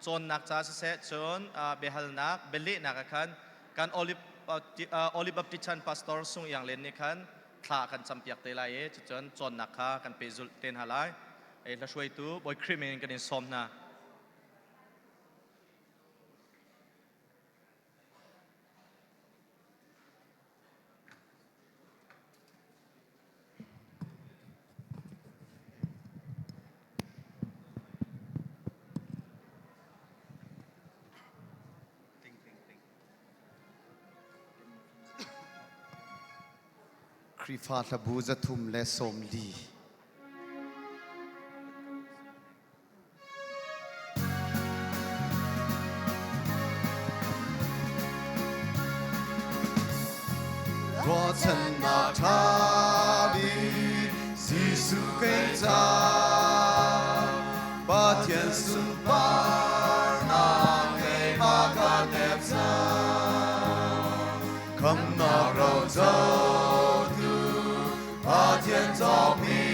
Cawnnak ca siseh cun biahalnak bialehnak ah khan kan Olive Olive Baptist Chan Pastor Sung Iang Len nih khan thla kan campiak te lai i cucun cawnnak kha kan pehzulh te hna lai. Hla hruaitu Bawi Khrih min in kan in sawm hna. Khrihfa hlabu 340. Ruahchannak ṭha bik Jesuh kei ca Pathian sunparnak keimah ka tep cang. Khamnak rocotu Pathian cawkmi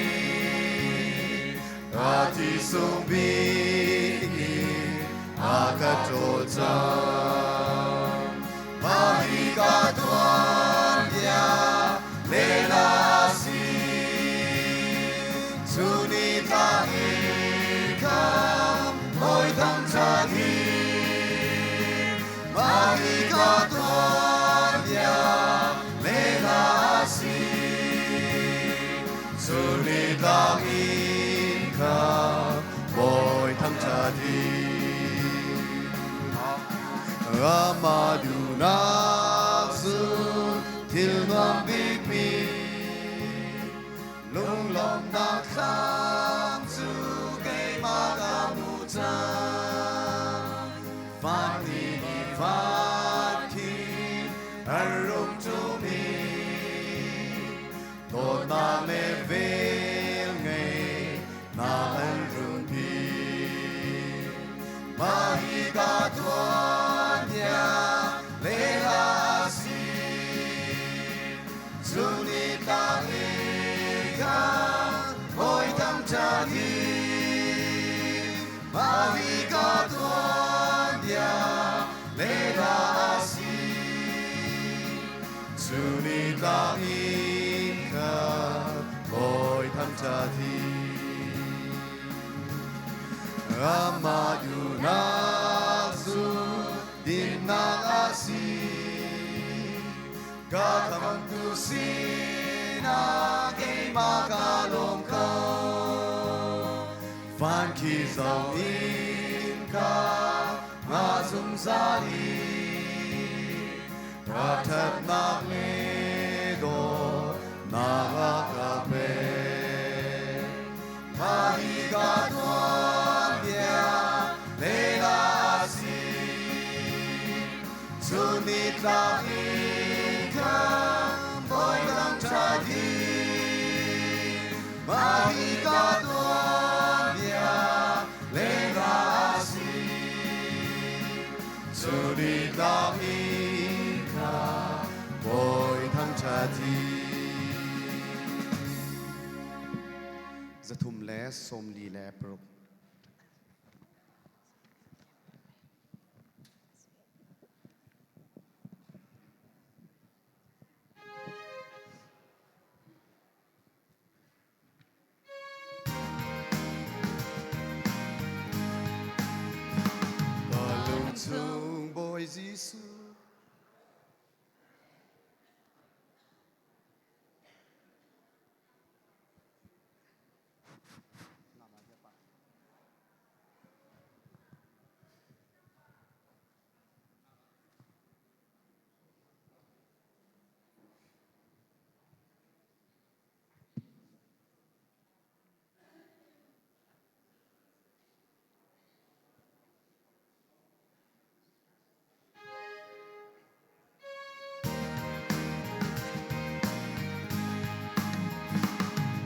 Ka thi sung bik in a ka ṭawl cang. Mah hi ka tuanbia lehla a si. Cu ni thla in khan hawi thangṭhat hi. Mah hi ka tuanbia lehla a si. Cu ni tlang in kha bawi thangṭhat hi. Amah duhnak cu thil nuam bikmi lunglawmhnak thlam cu keimah ka hmu cang. Vanni nih van khi an rung ṭumi Dawtnak le vel ngei na an runpi. Mah hi ka tuanbia lehla a si. Cu ni tlang in khan hawi thangṭhat hi. Mah hi ka tuanbia lehla a si. Cu ni tlang in khan bawi thangṭhat hi. Amah duhnak cu dinnak a si. Ka khamtu sinah keimah ka lawm ko. Van khi zong in ka nga zungzal i Ṭhatnak le dawtnak a ka pek. Mah hi ka tuanbia lehla a si. Chun nitlak in khan bawi thangṭha hi. Mah hi ka tuanbia lehla a si. Cu nitlak in kha bawi thangṭhat hi. 346. Ka lung chung Bawi Jesuh.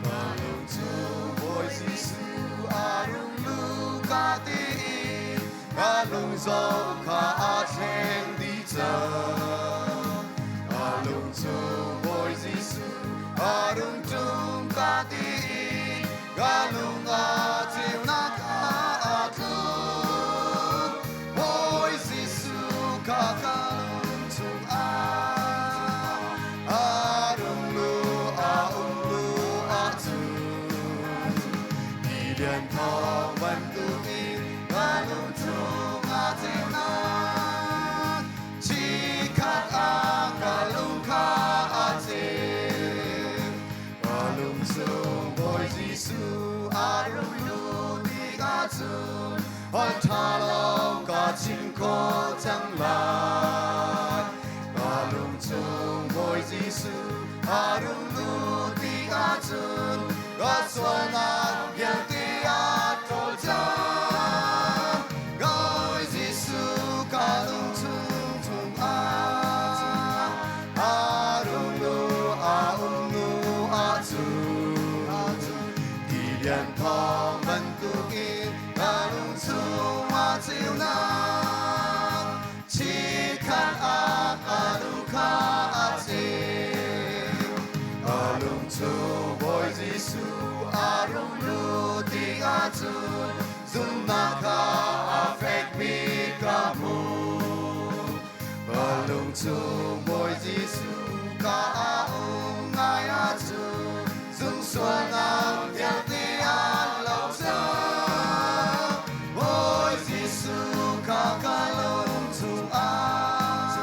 Ka lung cu Bawi Jesuh a rung lu ka tiin ka lung zong kha aa thleng dih cang. Ka lung cu Bawi Jesuh a rung ṭum ka tiin ka lung ah ceunak kha aa tluk. ahcun holh ṭha lo ka chim khawh cang lai. Ka lung chung Bawi Jesuh a rung lut ti ahcun ka sualnak vialte a ṭawl cang. Bawi Jesuh ka lung chung chungah a rung luh a um hnu ahcun tilian thawng bantukin ka lung chungah ceunak chikkhat ah ka lung kha a ceu. Ka lung chung Bawi Jesuh a rung lut ti ahcun zumhnak kha a fekmi ka hmu. Ka lung chung Bawi Jesuh ka a um ngai ahcun zung sualnak vialte a lo cang. Bawi Jesuh kha ka lung chungah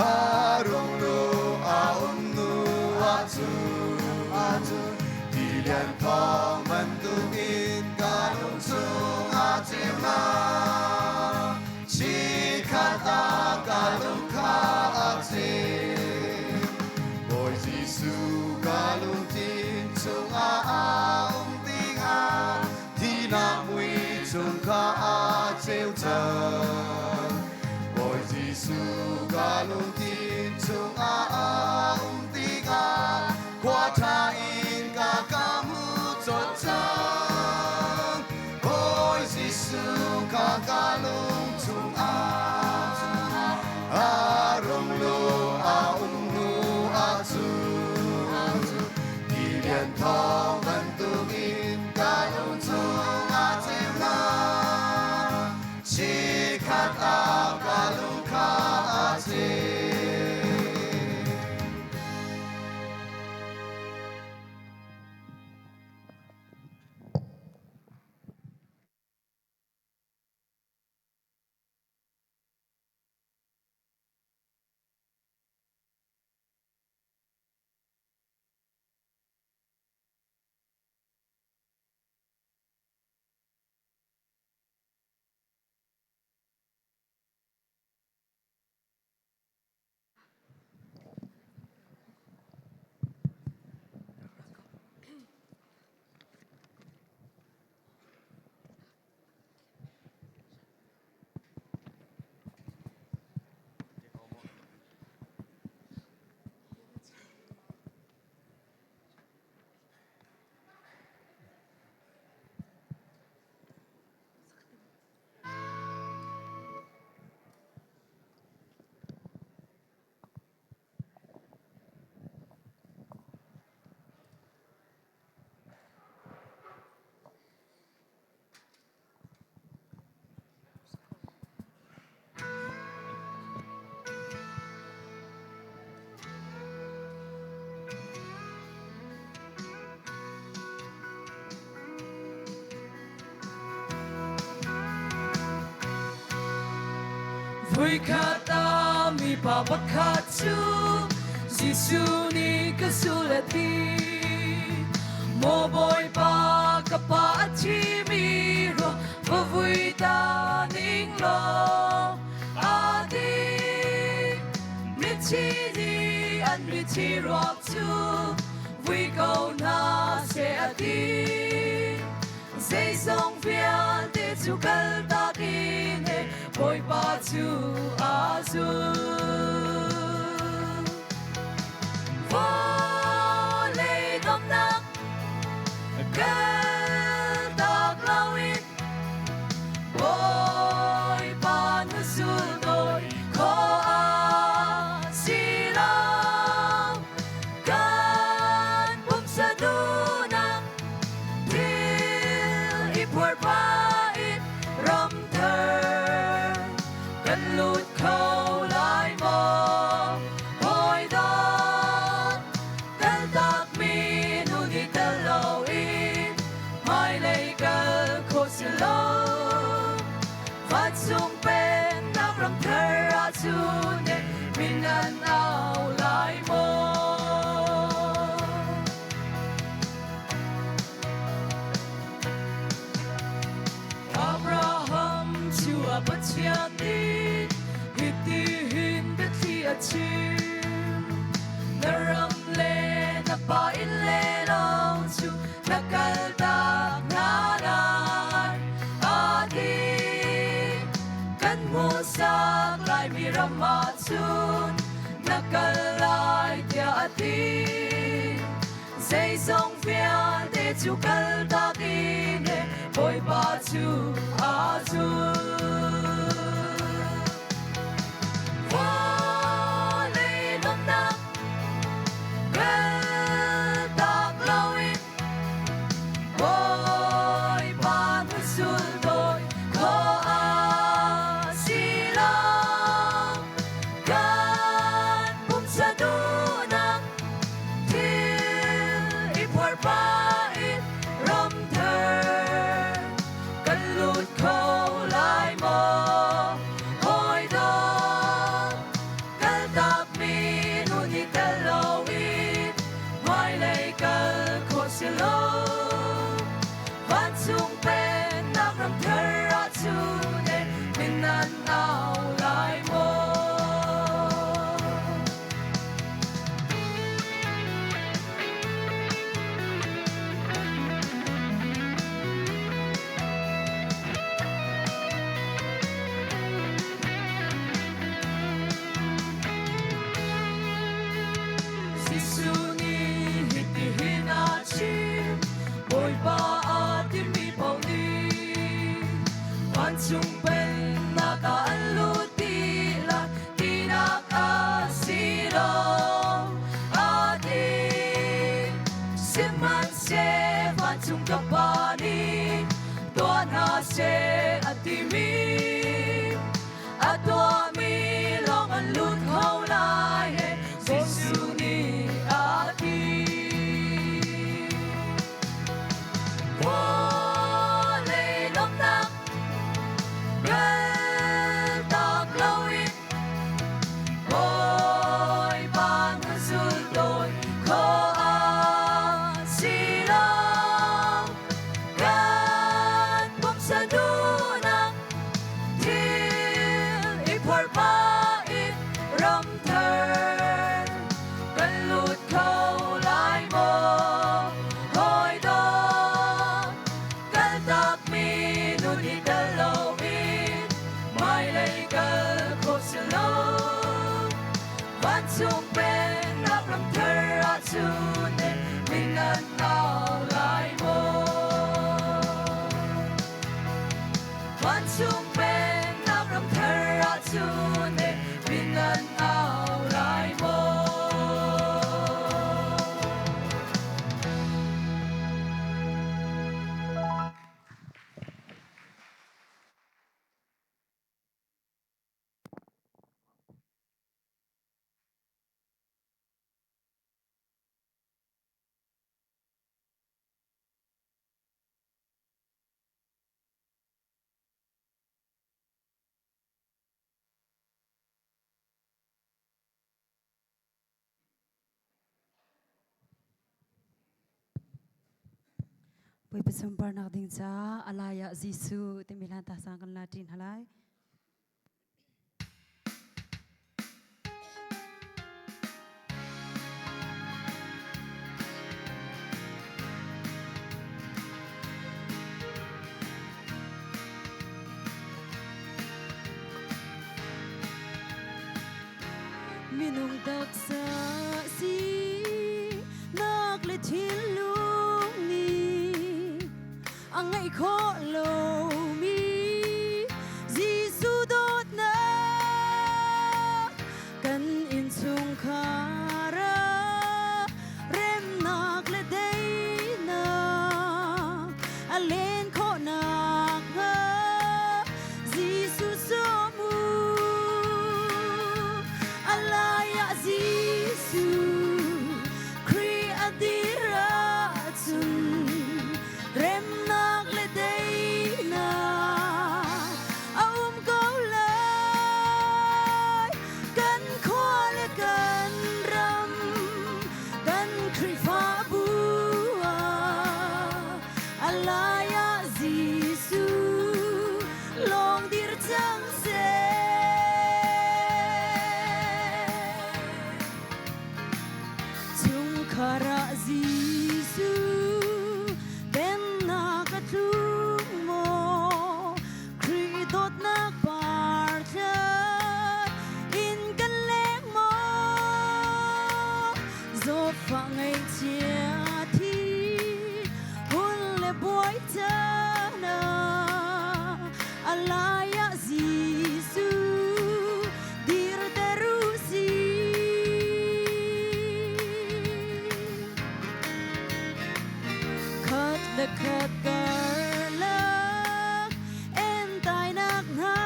a rung luh a um hnu ahcun tilian thawng bantukin ka lung chungah ceunak chikkhat ah ka lung kha a ceu. Bawi Jesuh ka lungthin chungah a um tikah thihnak mui chung kha a ceu cang. Bawi Jesuh ka lungthin chungah a um tikah khua ṭha in ka ka hmu colh cang. Bawi Jesuh kha ka lung chungah a rung luh a um hnu ahcun tilian thawng bantukin ka lung chungah ceunak chikkhat ah ka lung kha a ceu. Voikhat ah mipa pakhat cu Jesuh nih ka sul a ti. Maw Bawipa, ka pa a thimi rua va vui ta ning law a ti. Mithi nih an mithi ruak cu vui ko hna seh a ti. Zeizong vialte cu kaltak in he Bawipa cu aa zul. Vawlei nuamhnak kaltak loin Bawipa na sul dawi khawh a si lo. Kan pumsa duhnak thil i phuarpah in ramthar kan lut kho lai maw? Hawi dawt kaltakmi nu nih tel loin hmailei kal khawh si lo. Vancung pennak ramthar ahcun min an au lai maw? Pathian nih hitihin biathli a chim. Na ram le na pa inn le lo cu na kaltak hna lai. A ti kan hmuhsak laimi ram ah cun na kal lai tiah a ti. Zeizong vialte cu kaltak in he Bawipa cu aa zul. Vawlei lawmhnak kaltak loin Bawipa na suldawi khawh a si lo. Kan pumsa duhnak thil i phuarpa in ramthar kan lut kho lai maw? Hawi dawt kaltakmi nun i tel loin hmailei kal khawh si lo. Vancung pennak ramthar ah cun min nan au lai maw? Jesuh nih hitihin a chim, Bawipa a timi paoh nih vancung pennak ah an lut dih lai tinak a si lo. A ti, sihmanhseh vancung ka Pa nih tuah hna seh a timi a tuahmi lawng an lut kho lai he Jesuh nih a ti. Vawlei lawmhnak kaltak loin Bawipa na zuldawi khawh a si lo. Kan pumsa duhnak thil i phuarpa in ramthar kan lut kho lai maw? Hawi dawt kaltakmi nun i tel loin hmailei kal khawh si lo. Vancung pennak ramthar ah cun min an au lai maw? Vancung pennak ramthar ah cun min an au lai maw? Bawipa sunparnak ding caah a lai ah Jesuh timi hlan ta sang kan la ṭin halai. Minung taksa si nak le thinlung nih a ngeih khawh lomi Jesuh dawtnak kan innchungkhar ah remnak le daihnak a len khawh nakhnga Jesuh sawm u. A lai ah Jesuh. Dawtnak par thlat in kan leng maw Zawtfah ngaihchia thi hun le buai caan ah a lai ah Jesuh dirter u sih. Khat le khat karlak entainak hna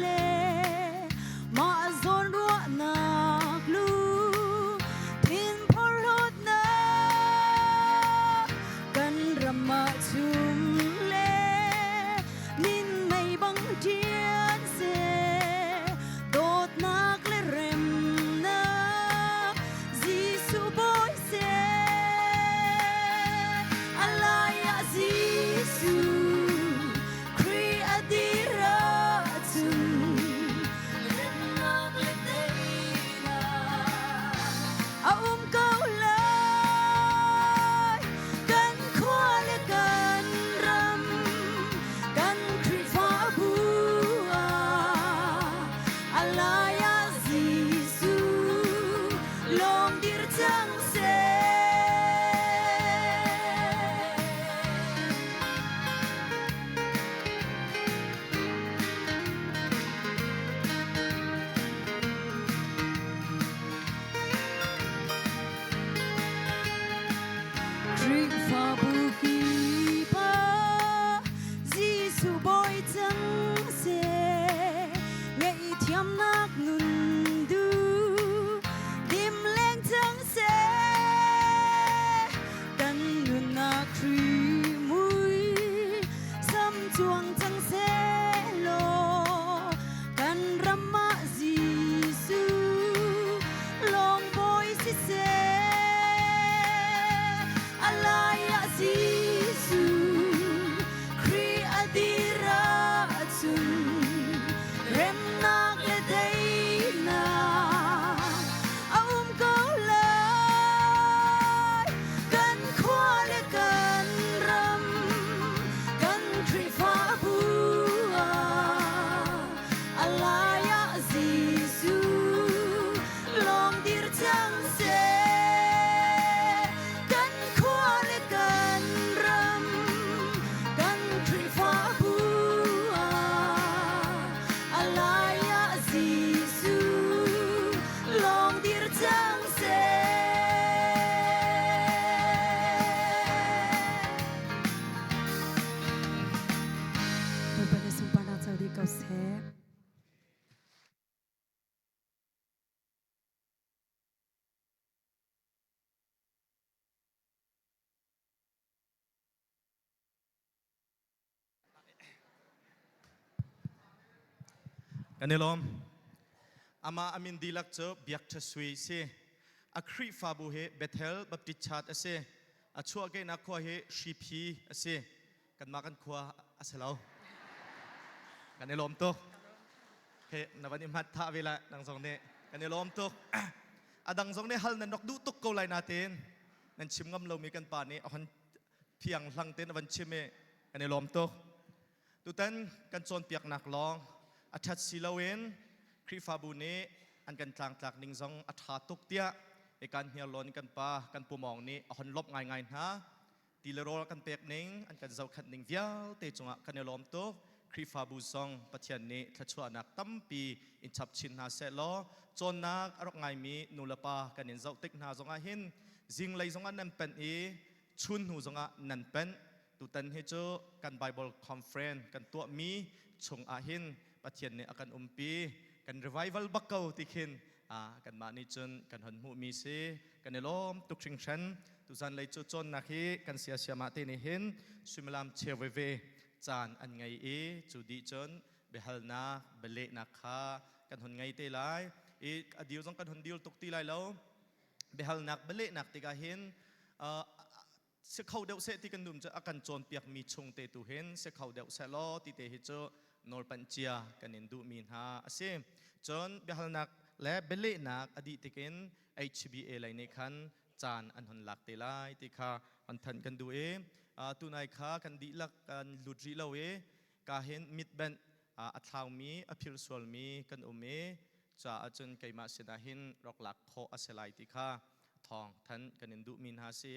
le mah zawn ruahnak lu thin phorhlawtnak kan ram ah chum le minmei bang ṭian seh dawtnak le remnak Jesuh bawi seh a lai ah Jesuh Khrih a dir ahcun remnak le teinak a um ko lai kan khua le kan ram kan Khrihfabu ah a lai ah Jesuh lawng dir cang seh. Khrihfabu kip ah Jesuh bawi cang seh ngaihthiamnak nun duh dim leng cang seh kan nunnak Khrih mui sam cuang cang seh law kan ram ah Jesuh lawng bawi siseh a lai ah Jesuh Khrih a dir ahcun remnak le daihnak a um ko lai kan khua le kan ram kan Khrihfabu ah a lai ah Jesuh lawng dir cang seh kan khua le kan ram kan Khrihfabu ah a lai ah Jesuh lawng dir cang seh. Bawipa nih sunparnak co dih ko seh. Kan i lawm. Amah amin dihlak cu Biak Ṭha Sui si. A Khrihfabu hi Bethel Baptist Church a si. A chuahkehnak khua hi Hriphi a si. Kanmah kan khua a si lo. Kan i lawm tuk. He na van i hmat tha ve la nang zong nih. Kan i lawm tuk. A dang zong nih hal nan rak duh tuk ko lai natin nan chim ngam lomi kan pa nih a hon thiang hlang tein a van chim i kan i lawm tuk. Tutan kan cawnpiaknak lawng a ṭhat si loin Khrihfabu nih an kan tlangtlak ning zong a ṭha tuk tiah kan hniarlawn kan pa kan pu Mawng nih a hon lawmh ngaingai hna. Ti le rawl kan pek ning, an kan zohkhenh ning vialte cungah kan i lawm tuk. Khrihfabu zong Pathian nih thluachuahnak tampi in chap chin hna seh law cawnnak a rak ngaimi nulepa kan in zoh tik hna zongah hin zinglei zongah nan penh i chun hnu zongah nan penh. Tutan hi cu kan Bible conference kan tuahmi chungah hin Pathian nih a kan umpi kan revival bak ko ti khin kanmah nih cun kan hon hmuhmi si kan i lawm tuk hringhran tuzan lei cu cawnnak hi kan sia siamah te nih hin suimilam cheu veve caan an ngei i cu dih cun biahalnak bialehnak kha kan hon ngei te lai i a dil zong kan hon dil tuk ti lai lo biahalnak bialehnak tikah hin si kho deuh seh ti kan dum cu a kan cawnpiakmi chung te tu hin si kho deuh seh law ti te hi cu nawlpanh cia kan in duhmi hna a si. Cun biahalnak le bialehnak a dih tikin HBA lei nih khan caan an hon lak te lai ti kha hon thanh kan duh i tunai kha kan dihlak kan lut rih lo i ka hin mitbenh. A thlaumi, a philh sualmi kan um i caah cun keimah sinah hin rak lak khawh a si lai ti kha thawng thanh kan in duhmi hna si.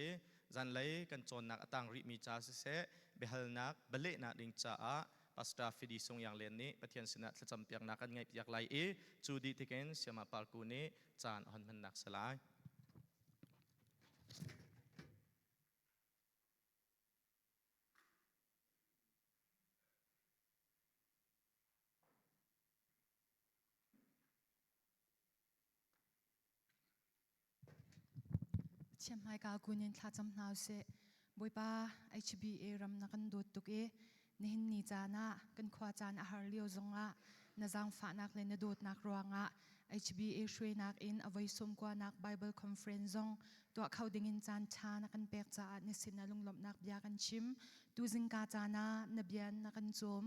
Zanlei kan cawnnak a tang rihmi ca siseh, biahalnak, bialehnak ding caah Pastor Fidi Sung Yang Len nih Pathian sinah thlacam piaknak kan ngaih piak lai i cu dih tikin Siama Parku nih caan a hon hmannak si lai. Pathian hmaika kun in thlacam hna usih. Bawipa HBA ram na kan dawt tuk i nihin ni caan ah kan khua caan a har lio zongah na zaangfahnak le na dawtnak ruangah HBA hruainak in a voi sawmkuanak Bible Conference zong tuah kho dingin caan ṭha na kan pek caah na sinah lunglawmhnak bia kan chim. Tuzingka caan ah na bia na kan cawm.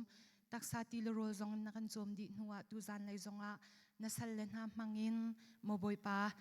Taksa ti le rawl zong in na kan cawm dih hnuah tuzan lei zongah na sal le hna hmangin maw Bawipa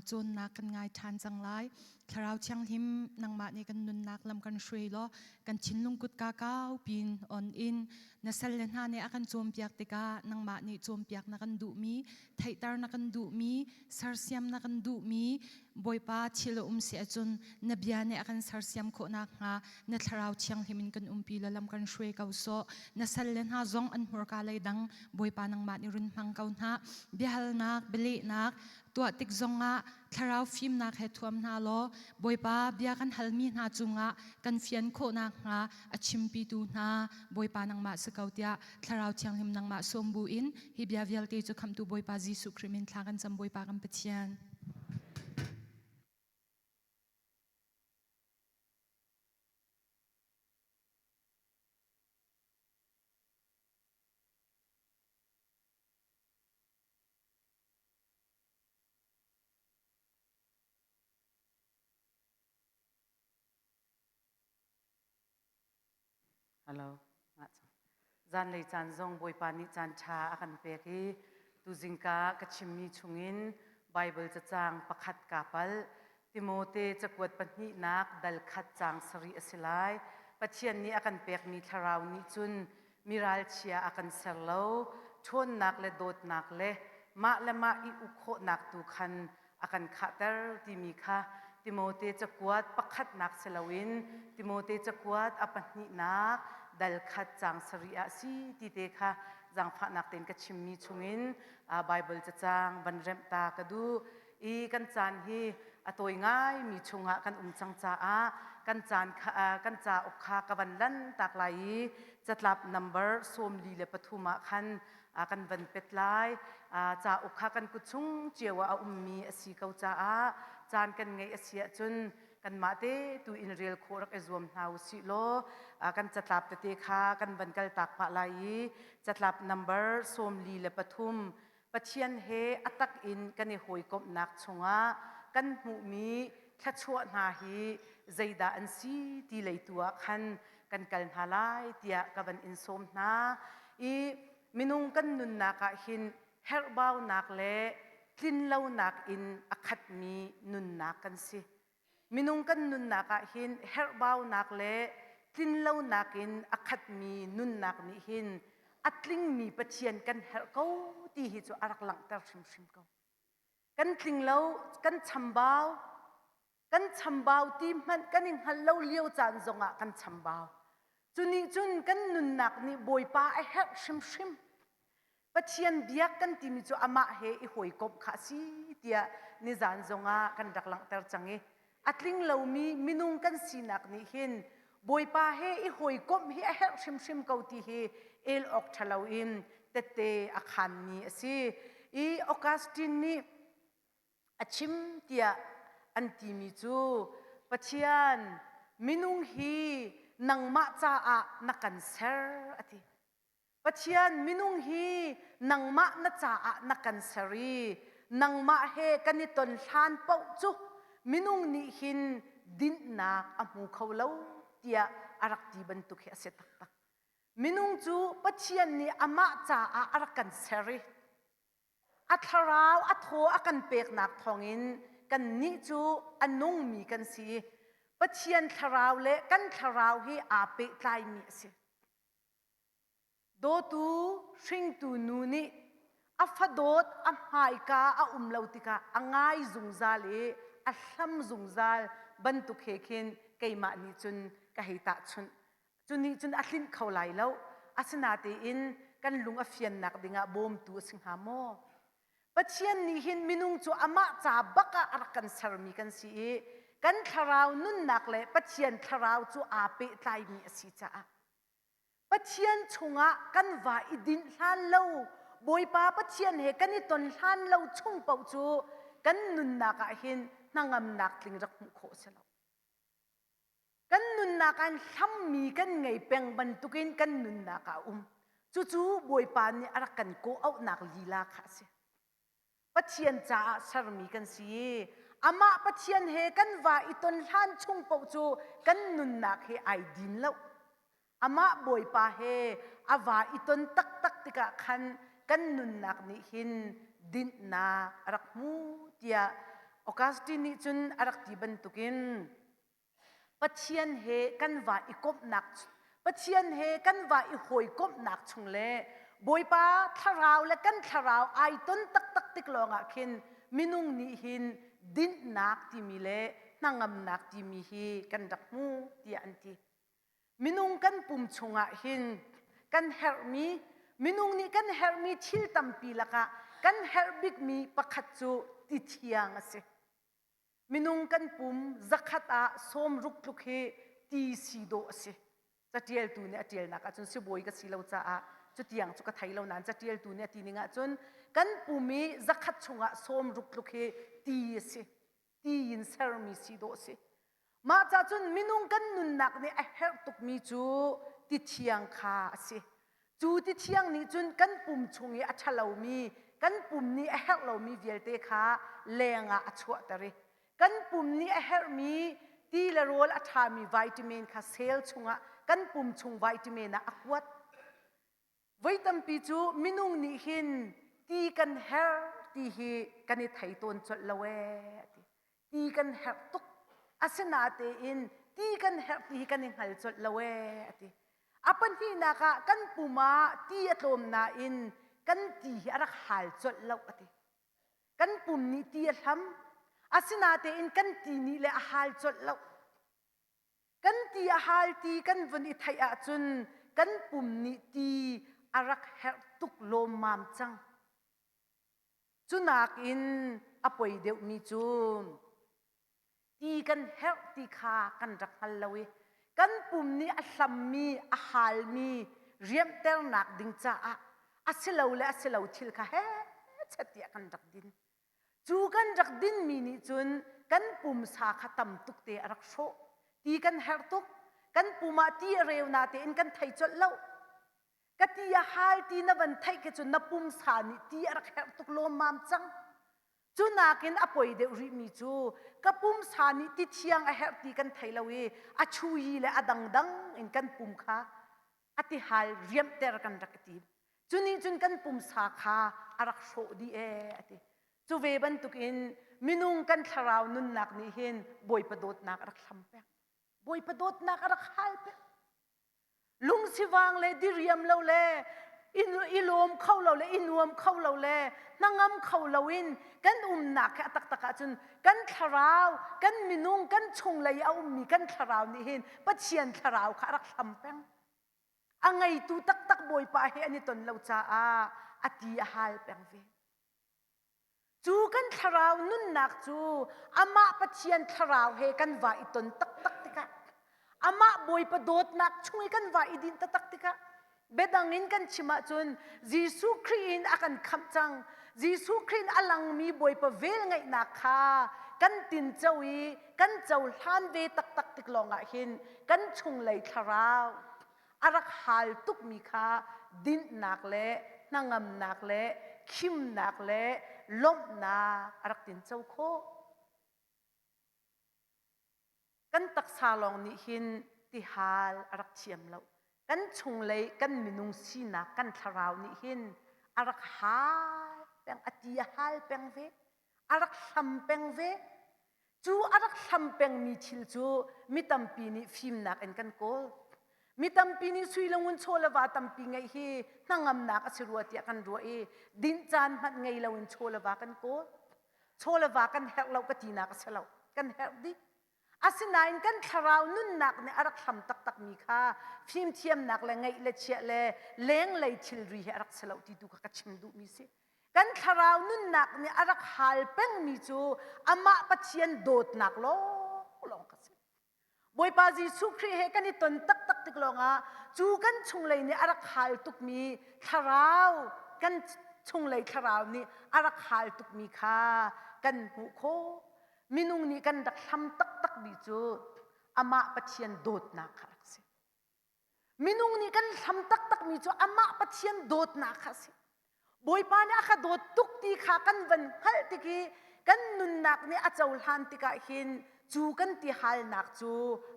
cawnnak kan ngai ṭhan cang lai. Thlarau Thianghlim nangmah nih kan nunnak lam kan hruai law kan thinlung kutka kau pin on in na sal le hna nih a kan cawnpiak tikah nangmah nih cawnpiak na kan duhmi theihter na kan duhmi sersiam na kan duhmi Bawipa thil a um si ahcun na bia nih a kan sersiam khawh nakhnga na thlarau thianghlim in kan umpi la lam kan hruai ko sawh na sal le hna zong an hmurka lei dang Bawipa nangmah nih run hmang ko hna biahalnak bialehnak tuah tik zongah thlarau fimnak he thuam hna law Bawipa bia kan halmi hna cungah kan fian khawh nakhnga a chimpitu hna Bawipa nangmah si ko tiah thlarau thianghlim nangmah sawm bu in hi bia vialte cu khamhtu Bawipa Jesuh Khrih min thla kan cam Bawipa kan Pathian. Hello. Zanlei caan zong Bawipa nih caan ṭha a kan pek i tuzingka ka chimmi chungin Baibal cacang pakhat kaa palh. Timote cakuat pahnihnak dal khat caang sarih a si lai. Pathian nih a kan pekmi thlarau nih cun miralchia a kan ser lo. Ṭhawnnak le dawtnak le mah le mah i uk khawhnak tu khan a kan khahter timi kha Timote cakuat pakhatnak si loin Timote cakuat a pahnihnak dal khat caang sarih ah si ti te kha zaangfahnak tein ka chimmi chungin Baibal cacang van remh ta ka duh i kan caan hi a tawi ngaimi chungah kan um cang caah kan caan kha kan cauk kha ka van lan tak lai i catlap number 43 ah khan kan van pet lai. Cauk kha kan kut chung cio ah a ummi a si ko caah caan kan ngeih a si ahcun kanmah te tu in rel khawh rak i zuam hna u sih law kan catlap tete kha kan van kal tak pah lai i catlap number 43 Pathian he a tak in kan i hawikomhnak chungah kan hmuhmi thluachuah hna hi zeidah an si ti lei tu ah khan kan kal hna lai tiah ka van in sawm hna i minung kan nunnak ah hin herhbaunak le tlinlonak in a khatmi nunnak kan si. Minung kan nunnak ah hin herhbaunak le tlinlonak in a khatmi nunnak nih hin a tlingmi Pathian kan herh ko ti hi cu a rak langhter hrimhrim ko. Kan tling lo, kan chambau, kan chambau ti hmanh kan i hngalh lo lio caan zongah kan chambau. Cu nih cun kan nunnak nih Bawipa a herh hrimhrim. Pathian biak kan timi cu amah he i hawikomh kha a si tiah nizan zongah kan rak langhter cang i a tling lomi minung kan sinak nih hin Bawipa he i hawikomh hi a herh hrimhrim ko ti hi el awk ṭha loin tette a khanmi a si. I Augustine nih a chim tiah an timi cu Pathian minung hi nangmah caah na kan ser a ti. Pathian minung hi nangmah na caah na kan ser i nangmah he kan i ton hlan paoh cu minung nih hin dinhnak a hmu kho lo tiah a rak ti bantuk hi a si taktak. Minung cu Pathian nih amah caah a rak kan ser i a thlarau a thaw a kan peknak thawngin kannih cu a nungmi kan si i Pathian thlarau le kan thlarau hi aa pehtlaimi a si. Dawtu hringtu nu nih a fadawt a hmaika a um lo tikah a ngai zungzal i a hlam zungzal bantuk he khin keimah nih cun ka hei tahchunh. Cu nih cun a hlinh kho lai lo. Asinatein kan lung a fiannak dingah bawmtu a si hnga maw? Pathian nih hin minung cu amah ca bak ah a rak kan sermi kan si i kan thlarau nunnak le Pathian thlarau cu aa pehtlaimi a si caah Pathian chungah kan va i dinh hlan lo Bawipa Pathian he kan i ton hlan lo chung paoh cu kan nunnak ah hin hnangamnak tling rak hmuh khawh a si lo. Kan nunnak ah hlammi kan ngei peng bantukin kan nunnak ah a um. Cucu Bawipa nih a rak kan kawh auhnak lila kha a si. Pathian caah sermi kan si i amah Pathian he kan va i ton hlan chung paoh cu kan nunnak he ai din lo. Amah Bawipa he a va i ton taktak tikah khan kan nunnak nih hin dinhnak a rak hmu tiah Augustine nih cun a rak ti bantukin Pathian he kan va i komhnak Pathian he kan va i hawikomhnak chung le Bawipa thlarau le kan thlarau ai ton taktak tik lawngah khin minung nih hin dinhnak timi le hnangamnak timi hi kan rak hmu tiah an ti. Minung kan pum chungah hin kan herhmi minung nih kan herhmi thil tampi lakah kan herh bikmi pakhat cu ti thiang a si. Minung kan pum zakhat ah sawmruk tluk hi ti si dawh a si. Catialtu nih a tialnak ahcun sibawi ka si lo caah cutiang cu ka thei lo nain catialtu nih a ti ning ahcun kan pum i zakhat chungah sawmruk tluk hi ti a si. Ti in sermi si dawh a si. Mah ca cun minung kan nunnak nih a herh tukmi cu ti thiang kha a si. Cu ti thiang nih cun kan pum chung i a ṭhalomi, kan pum nih a herh lomi vialte kha leng ah a chuahter i kan pum nih a herhmi ti le rawl a ṭhami vitamin kha cell chungah kan pum chung vitamin ah a kuat. Voi tampi cu minung nih hin ti kan herh ti hi kan i thei tawn colh lo ee a ti. Ti kan herh tuk. Asinatein ti kan herh ti hi kan i hngal colh lo ee a ti. A pahnihnak ah kan pum ah ti a tlawm nain kan ti hi a rak hal colh lo a ti. Kan pum nih ti a hlam. Asinatein kan ti nih le a hal colh lo. Kan ti a hal ti kan vun i theih ahcun kan pum nih ti a rak herh tuk lawmmam cang. Cu nakin a poi deuhmi cu ti kan herh ti kha kan rak hngal lo i kan pum nih a hlammi a halmi riamhternak ding caah a si lo le a si lo thil kha hechet tiah kan rak din. Cu kan rak dinmi nih cun kan pumsa kha tam tuk te a rak hrawh. Ti kan herh tuk. Kan pum ah ti a reu na tein kan thei colh lo. Ka ti a hal ti na van theih khi cun na pumsa nih ti a rak herh tuk lawmmam cang. Cu nakin a poi deuh rihmi cu ka pumsa nih ti thiang a herh ti kan thei lo i a chuyi le a dangdang in kan pum kha a tihal riamhter kan rak i tim. Cu nih cun kan pumsa kha a rak hrawh dih ee a ti. Cu ve bantukin minung kan thlarau nunnak nih hin Bawipa dawtnak a rak hlam peng. Bawipa dawtnak a rak hal peng. Lungsivang le diriam lo le i lawm kho lo le i nuam kho lo le hnangam kho lo in kan umnak he a taktak ahcun kan thlarau kan minung kan chunglei a ummi kan thlarau nih hin Pathian thlarau kha a rak hlam peng. A ngeitu taktak Bawipa he an i ton lo caah a ti a hal peng ve. Cu kan thlarau nunnak cu amah Pathian thlarau he kan va i ton taktak tikah amah Bawipa dawtnak chung i kan va i din taktak tikah biadang in kan chim ahcun Jesuh Khrih in a kan khamh cang. Jesuh Khrih in a langmi Bawipa velngeihnak kha kan tinco i kan cohlan ve taktak tik lawngah hin kan chunglei thlarau a rak hal tukmi kha dinhnak le hnangamnak le khimnak le lawmhnak a rak tinco khawh. Kan taksa lawng nih hin tihal a rak thiam lo. Kan chunglei kan minung sinak kan thlarau nih hin a rak hal peng, a ti a hal peng ve, a rak hlam peng ve. Cu a rak hlam pengmi thil cu mi tampi nih fimnak in kan kawl. Mi tampi nih sui le ngun chaw le va tampi ngeih hi hnangamnak a si rua tiah kan ruah i dinh caan hmanh ngei loin chaw le va kan kawl. Chaw le va kan herh lo ka tinak a si lo. Kan herh dih. Asinain kan thlarau nunnak nih a rak hlam taktakmi kha fimthiamnak le ngeih le chiah le lenglei thilri hi a rak si lo ti tu kha ka chim duhmi si. Kan thlarau nunnak nih a rak hal pengmi cu amah Pathian dawtnak lawnglawng kha si. Bawipa Jesuh Khrih he kan i ton taktak tik lawngah cu kan chunglei nih a rak hal tukmi thlarau kan chunglei thlarau nih a rak hal tukmi kha kan hmuh khawh. Minung nih kan rak hlam taktakmi cu amah Pathian dawtnak kha rak si. Minung nih kan hlam taktakmi cu amah Pathian dawtnak kha a si. Bawipa nih a ka dawt tuk ti kha kan van hngalh tik i kan nunnak nih a cohlan tikah hin cu kan tihalnak cu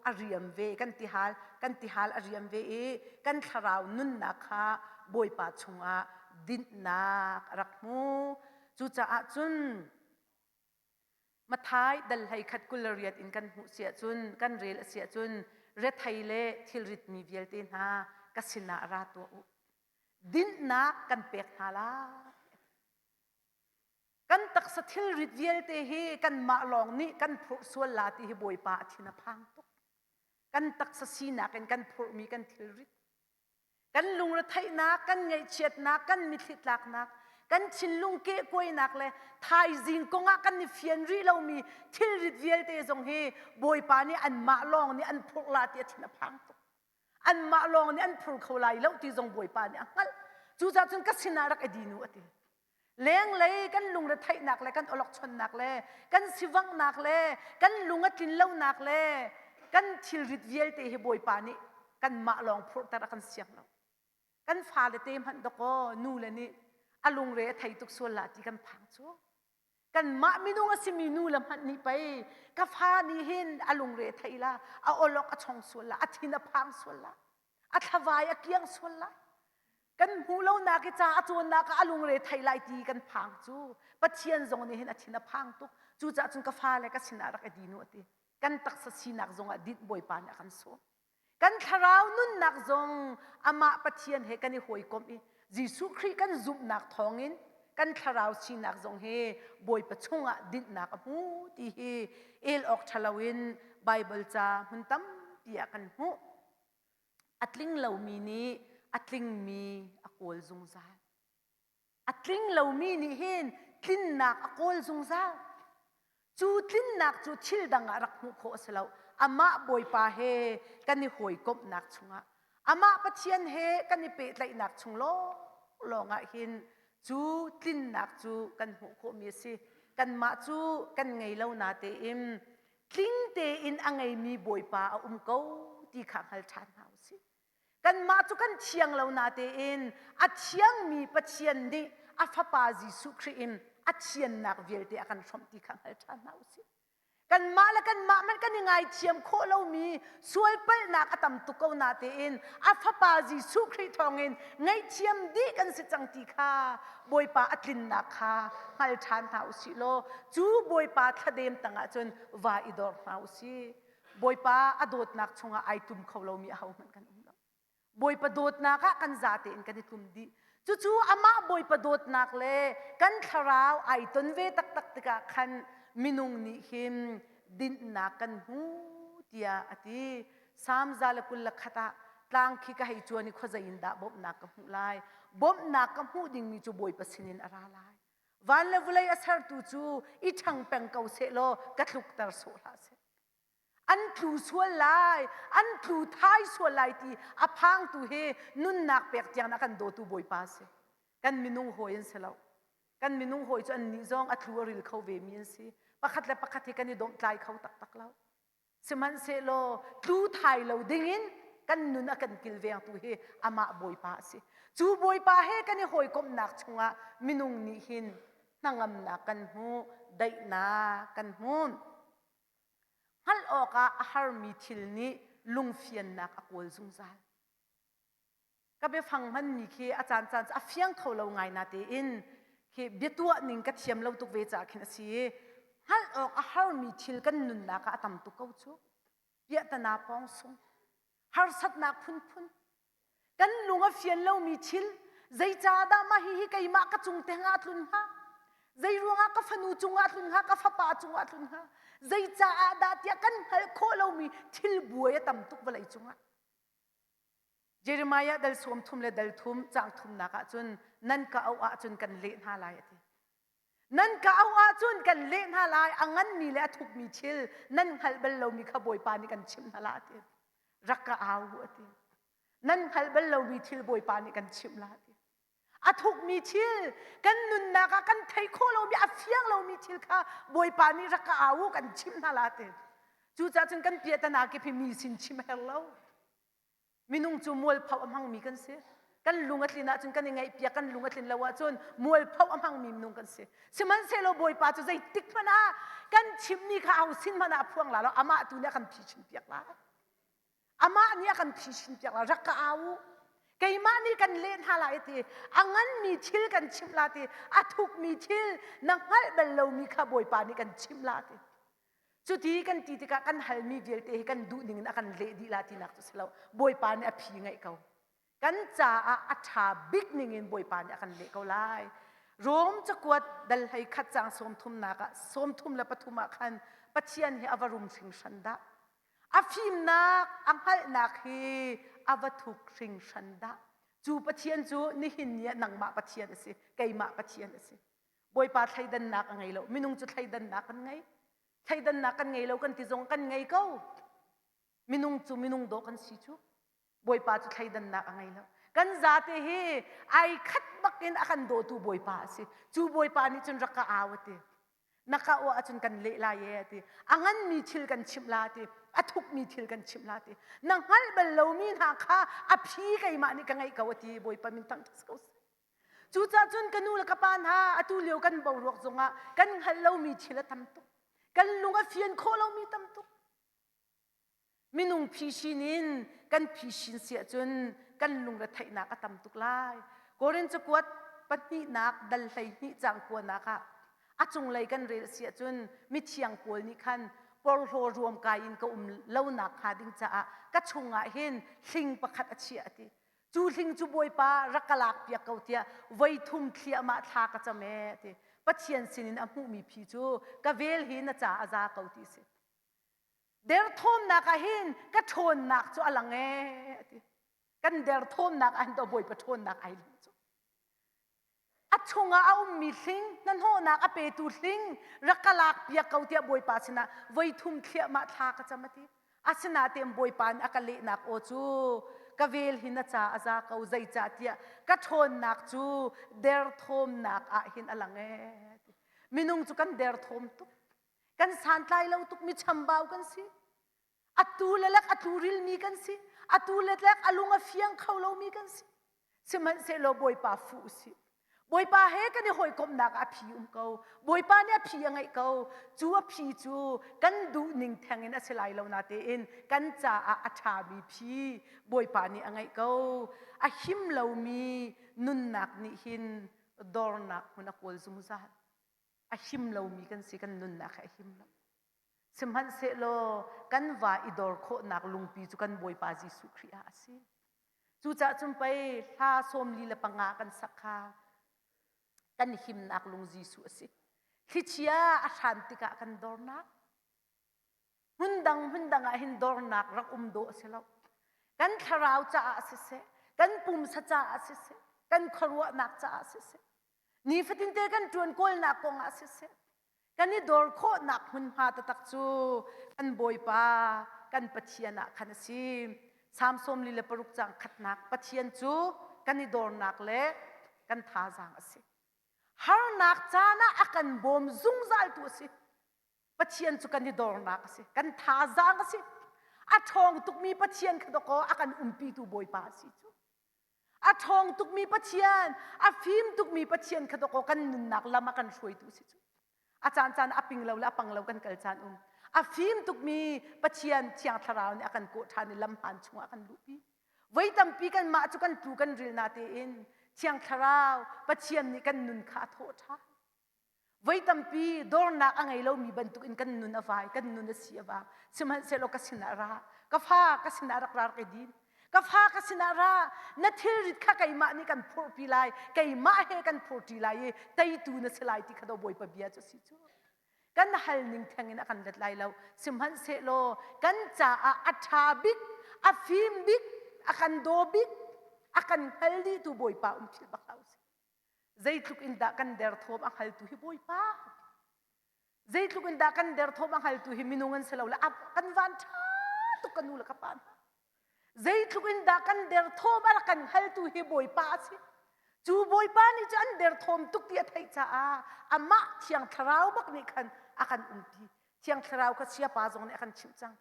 a riam ve kan tihal kan tihal a riam ve i kan thlarau nunnak kha Bawipa chungah dinhnak a rak hmu. Cucaah cun Mathai dal hlei khat 28 in kan hmuh si ahcun kan rel a si ahcun rethei le thilritmi vialte hna ka sinah ra tuah u. Dinhnak kan pek hna lai. Kan taksa thilrit vialte hi kanmah lawng nih kan phurh sual la ti hi Bawipa a thin a phang tuk. Kan taksa sinak in kan phurhmi kan thilrit Kan lungretheihnak, kan ngaihchiatnak, kan mitthli tlaknak, kan thinlung kehkuainak le thaizing kongah kan i fian rih lomi thilrit vialte zong hi Bawipa nih anmah lawng nih an phurh la ti a thin a phang tuk. Anmah lawng nih an phur kho lai lo ti zong Bawipa nih a hngalh. Cucaah cun ka sinah rak i din u a ti. Lenglei kan lungretheihnak le kan awlokchonnak le kan sivanghnak le kan lung a tlin lonak le kan thilrit vialte hi Bawipa nih kanmah lawng phurhter a kan siang lo. Kan fale te hmanh dakaw nu le nih a lungre a thei tuk sual la ti kan phang cu. Kanmah minung a simi nu le hmanh nih pei ka fa nih hin a lungre a thei la, a awlok a chong sual la, a thin a phang sual la, a thlavai a kiang sual la. Kan hmuh lonak i ca a cawnnak ah a lungre thei lai ti kan phang cu Pathian zong nih hin a thin a phang tuk. Cucaah cun ka fale ka sinah rak i din u a ti. Kan taksa sinak zongah dinh Bawipa nih a kan sawm. Kan thlarau nunnak zong amah Pathian he kan i hawikomh i Jesuh Khrih kan zumhnak thawngin kan thlarau sinak zong hi Bawipa chungah dinhnak a hmu ti hi el awk ṭha loin Baibal ca hmun tampi ah kan hmuh. A tling lomi nih a tlingmi a kawl zungzal. A tling lomi nih hin tlinnak a kawl zungzal. Cu tlinnak cu thil dang ah rak hmuh khawh a si lo. Amah Bawipa he kan i hawikomhnak chungah, amah Pathian he kan i pehtlaihnak chung lawnglawng ah hin cu tlinnak cu kan hmuh khawhmi a si. Kanmah cu kan ngei lo natein tling tein a ngeimi Bawipa a um ko ti kha hngal ṭhan hna u sih. Kanmah cu kan thiang lo natein a thiangmi Pathian nih a Fapa Jesuh Khrih in a thiannak vialte a kan hrawmh ti kha hngal ṭhan hna u sih. Kanmah le kanmah hmanh kan i ngaithiam khawh lomi sualpalhnak a tam tuk ko natein a Fapa Jesuh Khrih thawngin ngaihthiam dih kan si cang ti kha Bawipa a tlinnak kha hngal ṭhan hna u sih law cu Bawipa thladem tangah cun va i dor hna u sih. Bawipa a dawtnak chungah ai tlum kho lomi ahohmanh kan um lo. Bawipa dawtnak ah kan za tein kan i tlum dih. Cucu amah Bawipa dawtnak le kan thlarau ai ton ve taktak tikah khan minung nih hin dinhnak kan hmu tiah a ti. Salm 121 ah tlang khi ka hei cuan i khuazei in dah bawmhnak ka hmuh lai? Bawmhnak ka hmuh dingmi cu Bawipa sinin a ra lai. Van le vawlei a sertu cu i ṭhang peng ko seh law ka tlukter sawh hlah seh. An tlu sual lai, an tlu thai sual lai ti a phangtu hi nunnak pek tiang a kan dawtu Bawipa a si. Kan minung hawi an si lo. Kan minung hawi cu annih zong a tlu a ril kho ve mi an si. Pakhat le pakhat hi kan i domhtlai kho taktak lo. Sihmanhsehlaw tlu thai lo dingin kan nun a kan kilvengtu hi amah Bawipa a si. Cu Bawipa he kan i hawikomhnak chungah minung nih hin hnangamnak kan hmu, daihnak kan hmu. Hngalh awkah a harmi thil nih lungfiannak a kawl zungzal. Ka biafang hmanmi khi a caan caan a fiang kho lo ngai na tein khi biatuah ning ka thiam lo tuk ve caah khin a si i hngalh awk a harmi thil kan nunnak ah a tam tuk ko cu. Piahtana pawng sung. Harsatnak phunphun. Kan lung a fian lomi thil, zeicahdah mah hihi keimah ka cung te hnga tlun hnga? Zei ruangah ka fanu cungah tlun hnga, ka fapa cungah tlun hnga? Zeicaah dah tiah kan hngalh khawh lomi thil buai a tam tuk vawlei cungah. Jeremiah dal sawm thum le dal thum cang thumnak ahcun nan ka auh ahcun kan leh hna lai a ti. Nan ka auh ahcun kan leh hna lai a nganmi le a thukmi thil nan hngalh bal lomi kha Bawipa nih kan chimh hna la a ti. Rak ka au a ti. Nan hngalh bal lomi thil Bawipa nih kan chimh la a ti. A thukmi thil kan nunnak ah kan theih khawh lomi a fiang lomi thil kha Bawipa nih rak ka au u kan chimh hna la a ti. Cucaah cun kan piahtana kip hi mi sin chim a herh lo. Minung cu mualpho a hmangmi kan si. Kan lung a tlin ahcun kan i ngaihpiak, kan lung a tlin lo ahcun mualpho a hmangmi minung kan si. Sihmanhsehlaw Bawipa cu zeitik hmanh ah kan chimmi kha aho sin hmanh ah a phuang la lo, amah tu nih a kan phi piak lai. Amah nih a kan phi piak lai, rak ka au u. Keimah nih kan leh hna lai ti, a nganmi thil kan chimh la ti, a thukmi thil na hngalh bal lomi kha Bawipa nih kan chimh la ti. Cuti kan ti tikah kan halmi vialte hi kan duh ning in a kan leh dih la tinak cu si lo. Bawipa nih a phi ngaih ko. Kan caah a ṭha bik ning in Bawipa nih a kan leh ko lai. Rom cakuat dal hlei khat cang sawm thumnak ah 33 ah khan Pathian hi a va rum hringhran dah. A fimnak, a hngalhnak hi a va thuk hringhran dah. Cu Pathian cu nihin ni ah nangmah Pathian a si, keimah Pathian a si. Bawipa thleidannak a ngei lo. Minung cu thleidannak kan ngei. Thleidannak kan ngei lo kan ti zong kan ngei ko. Minung cu minung dawh kan si cu. Bawipa cu thleidannak a ngei lo. Kan zate hi ai khat bak in a kan dawtu Bawipa a si. Cu Bawipa nih cun rak ka au a ti. Na ka awh ahcun kan leh lai e a ti. A nganmi thil kan chimh la a ti. A thukmi thil kan chimh la ti. Na hngalh bal lomi hna kha a phi keimah nih ka ngeih ko a ti. Bawipa min thangṭhat ko seh. Cucaah cun ka nu le ka pa hna atu lio kan boruak zongah kan hngalh lomi thil a tam tuk. Kan lung a fian khawh lomi tam tuk. Minung phishin in kan phishin si ahcun kan lungretheihnak a tam tuk lai. Korin cakuat pahnihnak dal 12 cang kuanak ah a cunglei kan rel si ahcun mithiang pawl nih khan porhlaw ruamkai in ka um lonak hnga ding caah ka chungah hin hling pakhat a chiah a ti. Cu hling cu Bawipa rak ka lakpiak ko tiah voi thum thliahmah thla ka cam ee ti. Pathian sinin a hmuhmi phi cu ka vel hi na ca a za ko ti si. Derthawmnak ah hin ka ṭhawnnak cu a lang ee ti. Kan derthawmnak ah hin to Bawipa ṭhawnnak ai lang cu. A chungah a ummi hling, hnahnawhnak a petu hling rak ka lakpiak ko tiah Bawipa sinah voi thum thliahmah thla ka cam a ti. Asinain Bawipa nih a ka lehnak aw cu ka vel hi na ca a za ko zeicahtiah ka ṭhawnnak cu derthawmnak ah hin a lang ee. Minung cu kan derthawm tuk. Kan santlai lo tuk mi chambau kan si. Atu le lek a tlurilmi kan si. Atu le lek a lung a fiang kho lomi kan si. Sihmanhsehlaw Bawipa fuh usih. Bawipa he kan i hawikomhnak ah a phi um ko. Bawipa nih a phi a ngeih ko. Cu a phi cu kan duh ning theng in a si lai lo natein kan caah a ṭhami phi Bawipa nih a ngeih ko. A him lomi nunnak nih hin dornak hmun a kawl zungzal. A him lomi kan si, kan nunnak hi a him lo. Sihmanhsehlaw kan va i dor khawhnak lungpi cu kan Bawipa Jesuh Khrih ah a si. Cucaah cun pei hla 45 kan sak kha kan himnak lung Jesuh a si. Thlichia a hran tikah kan dornak. Hmundang hmundang ah hin dornak rak um dawh a si lo. Kan thlarau caah siseh, kan pumsa caah siseh, kan khuaruahnak caah siseh, nifatinte kan ṭuan kawlnak kong ah siseh, kan i dor khawhnak hmunhma taktak cu kan Bawipa kan Pathian ah khan a si. Salm 46 cang khatnak Pathian cu kan i dornak le kan thazaang a si. Harnak caan ah a kan bawm zungzaltu a si. Pathian cu kan i dornak a si. Kan thazaang a si. A ṭhawng tukmi Pathian kha dawkaw a kan umpitu Bawipa a si cu. A ṭhawng tukmi Pathian, a fim tukmi Pathian kha dawkaw kan nunnak lam a kan hruaitu si cu. A caancaan a ping lo le a pang lo kan kal caan um. A fim tukmi Pathian Thiang Thlarau nih a kan kawh ṭhan i lam hmaan chungah a kan luhpi. Voi tampi kanmah cu kan tlu kan ril natein Thiang Thlarau Pathian nih kan nun kha a thawh ṭhan. Voi tampi dornak a ngei lomi bantukin kan nun a vai, kan nun a si a vang. Sihmanhsehlaw ka sinah ra. Ka fa ka sinah rak ra rak i din. Ka fa ka sinah ra na thilrit kha keimah nih kan phurhpi lai keimah he kan phurṭi lai i teitu na si lai ti kha do Bawipa bia cu si cu. Kan hal ning theng in a kan let lai lo. Sihmanhsehlaw kan caah a ṭha bik, a fim bik, a kan daw bik, a kan hngal dihtu Bawipa um philh bak hlah usih. Zeitluk in dah kan derthawm a hngaltu hi Bawipa. Zeitluk in dah kan derthawm a hngaltu hi minung an si lo le kan van ṭha tuk ka nu le ka pa hna. Zeitluk in dah kan derthawm a rak kan hngaltu hi Bawipa a si. Cu Bawipa nih cu an derthawm tuk ti a theih caah amah Thiang Thlarau bak nih khan a kan umpi. Thiang Thlarau kha siapa zong nih a kan chimh cang.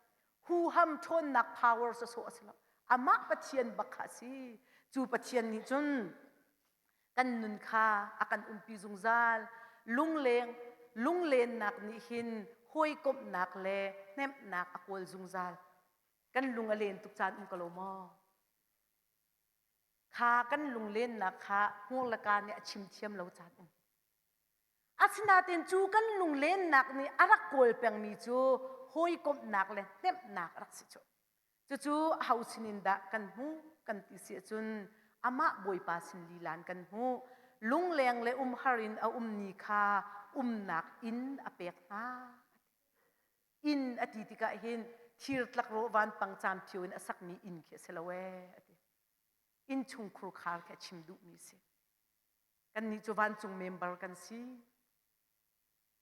Huham ṭhawnnak power sawsawh a si lo. Amah Pathian bak kha a si. Cu Pathian nih cun kan nun kha a kan umpi zungzal. Lungleng lunglennak nih hin hawikomhnak le hnemhnak a kawl zungzal. Kan lung a len tuk caan um ko lo maw? Kha kan lunglennak kha hmur le ka nih a chim thiam lo caan um. Asinain cu kan lunglennak nih a rak kawl pengmi cu hawikomhnak le hnemhnak a rak si cu. Cucu aho sinin dah kan hmuh kan ti si ahcun amah Bawipa sin lilan kan hmuh. Lungleng le umhar in a ummi kha umnak inn a pek hna. Inn a ti tikah hin thir tlakrawh vanpang camphio in a sakmi inn khi a si lo ee a ti. Innchung khurkhar khi a chim duhmi a si. Kannih cu vancung member kan si.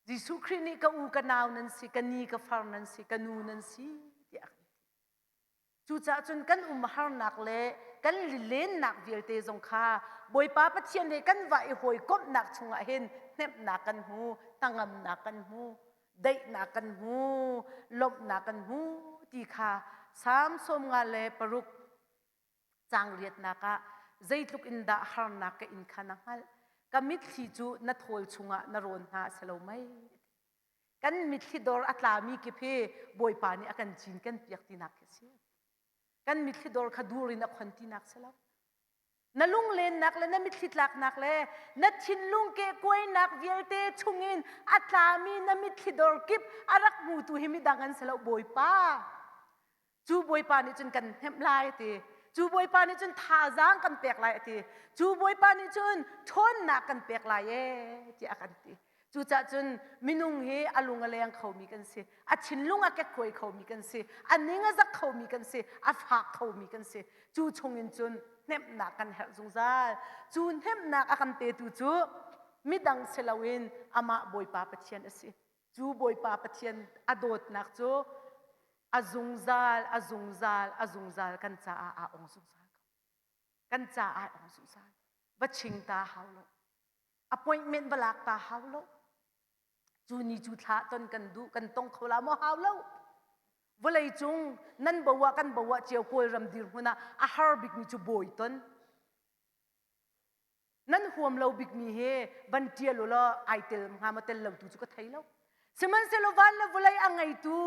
Jesuh Khrih nih ka u ka nau nan si, ka ni ka far nan si, ka nu nan si tiah a kan ti. Cucaah cun kan umharnak le kan lilennak vialte zong kha Bawipa Pathian he kan va i hawikomhnak chungah hin hnemhnak kan hmu, hnangamnak kan hmu, daihnak kan hmu, lawmhnak kan hmu ti kha Salm 56 Caang riatnak ah zeitluk in dah harnak ka in kha na hngalh. Ka mitthli cu na thawl chungah na rawn hna a si lo mei? Kan mitthli dor a tlami kip hi Bawipa nih a kan cin kan piak tinak khi a si. Kan mitthli dor kha dur in a khon tinak si lo. Na lunglennak le na mitthli tlaknak le na thinlung kehkuainak vialte chungin a tlami na mitthli dor kip a rak hmutu hi midang an si lo Bawipa. Cu Bawipa nih cun kan hnemh lai a ti. Cu Bawipa nih cun thazaang kan pek lai a ti. Cu Bawipa nih cun ṭhawnnak kan pek lai ee tiah a kan ti. Cucaah cun minung hi a lung a leng khomi kan si. A thinlung a kekkuai khomi kan si. A ning a zak khomi kan si. A fak khomi kan si. Cu chungin cun hnemhnak kan herh zungzal. Cu hnemhnak a kan petu cu midang si loin amah Bawipa Pathian a si. Cu Bawipa Pathian a dawtnak cu a zungzal, a zungzal, a zungzal kan caah aa ong zungzal ko. Kan caah aa ong zungzal. Va ching ta hau lo. Appointment va lak ta hau lo. Cu ni cu thla ton kan duh, kan tong kho la maw hau lo. Vawlei cung nan bo ah kan bo ah cio Kawlram dirhmun ah a har bikmi cu bawi ton. Nan huam lo bikmi hi van ṭial u law ai tel hnga maw tel lo tu cu ka thei lo. Sihmanhsehlaw van le vawlei a ngeitu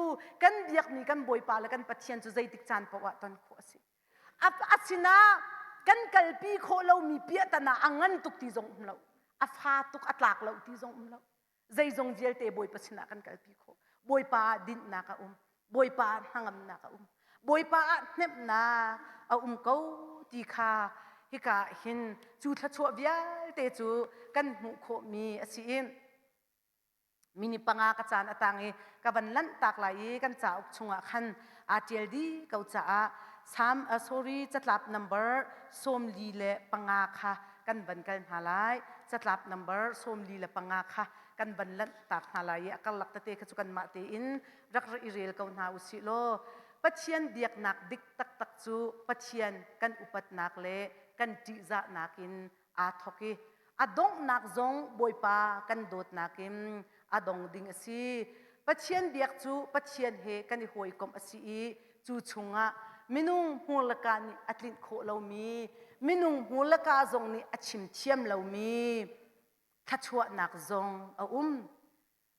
kan biakmi kan Bawipa le kan Pathian cu zeitik caan paoh ah ton khawh a si. A, a sinah kan kalpi khawh lomi piahtana a ngan tuk ti zong um lo. A fa tuk a tlak lo ti zong um lo. Zeizong vialte Bawipa sinah kan kalpi khawh. Bawipa ah dinhnak a um. Bawipa ah hnangamnak a um. Bawipa ah hnemhnak a um ko ti kha hika ah hin cu thluachuah vialte cu kan hmuh khawhmi a si i mini panga ka caan a tang i ka van lanhtak lai i kan cauk chungah khan aa ṭial dih ko caah Sam uh, sorry catlap number 45 kha kan van kal hna lai catlap number 45 kha kan van lanh tak hna lai i a karlak tete kha cu kanmah tein rak i rel ko hna usih law Pathian biaknak dik taktak cu Pathian kan upatnak le kan ṭihzahnak in aa thawk i a donghnak zong Bawipa kan dawtnak in a dong ding a si. Pathian biak cu Pathian he kan i hawikomh a si i cu chungah minung hmur le ka nih a tlinh khawh lomi minung hmur le ka zong nih a chim thiam lomi thluachuahnak zong a um.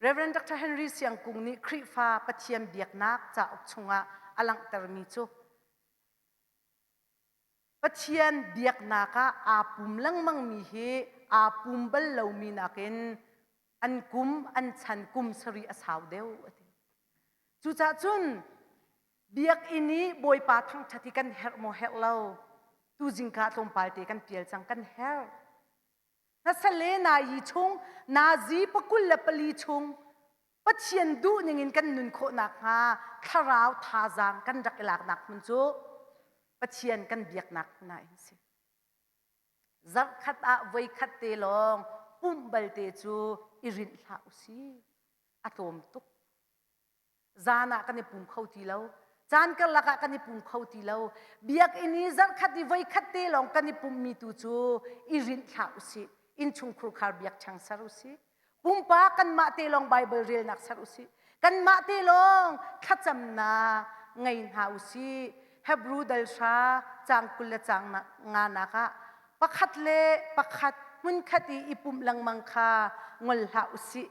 Reverend Dr. Henry Siangkung nih Khrihfa Pathian biaknak cauk chungah a langhtermi cu Pathian biaknak ah aa pum lengmangmi hi aa pum bal lomi nakin an kum an chan kum sarih a sau deuh a ti. Cucaah cun. Biakinn i Bawipa thangṭhat hi kan herh maw herh lo? Tu zingka tlawmpal te kan pial cang kan herh. Nasale na yi chung nazi pakul le pali chung Pathian duh ningin kan nun khawh nakhnga thlarau thazaang kan rak i laknak hmun cu Pathian kan biaknak hmun ah hin si. Zarhkhat ah voikhat te lawng pumh balte cu i rinh hlah usih. A tlawm tuk. Zan ah kan i pum kho ti lo. Caan karlak ah kan i pum kho ti lo. Biakinn i zarhkhat i voikhat te lawng kan i pummi tu cu i rinh hlah usih. Innchungkhur khar biakṭheng ser usih. Pumpak kanmah te lawng Baibal relnak ser usih. Kanmah te lawng thlacamnak ngei hna usih. Hebrew dal hra caang 20 le caang nganak ah pakhat le pakhat hmunkhat i i pumh lengmang kha ngol hlah usih.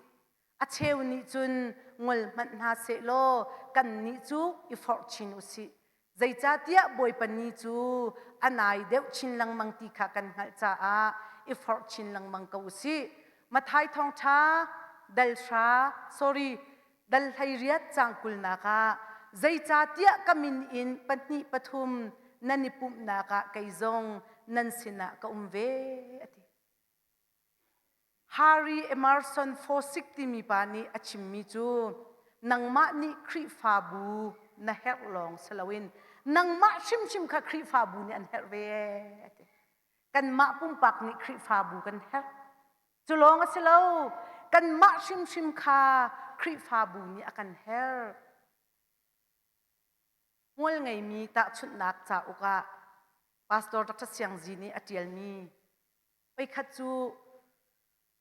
A cheu nih cun ngol hmanh hna sehlaw kannih cu i forh chin u sih. Zeicahtiah Bawipa ni cu a nai deuh chin lengmang ti kha kan hngalh caah i forh chin lengmang ko u sih. Matthai thawngṭha dal hra, sorry, dal 18 caang kulnak ah zeicahtiah ka min in pahnih pathum nan i pumhnak ah kei zong nan sinah ka um ve a ti. Harry Emerson Fawcett timi pa nih a chimmi cu nangmah nih Khrihfabu na herh lawng si loin nangmah hrimhrim kha Khrihfabu nih an herh ve a ti. Kanmah pumpak nih Khrihfabu kan herh. Cu lawng a si lo, kanmah hrimhrim kha Khrihfabu nih a kan herh. Hmual ngeimi tahchunhnak cauk ah Pastor Dr. Siang Zi nih a ṭialmi Voikhat cu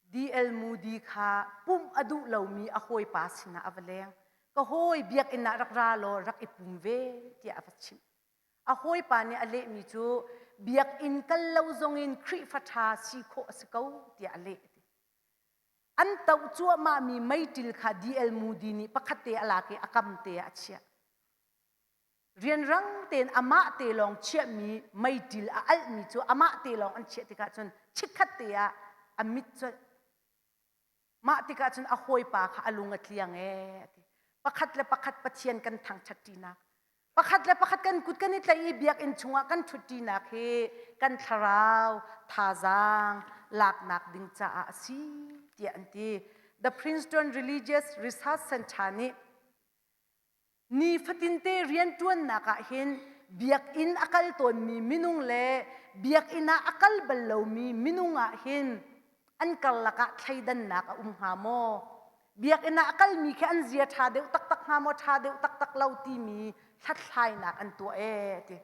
D.L. Moody kha pumh a duh lomi a hawipa sinah a va leng. Ka hawi biakinn ah rak ra law rak i pum ve tiah a va chimh. A hawipa nih a lehmi cu biakinn kal lo zongin Khrihfa ṭha si khawh a si ko tiah a leh. An toh cuahmahmi meiṭil kha D.L. Moody nih pakhat te a lak i a kam te ah a chiah. Rianrang tein amah te lawng chiahmi meiṭil a alhmi cu amah te lawng an chiah tikah cun chikkhat te ah a mit colh. Mah tikah cun a hawipa kha a lung a tliang ee a ti. Pakhat le pakhat Pathian kan thangṭhat ṭinak. Pakhat le pakhat kan kut kan i tlaih i biakinn chungah kan ṭhut ṭinak hi kan thlarau thazaang laknak ding caah a si tiah an ti. The Princeton Religious Research Center nih Nifatinte rianṭuannak ah hin biakinn a kal tawnmi minung le biakinn ah a kal bal lomi minung ah hin an karlak ah thleidannak a um hnga maw? Biakinn ah a kalmi khi an zia ṭha deuh taktak hnga maw, ṭha deuh taktak lo timi hlathlainak an tuah ee ti.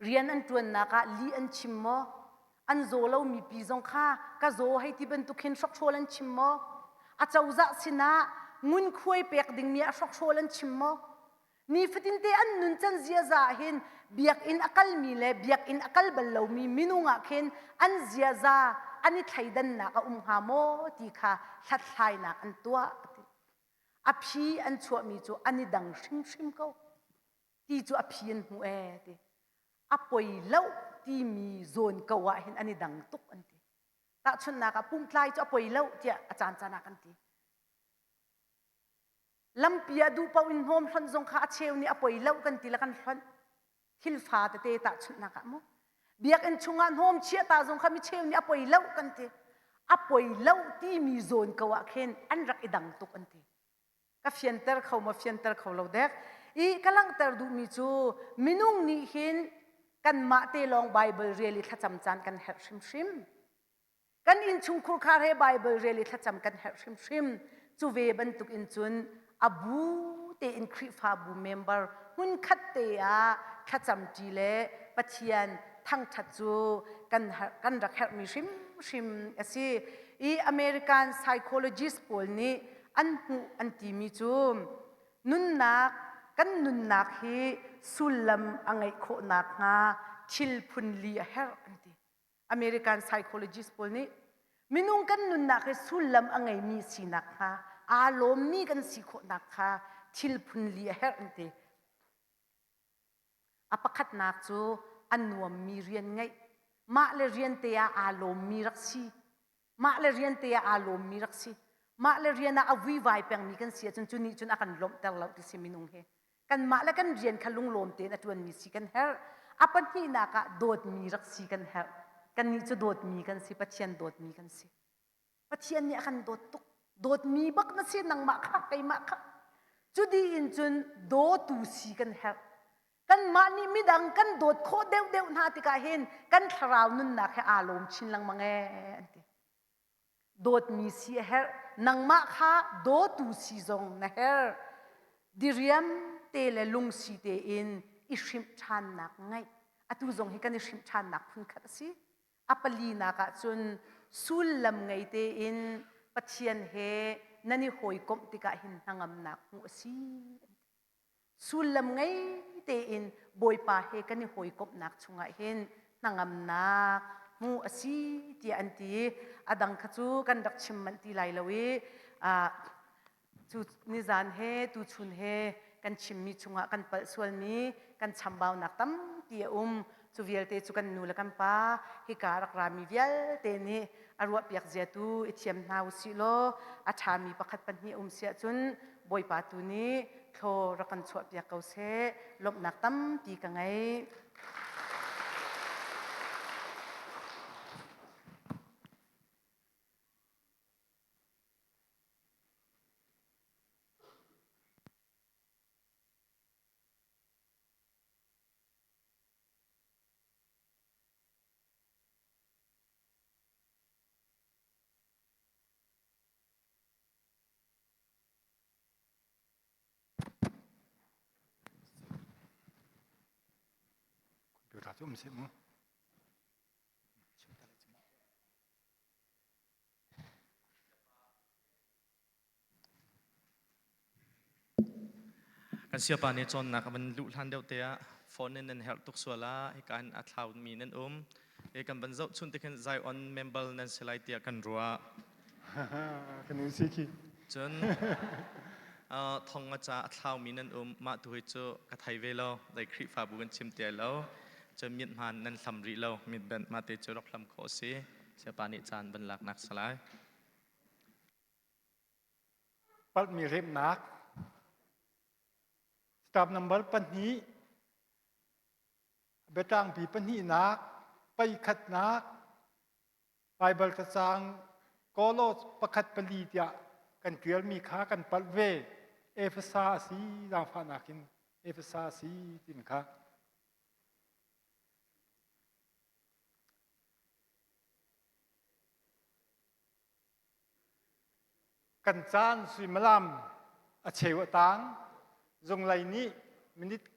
Rian an ṭuannak ah lih an chim maw? An zaw lomi pi zong kha ka zaw hei ti bantuk hin hrokhrawl an chim maw? A cozah sinah ngunkhuai pek dingmi ah hrokhrawl an chim maw? Nifatinte an nuncan ziaza ah hin biakinn a kalmi le biakinn a kal bal lomi minung ah khin an ziaza an i thleidannak a um hnga maw ti kha hlathlainak an tuah. A phi an chuahmi cu an i dang hrimhrim ko. Ti cu a phi an hmu ee ti. A poi lo timi zawn ko ah hin an i dang tuk an ti. Tahchunhnak ah pumtlai cu a poi lo tiah a caan caan ah kan ti. Lampi ah duh paoh in hnawm hlonh zong kha a cheu nih a poi lo kan ti le kan hlonh. Thil fa tete tahchunhnak ah mu. Biakinn chungah hnawm chiah ta zong kha mi cheu nih a poi lo kan ti. A poi lo timi zawn ko ah khin an rak i dang tuk an ti. Ka fianter kho maw fianter kho lo dek. I ka langhter duhmi cu minung nih hin kanmah te lawng Bible rel i thlacam caan kan herh hrimhrim. Kan innchungkhur khar he Bible rel i thlacam kan herh hrimhrim. Cu ve bantuk in cun a bu tein Khrihfabu member hmunkhat te ah thlacam ṭi le Pathian thangṭhat cu kan, kan rak herhmi hrimhrim a si. I American psychologist pawl nih an hmuh an timi cu nunnak kan nunnak hi sullam a ngeih khawh nakhnga thil phun li a herh an ti. American psychologist pawl nih minung kan nunnak hi sullam a ngeimi sinak hnga aa lawmmi kan si khawhnak kha thil phun li a herh an ti. A pakhatnak cu a nuammi rian ngeih. Mah le rian te ah aa lawmmi rak si. Mah le rian te ah aa lawmmi rak si. Mah le rian ah a vuivai pengmi kan si ahcun cu nih cun a kan lawmhter lo ti si minung hi. Kanmah le kan rian kha lunglawm tein a ṭuanmi si kan herh. A pahnihnak ah dawtmi rak si kan herh. Kannih cu dawtmi kan si, Pathian dawtmi kan si. Pathian nih a kan dawt tuk. Dawtmi bak na si nangmah kha keimah kha. Cu dih in cun dawtu si kan herh. Kanmah nih midang kan dawt khawh deuhdeuh hna tikah hin kan thlarau nunnak he aa lawm chin lengmang ee an ti. Dawtmi si a herh. Nangmah kha dawtu si zong na herh. Diriam te le lungsi tein i hrimh ṭhannak ngeih. Atu zong hi kan i hrimh ṭhannak phunkhat a si. A palinak ah cun sullam ngei tein Pathian he nan i hawikomh tikah hin hnangamnak hmuh a si. Sullam ngei tein Bawipa he kan i hawikomhnak chungah hin hnangamnak hmuh a si tiah an ti. A dang kha cu kan rak chim manh ti lai lo i cu nizan he tuchun he kan chimmi chungah kan palh sualmi kan chambaunak tampi a um. Cu vialte cu kan nu le kan pa hika rak rami vialte nih a ruahpiak zia tu i thiam hna usih law a ṭhami pakhat pahnih um si ahcun Bawipa tu nih thlaw rak kan chuahpiak ko seh. Lawmhnak tampi ka ngei. Computer cu um seh mu. Kan siapa nih cawnnak a van luh hlan deuh te ah phone in nan herh tuk sual ah hika hin a thlau mi nan um. E kan van zoh chun te khin Zion member nan si lai tiah kan ruah. Kan in si khi. Cun thong a ca a thlau mi nan um mah tu hi cu ka thei ve lo dai Khrihfabu kan chim ti lo cun mit hmaan nan hlam rih lo mit bent mah te cu rak hlam khawh si siapa nih caan van lak nak salai. Palhmi remnak Staff number pahnih biatlangpi pahnihnak peikhatnak Baibal cacang Kolos pakhat pali tiah kan ṭialmi kha kan palh ve. Efesa a si zaangfahnak in Efesa a si timi kha. Kan caan suimilam a cheu a tang. Zunglei nih minute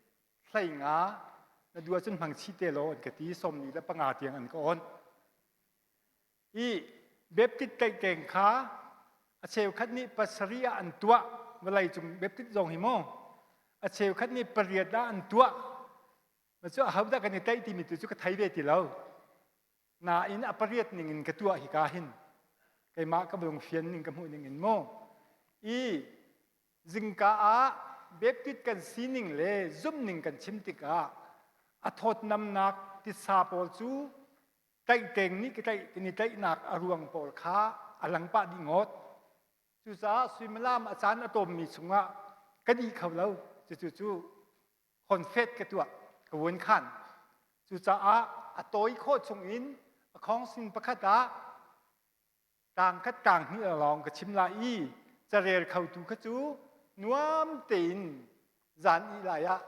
15 na duh ahcun hmang chih te law an ka ti 45 tiang an ka on. I Baptist tlaihtleng kha a cheukhat nih pasarih ah an tuah vawlei cung Baptist zong hi maw a cheukhat nih pariat ah an tuah cu ahodah kan i tlaih timi tu cu ka thei ve ti lo Nain a pariat ning in ka tuah hika hin keimah ka lung fian ning ka hmuh ning in mu i zingka ah Baptist kan sining le zumhning kan chim tikah a thawtnamnak titsa pawl cu tlaihtleng nih ka tlaih kan i tlaihnak a ruang pawl kha a lang pah dih ngawt. Cucaah suimilam a caan a tawmmi chungah ka dih kho lo. Cucu cu honfet ka tuah ka vun khan cucaah a tawi khawh chungin a khawngsin pakhat ah tang khat tang hnih lawng ka chim lai i carel khotu kha cu nuam tein zan ih lai ah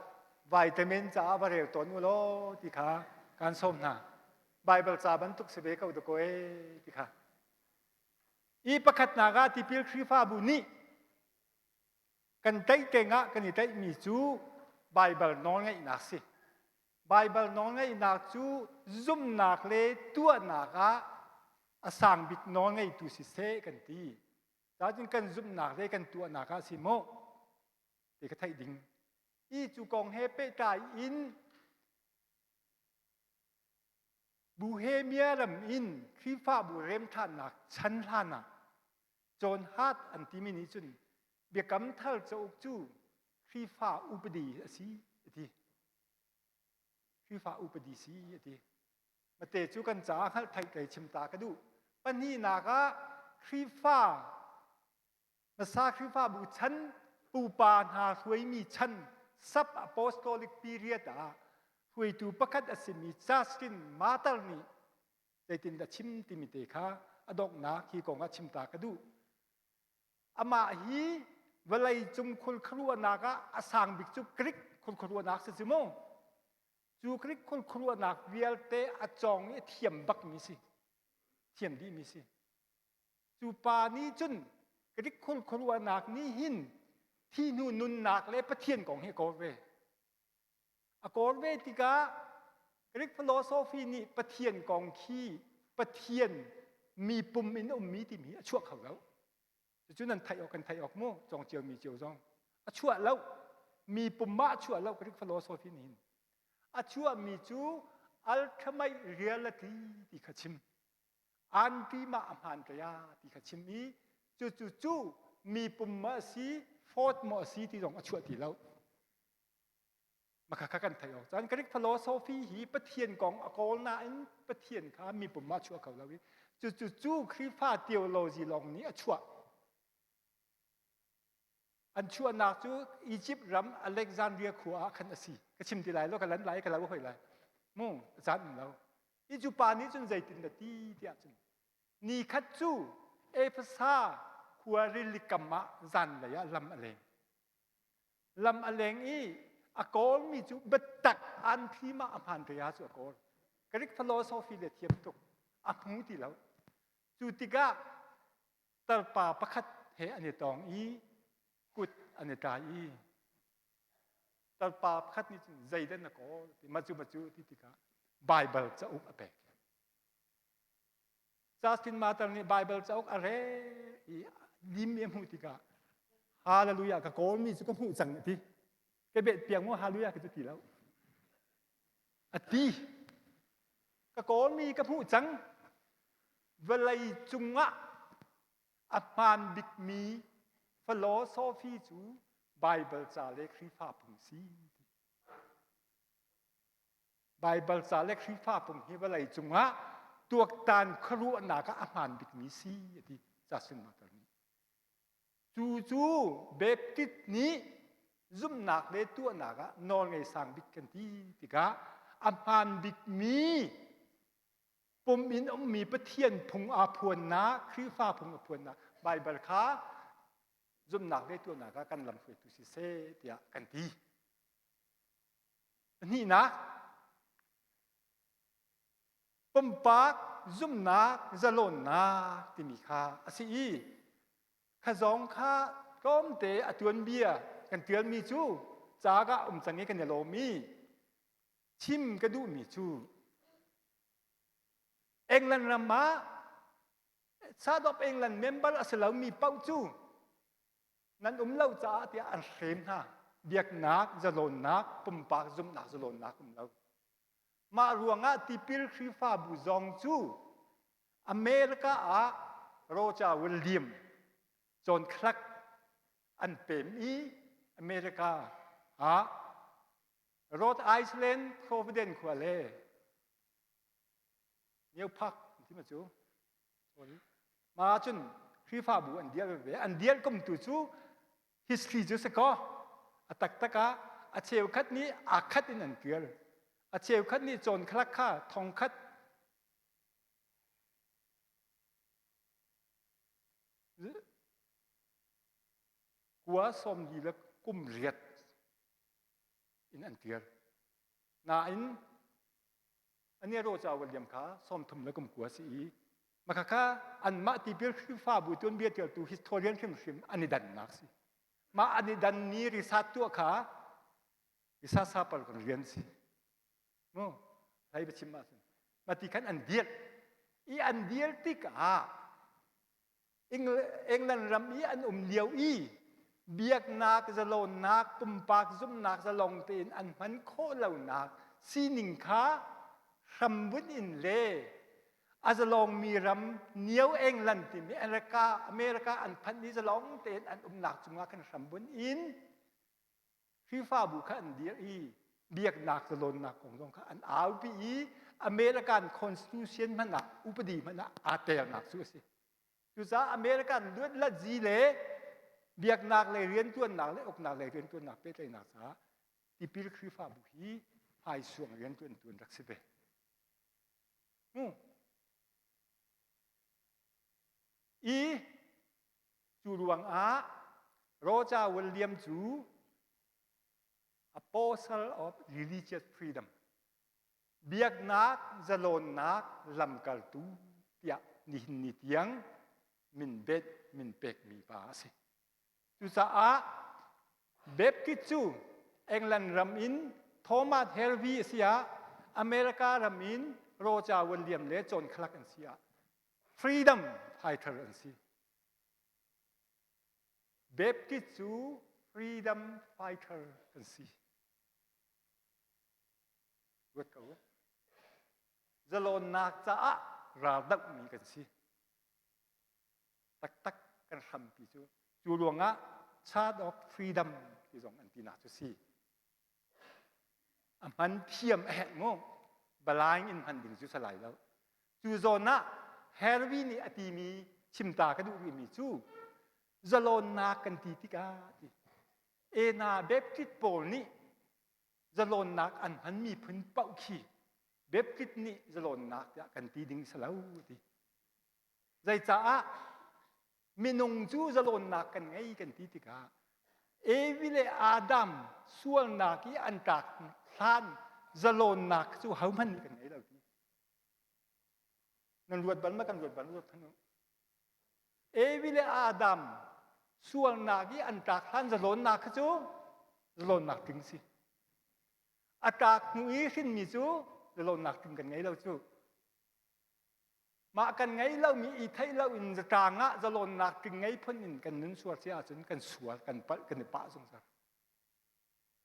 vitamin caah va rel tawn u law ti kha kan sawm hna Bible ca bantuk si ve ko dakaw ee ti kha i pakhatnak ah tipil Khrihfabu nih Kan tlaih ah kan i tlaihmi cu Baibal nawlngaihnak si. Baibal nawlngaihnak cu zumhnak le tuahnak ah a sang bik nawlngeitu siseh kan ti. Cun kan zumhnak le kan tuahnak ah si maw ti ka theih ding. I cu kong he pehtlai in Bohemia ram in Khrihfabu remṭhannak chan hlan ah John Hart an timi nih cun Biakam Thar cauk cu Khrihfa upadi a si a ti. Khrihfa upadi si a ti. Mate cu kan caah hngalh theih kei chim ta ka duh. Pahnihnak ah Khrihfa hmasa Khrihfabu chan pupa hna hruaimi chan Sub apostolic period ah hruaitu pakhat a simi Justin Martyr nih zeitindah chim timi te kha a donghnak hi kong ah chimta ka duh. Amah hi vawlei cung khulkhuruahnak ah a sang bik cu Greek khulkhuruahnak si cu mu. Cu Greek khulkhuruahnak vialte a cawng i a thiam bakmi si. Thiam dihmi si. Cu pa nih cun Greek khulkhuruahnak nih hin thi hnu nunnak le Pathian kong hi a kawl ve. A kawl ve tikah Greek philosophy nih Pathian kong khi Pathian mi pum in ummi timi a chuah kho lo. Cucu nan theih awk kan theih awk mu cawng cio mi cio zong. A chuah lo. Mi pum ah a chuah lo Greek philosophy nih hin. A chuahmi cu ultimate reality ti kha chim. Anti mah a hmaan ka ya ti kha chim i cucu cu mi pum ma a si fourth maw a si ti zong a chuah ti lo. Maka kha kan theih awk. Cun Greek philosophy hi Pathian kong a kawl nain Pathian kha mi pum ah chuah kho lo i cucu cu Khrihfa theology lawng nih a chuah. An chuahnak cu Egypt ram Alexandria khua ah khan a si. Ka chim ti lai lo, ka lan lai, ka lo hoi lai. Mu, caan um lo. I cu pa nih cun zeitin na ti tiah cun ni khat cu Efesa khua rili kam ah zanlei ah lam a leng. Lam a leng i a kawlmi cu biatak an phi ma a hmaan te cu a kawl. Greek philosophy le thiam tuk a hmu ti lo. Cu tikah tarpa pakhat he an i tong i kut an i tlai i tarpa pakhat nih cun zeidah na kawl ti macu macu ti tikah Baibal cauk a pek. Justin Martyr nih Baibal cauk a rel i lim i a hmuh tikah Hallelujah ka kawlmi cu ka hmuh cang a ti. Ka bet piak mu hallelujah ka cu ti lo. A ti. Ka kawlmi ka hmuh cang. Vawlei cungah a hmaan bikmi philosophy cu Baibal ca le Khrihfa phung si. Baibal ca le Khrihfa pung hi vawlei cungah tuaktan khuaruahnak ah a hmaan bikmi si a ti Justin Martyr nih. Cu cu Baptist nih zumhnak le tuahnak ah nawlngei sang bik kan ti tikah a hmaan bikmi pum in ummi Pathian phung aa phuannak Khrihfa phung a phuannak Baibal kha zumhnak le tuahnak ah kan lamhruaitu siseh tiah kan ti. Pahnihnak, pumpak zumhnak zalonnak timi kha a si i kha zong kha tlawmte a tuanbia kan tialmi cu ca ka um cang i kan i lawm i chim ka duhmi cu England ram ah South of England member a si lomi paoh cu nan um lo caah tiah an hrem hna biaknak zalonnak pumpak zumhnak zalonnak um lo mah ruangah tipil Khrihfabu zong cu America ah Roger William John Clark an pem i America ah Rhode Island Providence khua le New Park ti ma cu sorry ma cun Khrihfabu an dial ve an dial kum tu cu history cu si kaw a taktak ah a cheukhat nih aa khat in an tial a cheukhat nih cawn khalak kha thong khat kua sawm li le kum riat in an tial nain Ani ro ca William kha 30 le kum kua si i maka kha anmah tipil Khrihfabu tuanbia tialtu historian hrimhrim an i dannak si. Mah an i dan ni risat tuah kha risa sapal kan rian si. Mu hlei biachim ah cun mati khan an dial i an dial tikah England ram i an um lio i biaknak zalonnak pumpak zumhnak zalong tein an hman khawh lonak sining kha hrambunh in le a zalongmi ram New England timi America America an phanh i zalong tein an umnak cungah khan hrambunh in Khrihfabu kha an dir i biaknak zalonnak kong zong kha an aupi i American Constitution hmanh ah upadi hmanh ah aa telnak cu a si. Cucaah American luatlatzi le biaknak lei riantuannak le uknak lei riantuannak pehtlaihnak caah. Tipil Khrihfabu hi hmaisuang rianṭuantu an rak si ve. Mu. I cu ruangah Roger William cu Apostle of Religious Freedom biaknak zalawnnak lamkaltu tiah nihin ni tiang minbet min pekmi pa a si. Cucaah Baptist cu England ram in Thomas Hervey a si ah America ram in Roger William le John Clark an si ah freedom fighter an si. Baptist cu freedom fighter an si. Ruat ko. Zalawnnak caah raldohmi kan si. Taktak kan hrampi cu. Cu ruangah Church of Freedom ti zong an tinak cu si. A hman thiam a herh mu. Balaing in hman ding cu salai lo. Cu zawn ah Harvey nih a timi chimta ka duh rihmi cu zalawnnak kan ti tikah ti Ena Baptist pawl nih zalawnnak an hmanmi phun paoh khi Baptist nih zalawnnak tiah kan ti ding si lo ti. Zeicaah minung cu zalawnnak kan ngei kan ti tikah Evi le Adam sualnak i an tlak hlan zalawnnak cu hohmanh nih kan ngei lo ti. Nan ruat bal ma kan ruat bal ruat hmanh u. Evi le Adam sualnak i an tlak hlan zalawnnak kha cu zalawnnak tling si. A tlak hnu i hrinmi cu zalawnnak tling kan ngei lo cu. Mah kan ngei lomi i theih lo in zatlang ah zalawnnak tling ngei phun in kan nun sual si ahcun kan sual, kan palh, kan i pah zungzal.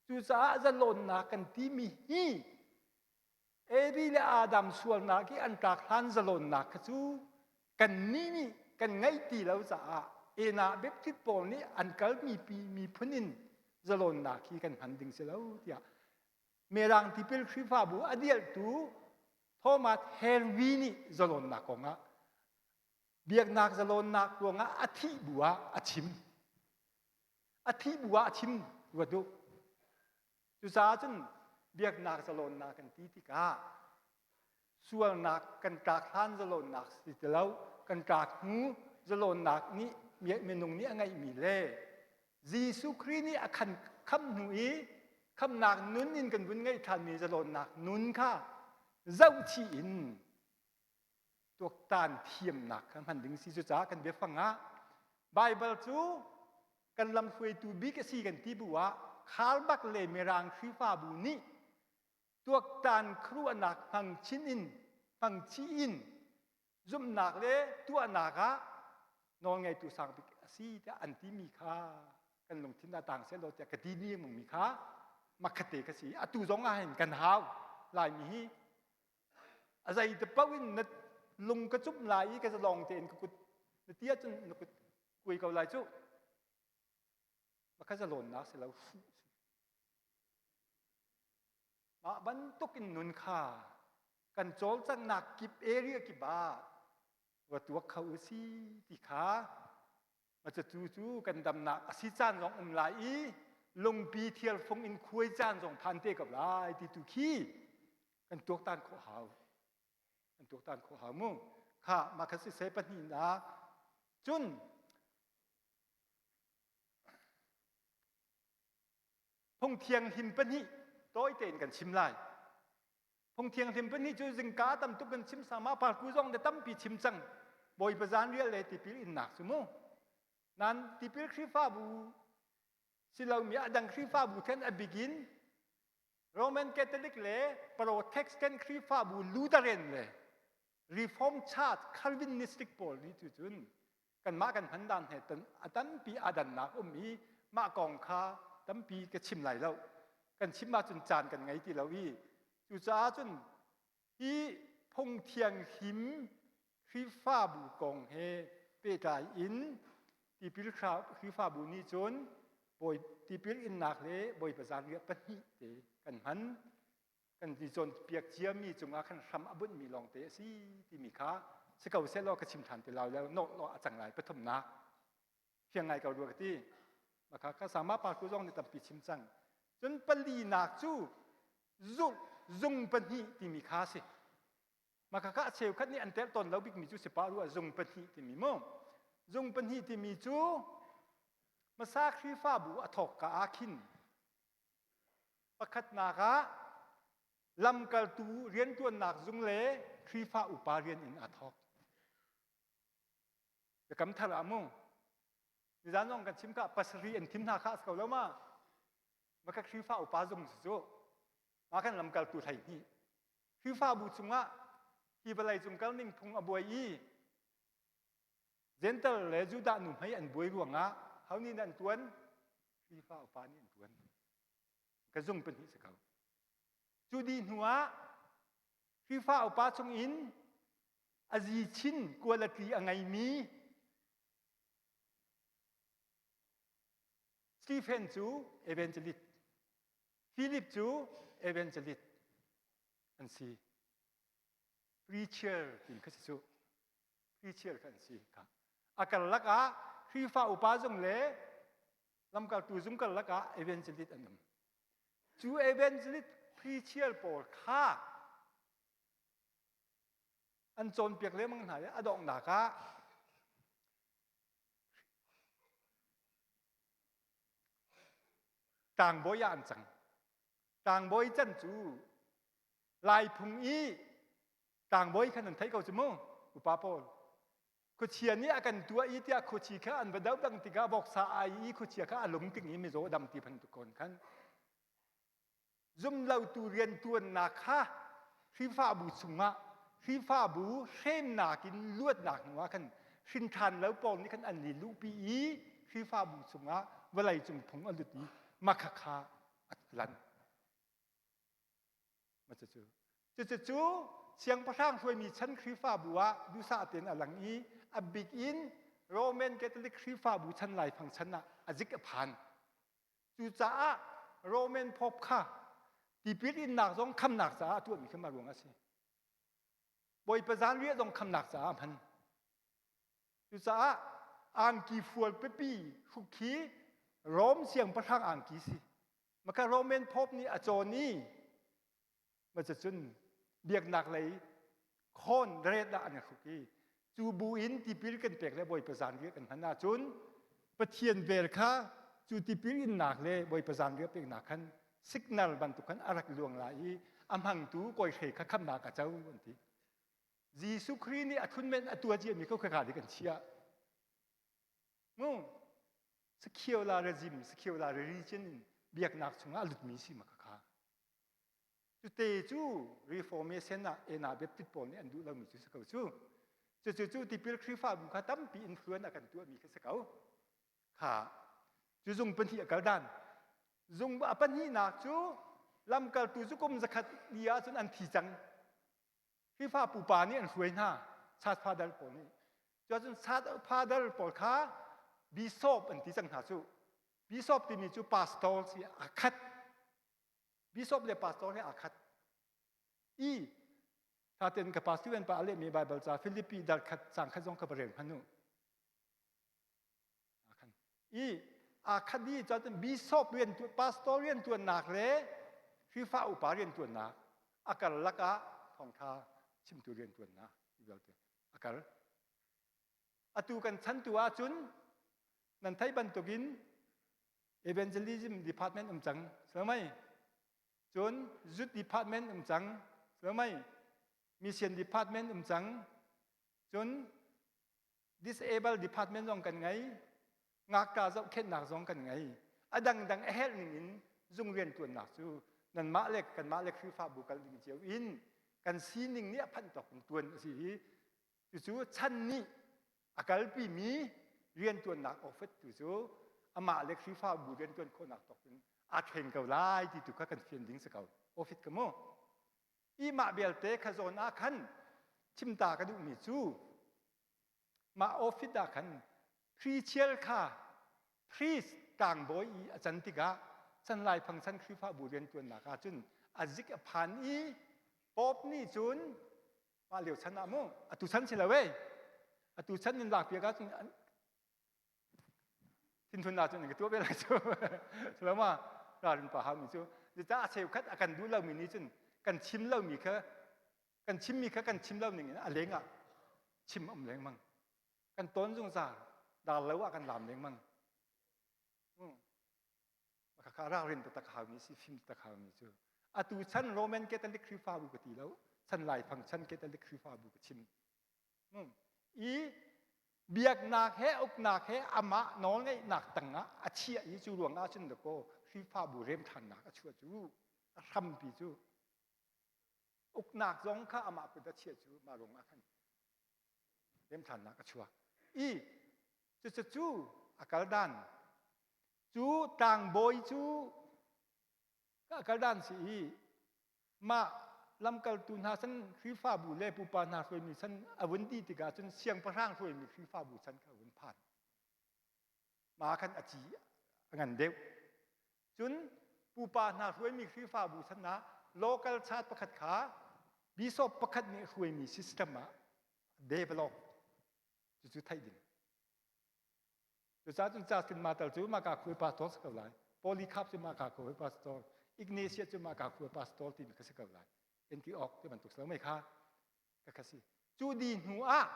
Cucaah zalawnnak kan timi hi Evi le Adam sualnak i an tlak hlan zalawnnak kha cu kannih nih kan ngeih ti lo caah enah Baptist pawl nih an kalmi pi miphun in zalawnnak hi kan hman ding si lo tiah Mirang tipil Khrihfabu a dialhtu Thomas Henry nih zalawnnak kongah biaknak zalawnnak ruangah a thih bu ah a chim. A thih bu ah a chim ruat u. Cucaah cun biaknak zalawnnak kan ti tikah sualnak kan tlak hlan zalawnnak si ti lo, kan tlak hnu zalawnnak nih minung nih a ngeihmi le Jesuh Khrih nih a khan khamh hnu i khamhnak nun in kan vun ngeih ṭhanmi zalawnnak nun kha zohchih in tuaktan thiamnak kha hman ding si cucaah kan biafang ah Baibal cu kan lamhruaitu bik a si kan ti bu ah Kharbak le Mirang Khrihfabu nih tuaktan khuaruahnak hmang chin in hmang chih in zumhnak le tuahnak ah nawlngeitu sang bik a si tiah an timi kha kan lungthin ah tang sehlaw tiah ka ti mi kha makhate ka si atu zong ah hin kan hau laimi hi a zei te paoh in na lung ka cumh lai i ka zalong tein ka kut na ti ahcun na kut kuai ko lai cu ka zalawnnak si lo hruh si mah bantuk in nun kha kan cawlcanghnak kip area kip ah va tuak kho u si ti kha Cucu cu kan damnak a si caan zong um lai i lungpi thialfung in khuai caan zong phan te ko lai ti tu khi kan tuaktan khawh hau. Kan tuaktan khawh hau mu. Kha mah kha siseh pahnihnak cun phung thianghlim pahnih tawi tein kan chim lai. Phung thianghlim pahnih cu zingka tam tuk kan chim sama parku zong de tampi chim cang. Bawipa zan rial le tipil innak cu mu. Nan tipil Khrihfabu silomi a dang Khrihfabu then a bigin Roman Catholic le Protestant Khrihfabu Lutheran le Reform Church Calvinistic pawl nih cu cun kanmah kan hman dan he a tampi a dannak um i mah kong kha tampi ka chim lai lo kan chim ahcun caan kan ngei ti lo i cucaah cun hi phung thianghlim Khrihfabu kong he pehtlai in tipil Khrihfabu nih cun bawi tipil innak le Bawipa zanriah pahnih te kan hman kan i cawnpiak ciami cungah khan hram a bunhmi lawngte a si timi kha si ko sehlaw ka chim ṭhan ti lai lo nawh law a cang lai pathumnak fiang ngai ko rua ka ti maka ka sama pa ku zong nih tampi chim cang. Cun palinak cu zung, zung pahnih timi kha a si. Mah khakha a cheukhat nih an telh tawn lo bikmi cu si pah rua zung pahnih timi mu. Zung pahnih timi cu hmasa Khrihfabu a thawk ka ah khin pakhatnak ah lamkaltu rianṭuannak zung le Khrihfa upa rian in aa thawk. Biakam thar ah mu. Nizan zong kan chim ka pasarih an thim hna kha a si ko lo ma? Maka Khrihfa upa zung si cu. Mah kan lamkaltu 12. Khrihfabu cungah hi vawlei cung kal ning phung a buai i Gentle le Judah nu hmei an buai ruangah ho nih an tuan? Khrihfa upa nih an tuan. Ka zung pahnih si ko. Cu dih hnu ah Khrihfa upa chungin a zi chin quality a ngeimi Stephen cu evangelist, Philip cu evangelist an si. Preacher ti kha si cu. Preacher kha an si. A karlak ah Khrihfa upa zong le lamkaltu zung karlak ah evangelist an um. Cu evangelist preacher pawl kha an cawnpiak lengmang hna i a donghnak ah tlangbawi ah an cang. Tlangbawi can cu Laiphung i tlangbawi khan an theih ko cu mu upa pawl. Khuachia nih a kan tuah i tiah khuachi kha an va doh dang tikah voksa ai i khuachia kha a lung ting i mizaw a dam ti bantuk kon khan zumlotu riantuannak kha Khrihfabu chungah Khrihfabu hremnak in luatnak hnu ah khan hrinthan lo pawl nih khan an li luhpi i Khrihfabu chungah vawlei cung phung a lut i makha kha a lan. Cucu cucu siangpahrang hruaimi chan Khrihfabu ah duhsah tein a lang i a bik in Roman Catholic Khrihfabu chan laifang chan ah a zik a phan. Cucaah Roman Pope kha tipil innak zong khamnak caah a tuahmi kha mah ruang a si. Bawipa zanriah zong khamnak caah a hman. Cucaah angki fual pipi hruk khi Rom siangpahrang angki si. Maka Roman Pope nih a cawn i macacun biaknak lei khawn ret ah an hruk i cu bu in tipil kan pek le Bawipa zanriah kan hman ahcun Pathian vel kha cu tipil innak le Bawipa zanriah peknak khan signal bantuk khan a rak luang lai i a hmangtu kawi hrei kha khamnak a co an ti. Jesuh Khrih nih a thunmen a tuah ciami ko kha kan chiah. Mu secular regime, secular religion in biaknak chungah a lutmi si ma kha. Cute cu Reformation ah ena Baptist pawl nih an duh lomi cu si ko cu. Cucu cu tipil Khrihfabu kha tampi influence a kan tuahmi kha si ko. Kha cu zung pahnih a kal dan. Zung a pahnihnak cu lamkaltu cu kum zakhat li ahcun an thi cang. Khrihfa pupa nih an hruai hna. Church father pawl nih. Cuahcun church father pawl kha bishop an ti cang hna cu. Bishop timi cu pastor si a khat. Bishop le pastor he aa khat. I thaten ka pastor pa a lehmi Bible ca Philippi dal khat cang khat zong ka va rel hmanh u. I aa khat i cun bishop rian pastor rian tuannak le Khrihfa upa rian tuannak a karlak ah thawngtha chimtu rian tuannak vialte a kal. Atu kan chan tu ahcun nan theih bantukin evangelism department um cang mei cun youth department um cang mei mission department um cang cun disable department zong kan ngei ngakta zohkhenhnak zong kan ngei a dangdang a herh ning in zung rian tuannak cu nanmah le kanmah le Khrihfabu kal ding cio in kan sining nih a phanh tawk in tuan a si hi Cucu chan nih a kalpimi riantuannak office tu cu amah le Khrihfabu riantuan khawhnak tawk in aa thleng ko lai ti tu kha kan fian ding si ko. Office ka mu. I mah belte kha zawn ah khan chimta ka duhmi cu mah office ah khan preacher kha priest tlangbawi i a can tikah chan laifang chan Khrihfabu riantuannak ah cun a zik a phan i Pope nih cun mah lio chan ah mu atu chan si lo ei atu chan in lak piak ahcun thinthun ahcun ka tuah ve lai cu lo ma. Ralrin pa haumi cu. Zeicah a cheukhat a kan duh lomi nih cun kan chim lomi kha kan chimmi kha kan chim lo ning in a leng ah chim um lengmang. Kan tawn zungzal dar lo ah kan lam lengmang. Khakha ralrin taktak haumi si fim taktak haumi cu. Atu chan Roman Catholic Khrihfabu ka ti lo. Chan laifang chan Catholic Khrihfabu ka chim. I biaknak he uknak he amah nawlngeihnak tangah a chiah i cu ruangah cun dakaw Khrihfabu remṭhannak a chuah cu a hrampi cu uknak zong kha amah kut a chiah cu mah ruangah khan remṭhannak a chuak. I cucu a kal dan cu tlangbawi cu a kal dan si i mah lamkaltu hna chan Khrihfabu le pupa hna hruaimi chan a vun dih tikah cun siangpahrang hruaimi Khrihfabu chan kha a vun phan. Mah khan a ci a ngan deuh. Cun pupa hna hruaimi Khrihfabu chan ah local church pakhat kha bishop pakhat nih hruaimi system ah develop cucu theih ding. Cucaah cun Justin Martyr cu maka khuai pastor si ko lai. Polycarp cu maka khuai pastor. Ignatius cu maka khuai pastor timi kha si ko lai. Antioch ti bantuk si lo mei kha ka kha si. Cu di hnu ah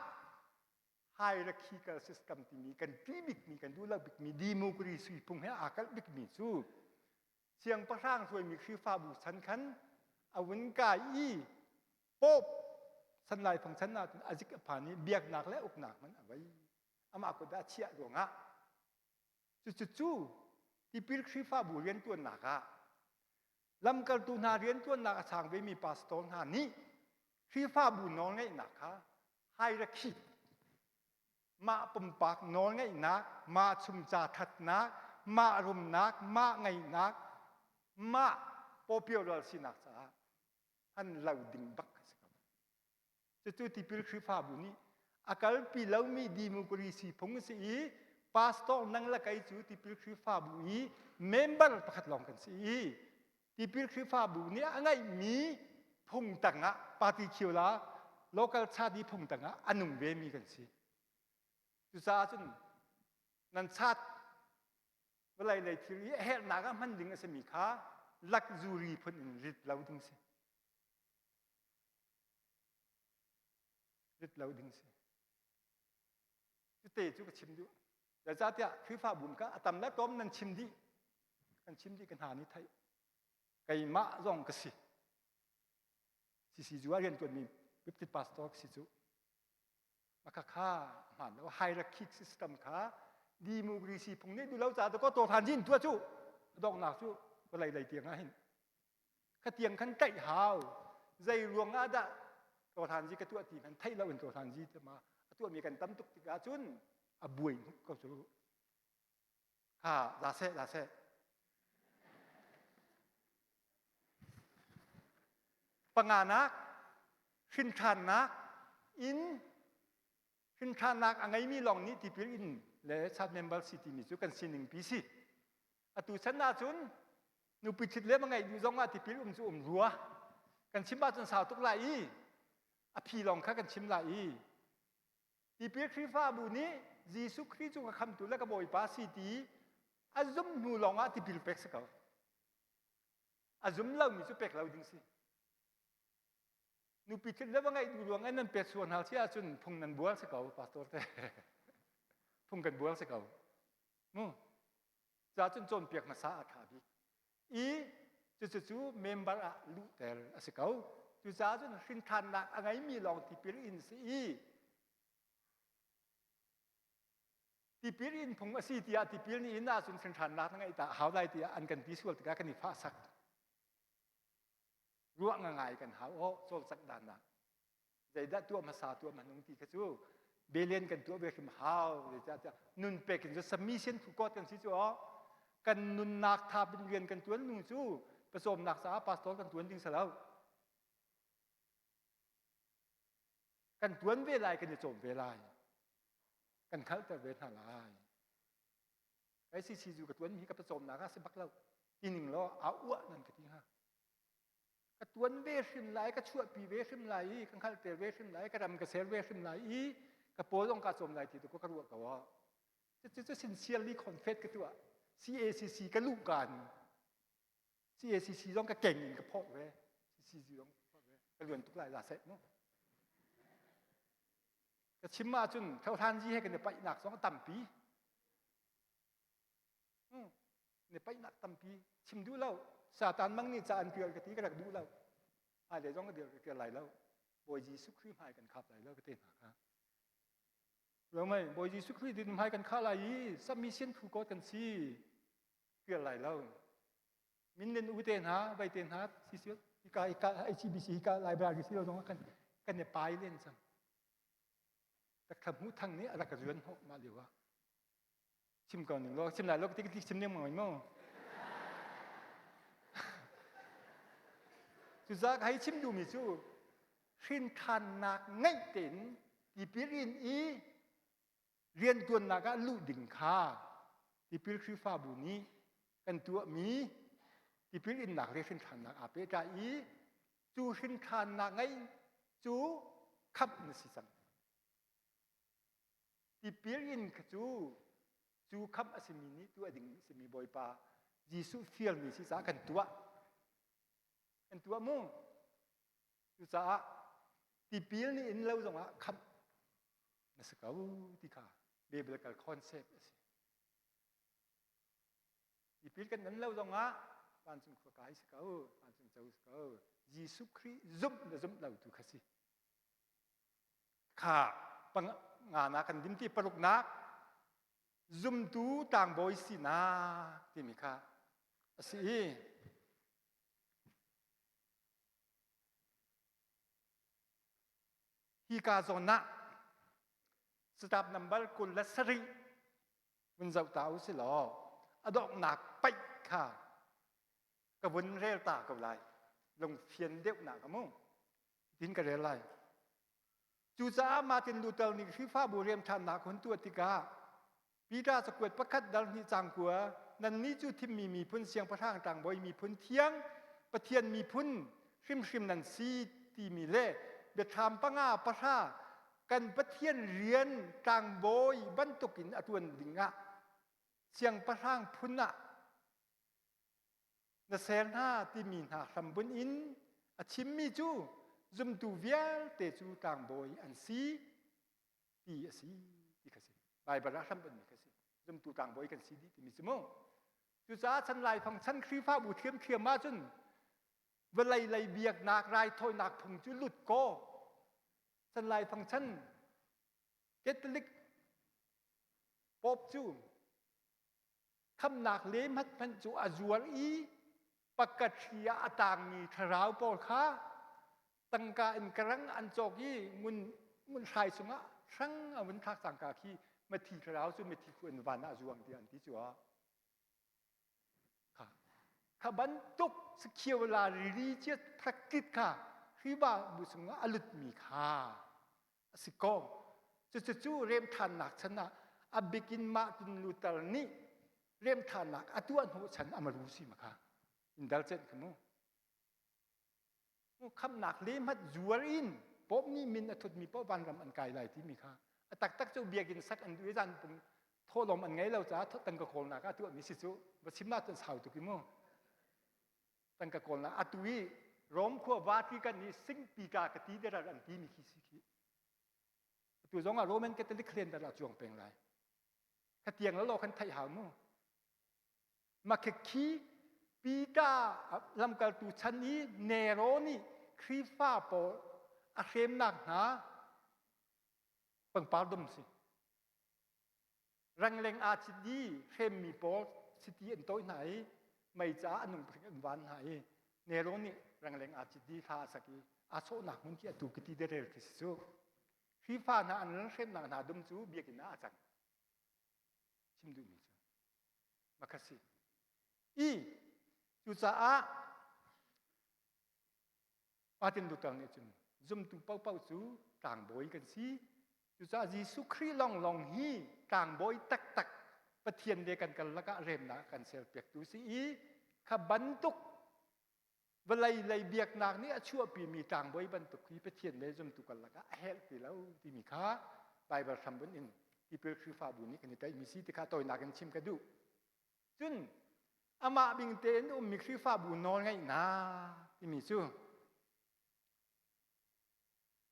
hierarchical system timi kan ṭih bikmi kan duh lo bikmi democracy phung he aa kalh bikmi cu siangpahrang hruaimi Khrihfabu chan khan a vun kai i Pope san laifang chan ah cun a zik a phan i biaknak le uknak hmanh a vei. Amah kut ah chiah ruangah cucu cu tipil Khrihfabu riantuannak ah lamkaltu hna riantuannak a sang vemi pastor hna nih Khrihfabu nawlngeihnak kha hierarchy mah pumpak nawlngeihnak mah chungca thatnak mah rumnak mah ngeihnak mah popular sinak caah an lo ding bak a si ko. Cucu tipil Khrihfabu nih a kalpi lomi democracy phung a si i pastor nang le kei cu tipil Khrihfabu i member pakhat lawng kan si i tipil Khrihfabu nih a ngeihmi phung tangah party khiola local chadi phung tangah a nung vemi kan si. Cucaah cun nan chat vawlei lei thil i a herhnak ah hman ding a simi kha luxury phun in rit lo ding si. Rit lo ding si. Cute cu ka chim duh. Zeicahtiah Khrihfabu kha a tam le tlawm nan chim dih. Kan chim dih ka hna nih theih. Keimah zong ka si. CCU ah rian tuanmi Baptist pastor ka si cu. Maka kha hmaan lo hierarchy system kha democracy phung nih duh lo ca ko to than jin tua cu donghnak cu vawlei lei tiang ah hin khatiang khan tlaih hau zei ruang ah dah tawhlan zi ka tuah ti hman theih lo in tawhlan zi te ma a tuahmi kan tam tuk tikah cun a buai hnuk ko cu kha za seh za seh panganak hrinthannak in hrinthannak a ngeimi lawng nih tipil in le church member si timi cu kan sining pi si Atu chan ahcun nupi ṭhit le ngeih duh zong ah tipil um cu um rua. Kan chim ahcun sau tuk lai i a phi lawng kha kan chim lai i tipil Khrihfabu nih Jesuh Khrih cu ka khamtu le ka Bawipa si ti a zum hnu lawng ah tipil pek si ko. A zum lomi cu pek lo ding si. Nupi ṭhit le va ngeih duh ruang in nan pek sual hna si ahcun phung nan bual si ko, pastor te. phung kan bual si ko. Mu. Ca cun cawnpiak hmasa a ṭha bik. I cucu cu member ah luhter a si ko. Cucaah cun hrinthannak a ngeimi lawng tipil in si i tipil in phung a si tiah tipil nih in ahcun hrinthannak na ngeih ta a hau lai tiah an kan ti sual tikah kan i fahsak. Ruah ngai kan hau aw cawlcangh dan ah. Zeidah tuah hmasa tuah hmanung ti kha cu belian kan tuah ve hrim hau zeicahtiah nun pek in cu submission to God kan si cu aw kan nunnak thap in rian kan tuan nu cu pasawmnak caah pastor kan tuan ding si lo kan tuan ve lai kan i cawm ve lai kan khalter ve hna lai ICC cu ka tuan mi ka pacawmnak ah si bak lo tining law a uah nan ka ti hnga ka tuan ve hrim lai ka chuahpi ve hrim lai i ka hngalhter ve hrim lai ka ram ka ser ve hrim lai i ka paw zong ka cawm lai ti tu ka ruah ko ah cucu sincerely confess ka tuah CACC ka luh kaan. CACC zong ka keng in ka phawk ve. CCC zong ka phawk ve. Ka luan tuk lai la seh mu. Ka chim ahcun Thohlanzi he kan i paihnak zong a tampi. Hmm. Ni paihnak tampi chim duh lo. Satan mang nih ca an tial ka ti ka rak duh lo. Hmailei zong ka dir ka lai lo. Bawi Jesuh Khrih hmai kan khap lai lo ka te hna kha. Lo mei Bawi Jesuh Khrih din hmai kan khah lai i submission phu ko kan si. Tial lai lo. Min len u te hna, vai te hna, si si hika hika HCBC hika library si lo zong kan kan i pai len cang. Tak hmu thang nih a rak ka zuan hnawh mah lio ah. Chim ko ning law, chim lai lo ti ti chim ning mang mo. Cucaah hei chim duhmi cu hrinthannak ngeih tein tipil in i riantuannak ah luh ding kha tipil Khrihfabu nih kan tuahmi tipil innak le hrinthannak aa pehtlai i cu hrinthannak ngeih cu khamh na si cang. Tipil in kha cu cu khamh a simi nih tuah ding a simi Bawipa Jesuh fialmi si caah kan tuah. Kan tuah mu. Cucaah tipil nih in lo zongah khamh na si ko ti kha biblical concept a si. Tipil kan nan lo zongah vancung khua kai si ko, vancung co si ko. Jesuh Khrih zumh na zumh lo tu kha si. Kha pangana kan dim ti paruknak zumtu tlangbawi sinak timi kha a si i hika zawn ah staff number 27 vun zoh ta u si law a donghnak paih kha ka vun rel ta ko lai lungfian deuhnak a mu tin ka rel lai. Cucaah Martin Luther nih Khrihfabu rianṭhannak hun tuah tikah Peter cakuat pakhat dal hnih cang kua nannih cu thimmi miphun siangpahrang tlangbawi miphun thiang Pathian miphun hrimhrim nan si timi le biathlam panga pahra kan Pathian rian tlangbawi bantukin a ṭuan dingah siangpahrang phun ah na ser hna timi hna hrambunh in a chimmi cu zumtu vialte cu tlangbawi an si ti a si ti kha si Baibal ah hrambunhmi kha si zumtu tlangbawi kan si dih timi cu mu cucaah chan laifang chan Khrihfabu ṭhiamṭhiam ahcun vawlei lei biaknak raithawinak phung cu lut kaw chan laifang chan Catholic Pope cu khamnak le hmanh cu a zuar i pakhat ah a tangmi thlarau pawl kha tangka in karang an cawk i ngun ngun hrai chungah hrang a vun thlak cangka khi mithi thlarau cu mithi khu in van ah zuang tiah an ti cu ah kha kha bantuk sakhiawla religious practice kha hriba bu chungah a lutmi kha a si ko. Cucu remthannak chan ah a bikin Martin Luther nih remthannak a tuah hnawh chan amaru si ma kha in dal cen kha mu. Khamnak le hmat zuar in pop nih min a thutmi paoh vanram an kai lai timi kha a taktak cu biakinn sak an duh i zan pum thawhlawm an ngei lo caah tangka kawlnak ah tuahmi si cu va chim ahcun sau tuk i mu. Tangka kawlnak atu i Rom khua Vatican nih Sing Peter Cathedral an timi khi si khi. Atu zong ah Roman Catholic calendar ah cuang peng lai. Khatiang la law kan theih hau mu. Makhekhi Peter lamkaltu chan i Nero nih Khrihfa pawl a hremnak hna pangpar dum si. Rangleng aa cit i hremmi pawl chiti an tawih hna i mei caah an nung an van hna i Nero nih rangleng aa cit i hla a sak i aa sawhnak hmun khi atu kiti derel khi si cu. Khrihfa hna an ran hremnak hna dum cu biakinn ah a cang. Chim duhmi cu makhasi. I cucaah Martin Luther nih cun zumtu paohpaoh cu tlangbawi kan si. Cucaah Jesuh Khrih lawnglawng hi tlangbawi taktak Pathian le kan karlak ah remnak kan serpiaktu si i kha bantuk vawlei lei biaknak nih a chuahpimi tlangbawi bantuk hi Pathian le zumtu karlak ah a helh ti lo timi kha Baibal hrambunh in tipil Khrihfabu nih kan i tlaihmi si ti kha tawinak in chim ka duh. Cun. Amah bing tein ummi Khrihfabu nawl ngeihnak timi cu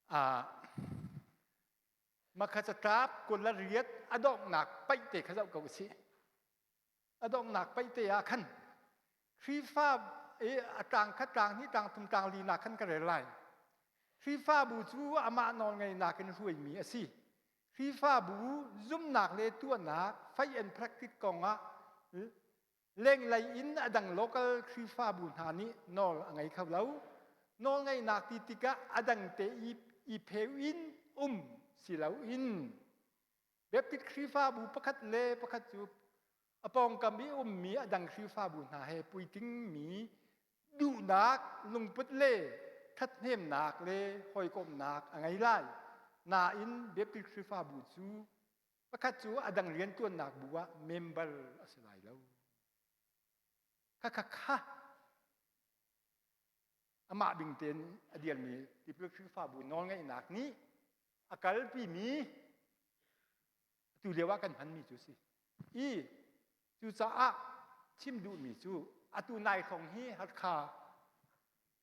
ah makha catlap 28 a donghnak paih te kha zoh ko usih. A donghnak paih te ah khan Khrihfa i a tlang khat tlang hnih tlang thum tlang li nak khan ka rel lai. Khrihfabu cu amah nawl ngeihnak in hruaimi a si. Khrihfabu zumhnak le tuahnak faith and practice kongah lenglei in a dang local Khrihfabu hna nih nawl a ngei kho lo. Nawlngeihnak ti tikah a dang te i, i pheu in um si loin Baptist Khrihfabu pakhat le pakhat cu a pawngkam i ummi a dang Khrihfabu hna he puitlingmi duhnak lungput le ṭhathnemnak le hawikomhnak a ngei lai. Nain Baptist Khrihfabu cu pakhat cu a dang rianṭuannak bu ah member a si lai lo. Khakha kha amah bing tein a dirmi tipil Khrihfabu nawlngeihnak nih a kalpimi atu lio ah kan hmanmi cu si. I cucaah chim duhmi cu atu nai hrawng hi Hakha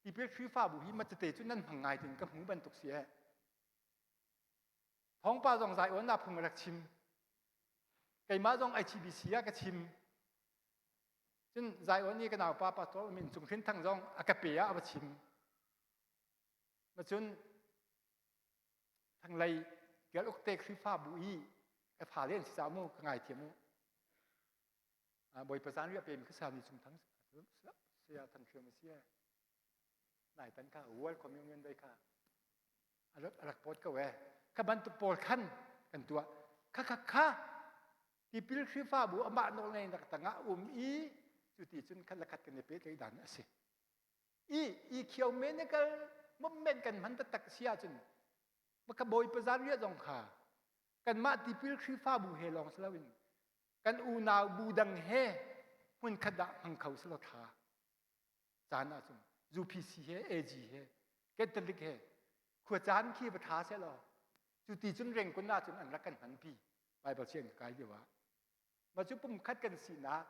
tipil Khrihfabu hi macate cu nan hmang ngai tin ka hmu bantuk si eh. Thawngpa zong zai awn phung rak chim. Keimah zong ITBC ah ka chim. Cun zai awn i ka naupa pastor min Cung Hrin Thang zong a ka pe ah a va chim. Ma cun thanglei tial ukte Khrihfabu i ka fale an si ca mu ka ngaithiam u. Bawipa zan riah pe mi ka sa ni Cung Thang saya Thang Hriam a si e. Nai tan kha World Communion Day kha a rak, a rak pawt ko e. Kha bantuk pawl khan kan tuah. Kha kha kha tipil Khrihfabu amah nawl ngei nak tangah um i cuti cun khat le khat kan i pehtlaih dan a si. I i khio medical movement kan hman taktak si ahcun maka Bawipa zan riah zong kha kanmah tipil Khrihfabu he lawng si loin kan unau bu dang he hmunkhat ah hmang kho selaw tha. Caan ahcun UPC he AG he Catholic he khua caan khi va tha seh law cu ti cun rengkun ahcun an rak kan hmanpi Bible sian ka kai lio ah mah cu pumkhat kan sinak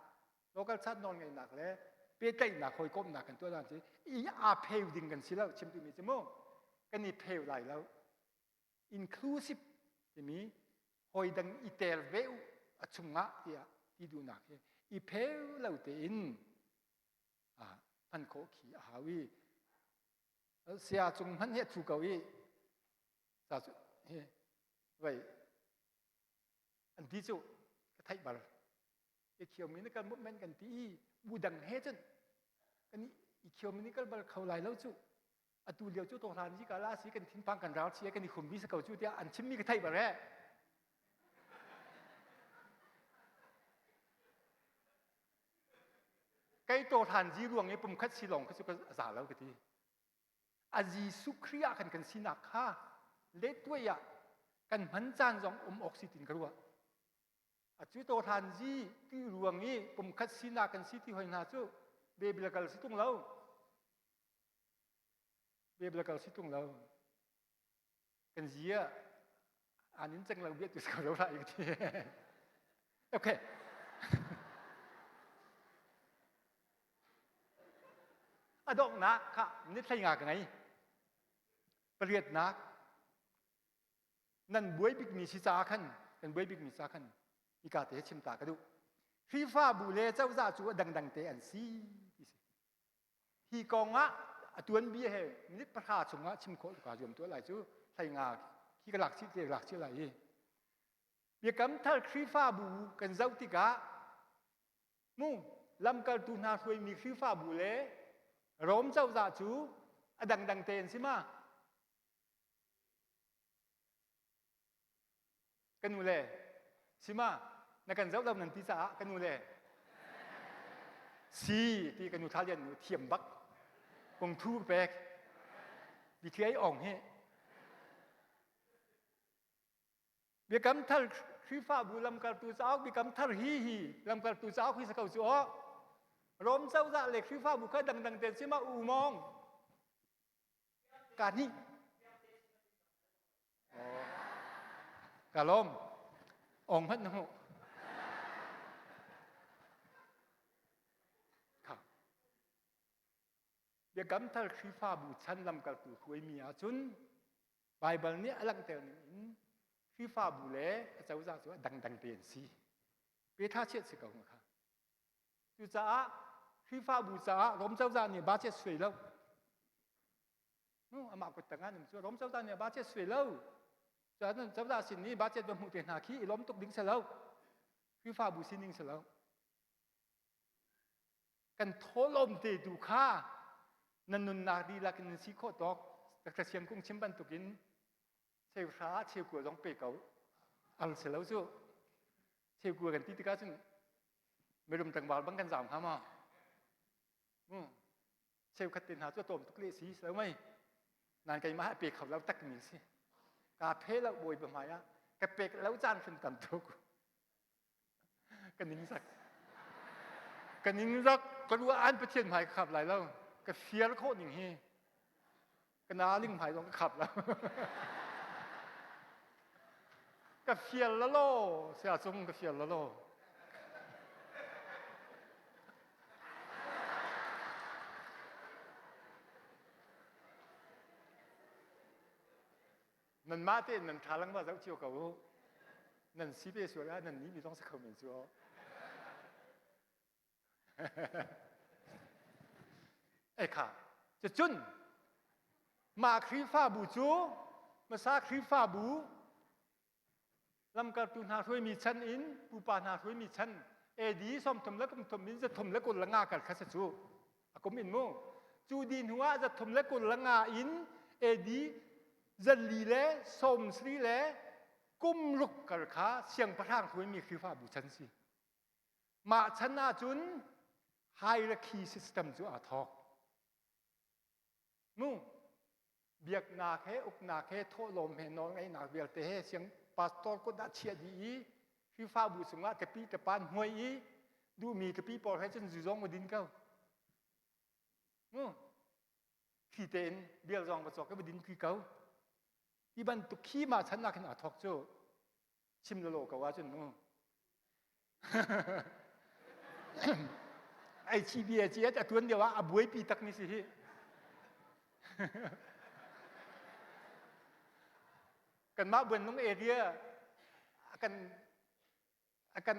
local chat nawl ngeihnak le pehtlaihnak hawikomhnak kan tuah dan cu i aa pheu ding kan si lo chim timi cu mu kan i pheu lai lo inclusive timi hawi dang i tel ve u a chungah tiah ti duhnak hi i pheu lo tein hman khawh khi a hau i sia cung hmanh hi a thu ko i sa cu hi vei an ti cu ka theih bal i khiominical movement kan ti i bu dang he cun kan i khiominical bal kho lai lo cu atu lio cu tohlan ji ka la si kan thinpang kan ral si kan i khumbi sa ko cu tiah an chimmi ka theih bal he Kei tawhlan zi ruang i pumkhat si lawng kha cu ka za lo ka ti. A Jesuh Khrih ah khan kan sinak kha lettuai ah kan hman caan zong um awk si tin ka ruah. A cu tawhlan zi ti ruang i pumkhat sinak kan si ti hoi hna cu biblical si tung lo. Biblical si tung lo. Kan zi ah an in ceng lo bia tu ko lo lai ti. Okay. A donghnak kha ni thlei nga ka ngei. Pariatnak nan buai bikmi si caah khan kan buai bikmi ca khan ika te chim ta ka duh. Khrihfabu le cozah cu a dangdang te an si ti si. Hi kong ah a tuanbia he minute pahra chungah chim khawh ka zuam tuah lai cu hlei nga khi ka lak chih te lak chih lai hi. Biakam thar Khrihfabu kan zoh tikah mu lamkaltu hna hruaimi Khrihfabu le Rom cozah cu a dangdang te an si ma? Ka nu le sima na kan zoh lo nan ti caah ka nu le si ti ka nu thla lian nu thiam bak kung thu pek bi thiai ong hi biakam thar Khrihfabu lamkaltu cauk biakam thar hi hi lamkaltu cauk hi sa ko cu aw Rom cozah le Khrihfabu kha dangdang ten sima u mong ka hnih Ka lawm. Ong hmanh na hmuh. Biakam Thar Khrihfabu chan lamkaltu hruaimi ahcun Baibal nih a langhter ning in Khrihfabu le a cozah cu a dangdang te an si. Pe tha chiat si ko kha. Cucaah Khrihfabu caah Rom cozah nih budget suai lo. Amah kut tangah um cu Rom cozah nih budget suai lo. Cun cozah sin nih budget va hmuh te hna khi i lawm tuk ding si lo. Khrihfabu sining si lo. Kan thawlawm te tu kha nan nunnak dihlak in nan si khawh tawk Dr. Siam Kung chim bantukin cheuhra cheukua zong pe ko al si lo cu cheukua kan ti tikah cun mirum tlangval bang kan zaam hnga maw cheukhat te hna cu tlawm tuk le si lo mei nan keimah pe kho lo tak mi si ka phe lo bawi ba hmai ah ka pek lo caan hrim tam tuk ka ning zak ka ning zak ka lu an pathian hmai ka khap lai lo ka fiar khawh ning hi ka naling hmai zong ka khap lo ka fial la lo sia cung ka fial la lo Nanmah tein nan ṭha lengmang zoh cio ko u. Nan si ve sual ah nan nih mi zong si kho men cu. Ei kha, cucun mah Khrihfabu cu hmasa Khrihfabu lamkaltu hna hruaimi chan in pupa hna hruaimi chan AD 30 le kum thum in 325 kal kha si cu a kum in mu cu di hnu ah 325 in AD zali le sawm sri le kum ruk kal kha siangpahrang hruaimi Khrihfabu chan si mah chan ahcun hierarchy system cu aa thawk Mu biaknak he uknak he thawhlawm he nawlngeihnak vialte he siang pastor kut ah chiah dih i Khrihfabu chungah kepi tepan hmuai i duhmi kepi pawl he cun zu zong va din ko. Mu thli tein bial zong va cawk i va din khi ko. Hi bantuk khi ma chan ah khin aa thawk cu. Chim lalo ko ahcun mu. Ai chi bia chi a tuan deuh ah a buaipi tak mi si hi. Kanmah buanlung area a kan a kan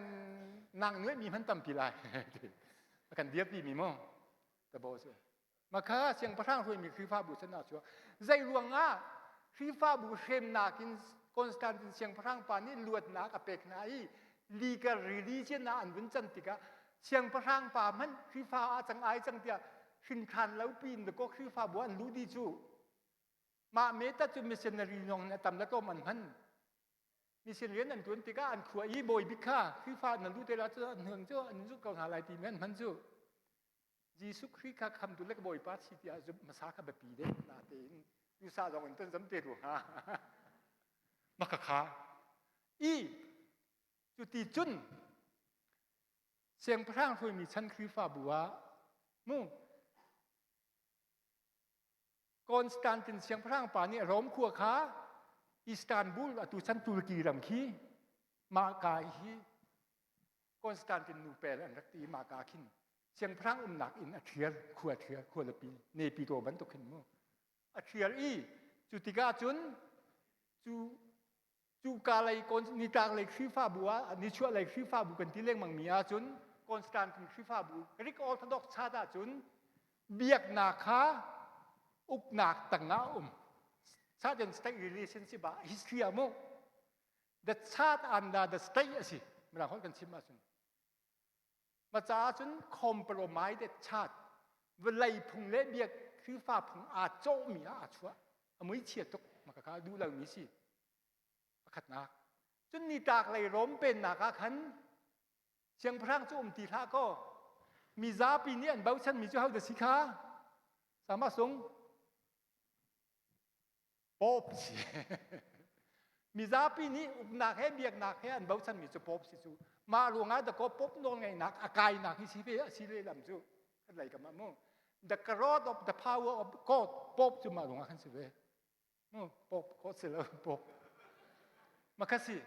nang nuai mi hman tampi lai. A kan dirpi mi mu. Tabo cu. Makha siangpahrang hruaimi Khrihfabu chan ah chuak. Zei ruangah Khrihfabu hremnak in Constantine siangpahrang pa nih luatnak a pek hna i legal religion ah an vun can tikah siangpahrang pa hmanh Khrihfa ah cang ai cang tiah hrinhran lo piin dakaw Khrihfabu an luh dih cu. Mah meta cu missionary nong nih a tam le tlawm an hman. Mission rian an tuan tikah an khua i bawi bik kha Khrihfa nan luh te la cu an hnuang cu an zuk ko hna lai timi an hman cu. Jesuh Khrih kha khamtu le ka Bawipa si tiah zumh hmasa kha biapi deuh natein tusa zong in ton zam te ru hnga. Maka kha i cuti cun siangpahrang hruaimi chan Khrihfabu ah mu Constantine siangpahrang pa nih Rom khua kha Istanbul atu chan Turkey ram khi mah ka hi Constantine nupel an rak ti i mah ka khin siangpahrang umnak inn a ṭhial khua ṭhial khualipi Naypyidaw bantuk hin mu a ṭhial i cu tikah cun cu cu ka lei nitlak lei Khrihfabu ah nichuah lei Khrihfabu kan ti lengmang mi ahcun Constantine Khrihfabu Greek Orthodox Church ahcun biaknak kha uknak tangah a um church and state relationship ah history ah mu the church under the state a si mirang holh kan chim ahcun ma caah cun compromise church vawlei phung le biak Khrihfa phung aa cawhmi ah aa chuah a mui chia tuk maka kha duh lomi si pakhatnak cun nitlak lei Rom pennak ah khan siangpahrang cu um ti hlah kaw mizapi nih an bochanmi cu hodah si kha sama sung Pope si. Mizapi nih uknak he biaknak he an bochanmi cu Pope si cu. Mah ruangah dakaw Pope nawlngeihnak a kainak hi si ve a si lehlam cu. Kan lei kam ah mu. The rod of the power of God Pope cu mah ruangah kan si ve. Mu Pope ko si lo Pope. Makha si.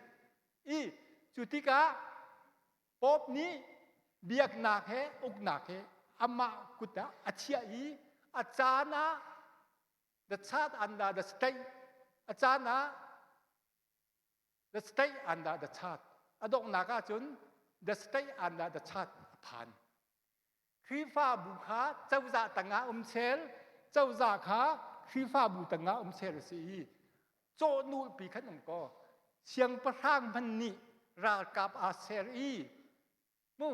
I cu tikah Pope nih biaknak he uknak he amah kut ah a chiah i A caan ah the church under the state a caan ah the state under the church a donghnak ahcun the state under the church a phan. Khrihfabu kha cozah tangah um sel, cozah kha Khrihfabu tangah um sel a si i cawhnulpi khan um kaw siangpahrang hmanh nih ralkap aa ser i mu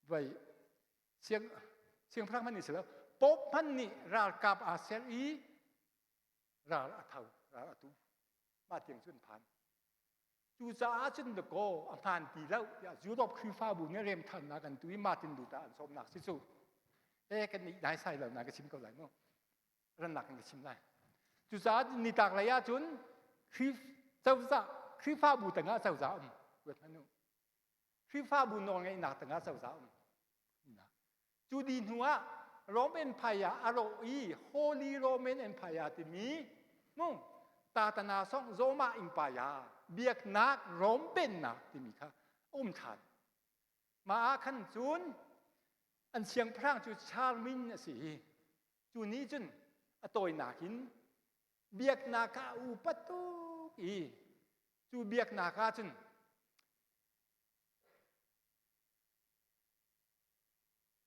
vai siang siangpahrang hmanh nih si lo pope hmanh nih ralkap aa ser i ral a tho ral a tu mah tiang cu an phan Cucaah cun dakaw a hmaan ti lo tiah Europe Khrihfabu nih remthannak an tu i Martin Luther an sawmnak si cu. E kan nih dai sai lo na ka chim ko lai mu. Rannak in ka chim lai. Cucaah nitlak lei ahcun Khrih cozah Khrihfabu tangah cozah um. Ruat hmanh u. Khrihfabu nawlngeihnak tangah cozah um. Cu di hnu ah Rome Empire a rawh i Holy Roman Empire timi mu tatana song Zoma Empire biaknak Rome pennak timi kha um ṭhan. Mah ah khan cun an siangpahrang cu Charlemagne a si i cu nih cun a tawinak in biaknak ah a upat tuk i cu biaknak ah cun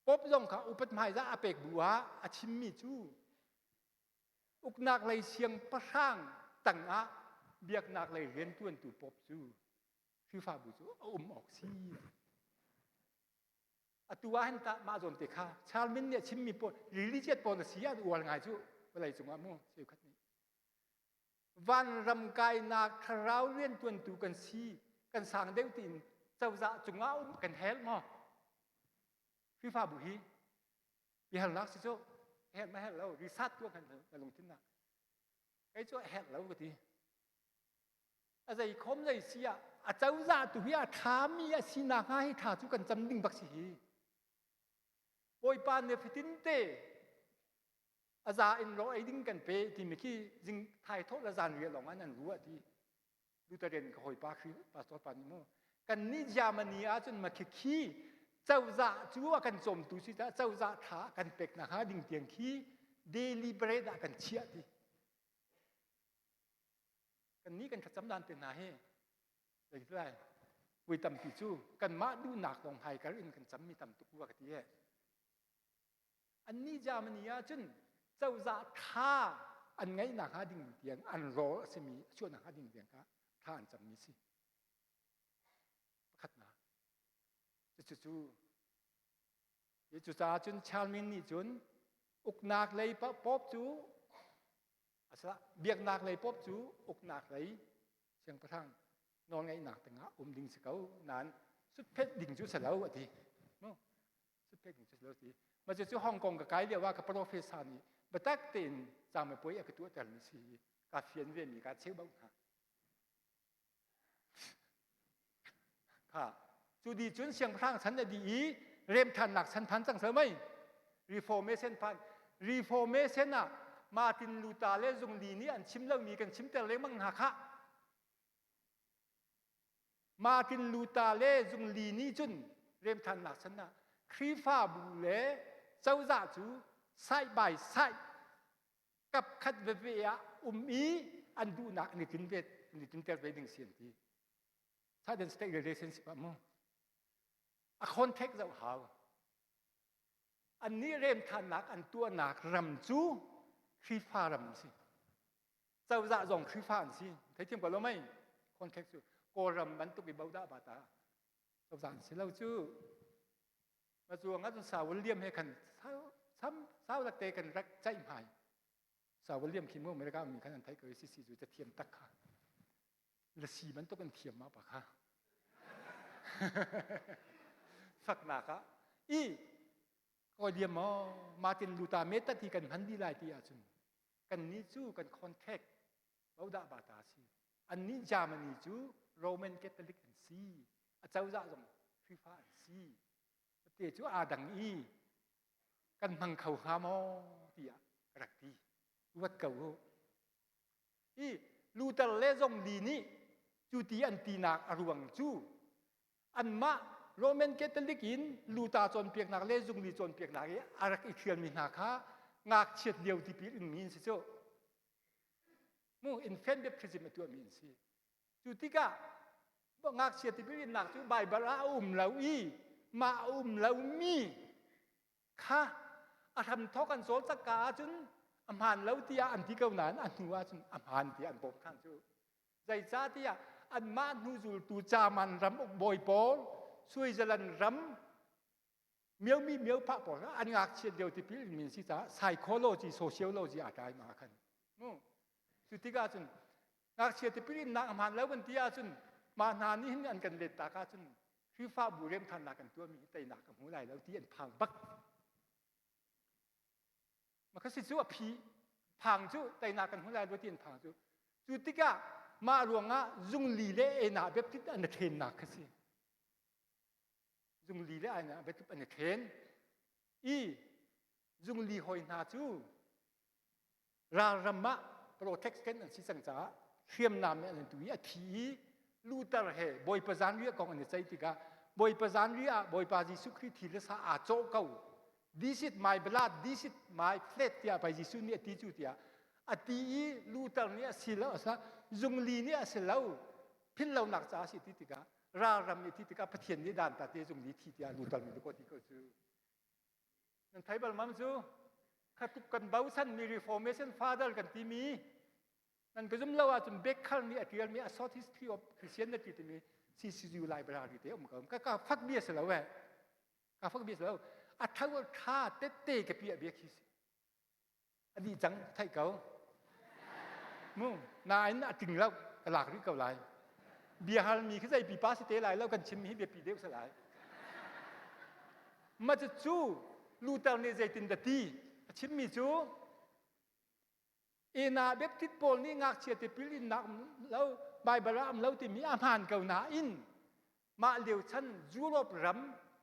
Pope zong kha upat hmaizah a pek bu ah a chimmi cu uknak lei siangpahrang tangah biaknak lei riantuantu Pope cu Khrihfabu cu a um awk si. Atu ah hin tah mah zawn te kha Charlemagne nih a chimmi pawl religious pawl na si an uar ngai cu vawlei cungah mu cheukhat nih vanram kainak thlarau riantuantu kan si kan sang deuh tiin cozah cungah um kan helh maw Khrihfabu hi biahalnak si cu helh ma helh lo risat tuah kan na lungthin nak kei cu helh lo ka ti a zei khom zei si ah a cozah tu hi a thami a si nak hnga hi tha cu kan cam ding bak si hi Bawipa ne fatin te a za in ro ei ding kan pe timi khi zing thai thawh le zan riah lawng an an ruah ti Lutheran ka hawipa khi pastor pa nih mu kan nih Germany ahcun ma khi khi cozah cu a kan cawmtu si ta cozah tha kan pek nak hnga ding tiang khi daily bread ah kan chiah ti kan nih kan thlacam dan te hna hi lai vui tampi cu kanmah duhnak lawng haikar in kan cammi tam tuk rua ka ti e Annih Germany ah cun cozah tha an ngeihnak hnga ding tiang an rawl a simi a chuahnak hnga ding tiang kha thla an cammi si. Pakhatnak. Cucu cucaah cun Charlemagne nih cun uknak lei pop cu asala biaknak lei pop cu uknak lei siangpahrang nawlngeihnak tangah um ding si ko nain sutphet ding cu si lo a ti. Sutphet ding cu si lo a ti. Mah cu Hong Kong ka kai lio ah ka professor nih biatak tein camepuai a ka tuahter mi si i ka fian ve mi ka cheu hna. Kha cu di cun siangpahrang chan a dih i remthannak chan phan cang sel mei reformation phan reformation ah Martin Luther le Zungli nih an chim lomi kan chimter lengmang hna khah Martin Luther le Zungli nih cun remthannak chan ah Khrihfabu le cozah cu side by side kap khat veve ah um i an duhnak an i tin ve an i tinter ve ding si an ti Southern state relationship ah mu a contact zoh hau annih remthannak an tuahnak ram cu Khrihfa ram si cozah zong Khrihfa an si theithiam ko lo mei contact cu Kawlram bantuk i bodah bata cozah an si lo cu ma cuang ah cun Sa William he khan sam sau lak te kan rak ceih hmai Sa William khi mu America mi khan an theih ko i sisi cu cathiam tak kha lasi bantuk an thiam ma pa kha faknak ah i kawi liam maw Martin Luther method hi kan hman dih lai ti ahcun kan nih cu kan contact bodah bata si annih Germany cu Roman Catholic an si a cozah zong Khrihfa an si te cu aa dang i kan hmang kho hnga maw tiah ka rak ti ruat ko u i Luther le Zongli nih cu ti an tinak a ruang cu anmah Roman Catholic in luta cawnpiaknak le zungli cawnpiaknak i a rak i ṭhialmi hna kha ngakchiat lio tipil inmi an si cu. Mu infant baptism a tuahmi an si. Cu tikah ngakchia tipil innak cu Baibal ah a um lo i mah a um lomi kha a hramthawk an cawlcangh ka ahcun a hmaan lo tiah an ti ko nain a hnu ahcun a hmaan tiah an bawmh ṭhan cu. Zeicahtiah anmah hnu zultu German ram uk bawi pawl Switzerland ram miomi miophah pawl kha an ngakchiat lio tipil in min si caah psychology sociology aa tlai ma khan. Mu. Cu tikah cun ngakchia tipil innak a hmaan lo kan ti ahcun mah hna nih hin an kan let tak ahcun Khrihfabu remthannak kan tuahmi hi teinak ka hmu lai lo ti an phang bak. Maka si cu a phi phang cu teinak kan hmu lai lo ti an phang cu. Cu tikah mah ruangah zungli le ena baptist an i ṭhennak kha si. Zungli le ena baptist an i ṭhen i zungli hoi hna cu ralram ah protection an si cang caah hriamnam nih an tu i a thi i Luther he Bawipa zanriah kong an i ceih tikah Bawipa zanriah ah Bawipa Jesuh Khrih thi le sa aa cawh ko this is my blood this is my flesh tiah pai Jesuh nih a ti cu tiah a ti i Luther nih a si lo a zungli nih a si lo philh lonak caah a si ti tikah ralram nih ti tikah Pathian nih dan ta te zungli thi tiah Luther nih ko ti ko cu Nan thei bal mam cu khatuk kan bochan mi Reformation Father kan timi nan ka zum lo ahcun Becker nih a tialmi a short history of Christianity timi CCU library te um ko ka ka fak bia si lo eh ka fak bia si lo a tho tha tette ka pi a bia khi si a dih cang theih ko mu nain a ting lo ka lak rih ko lai bia halmi khi zei pipa si te lai lo kan chim hi biapi deuh si lai ma cu Luther nih zeitin dah ti a chimmi cu ina Baptist pawl nih ngakchia tipil innak lo Bible ah um lo timi a hmaan ko nain mah lio chan Europe ram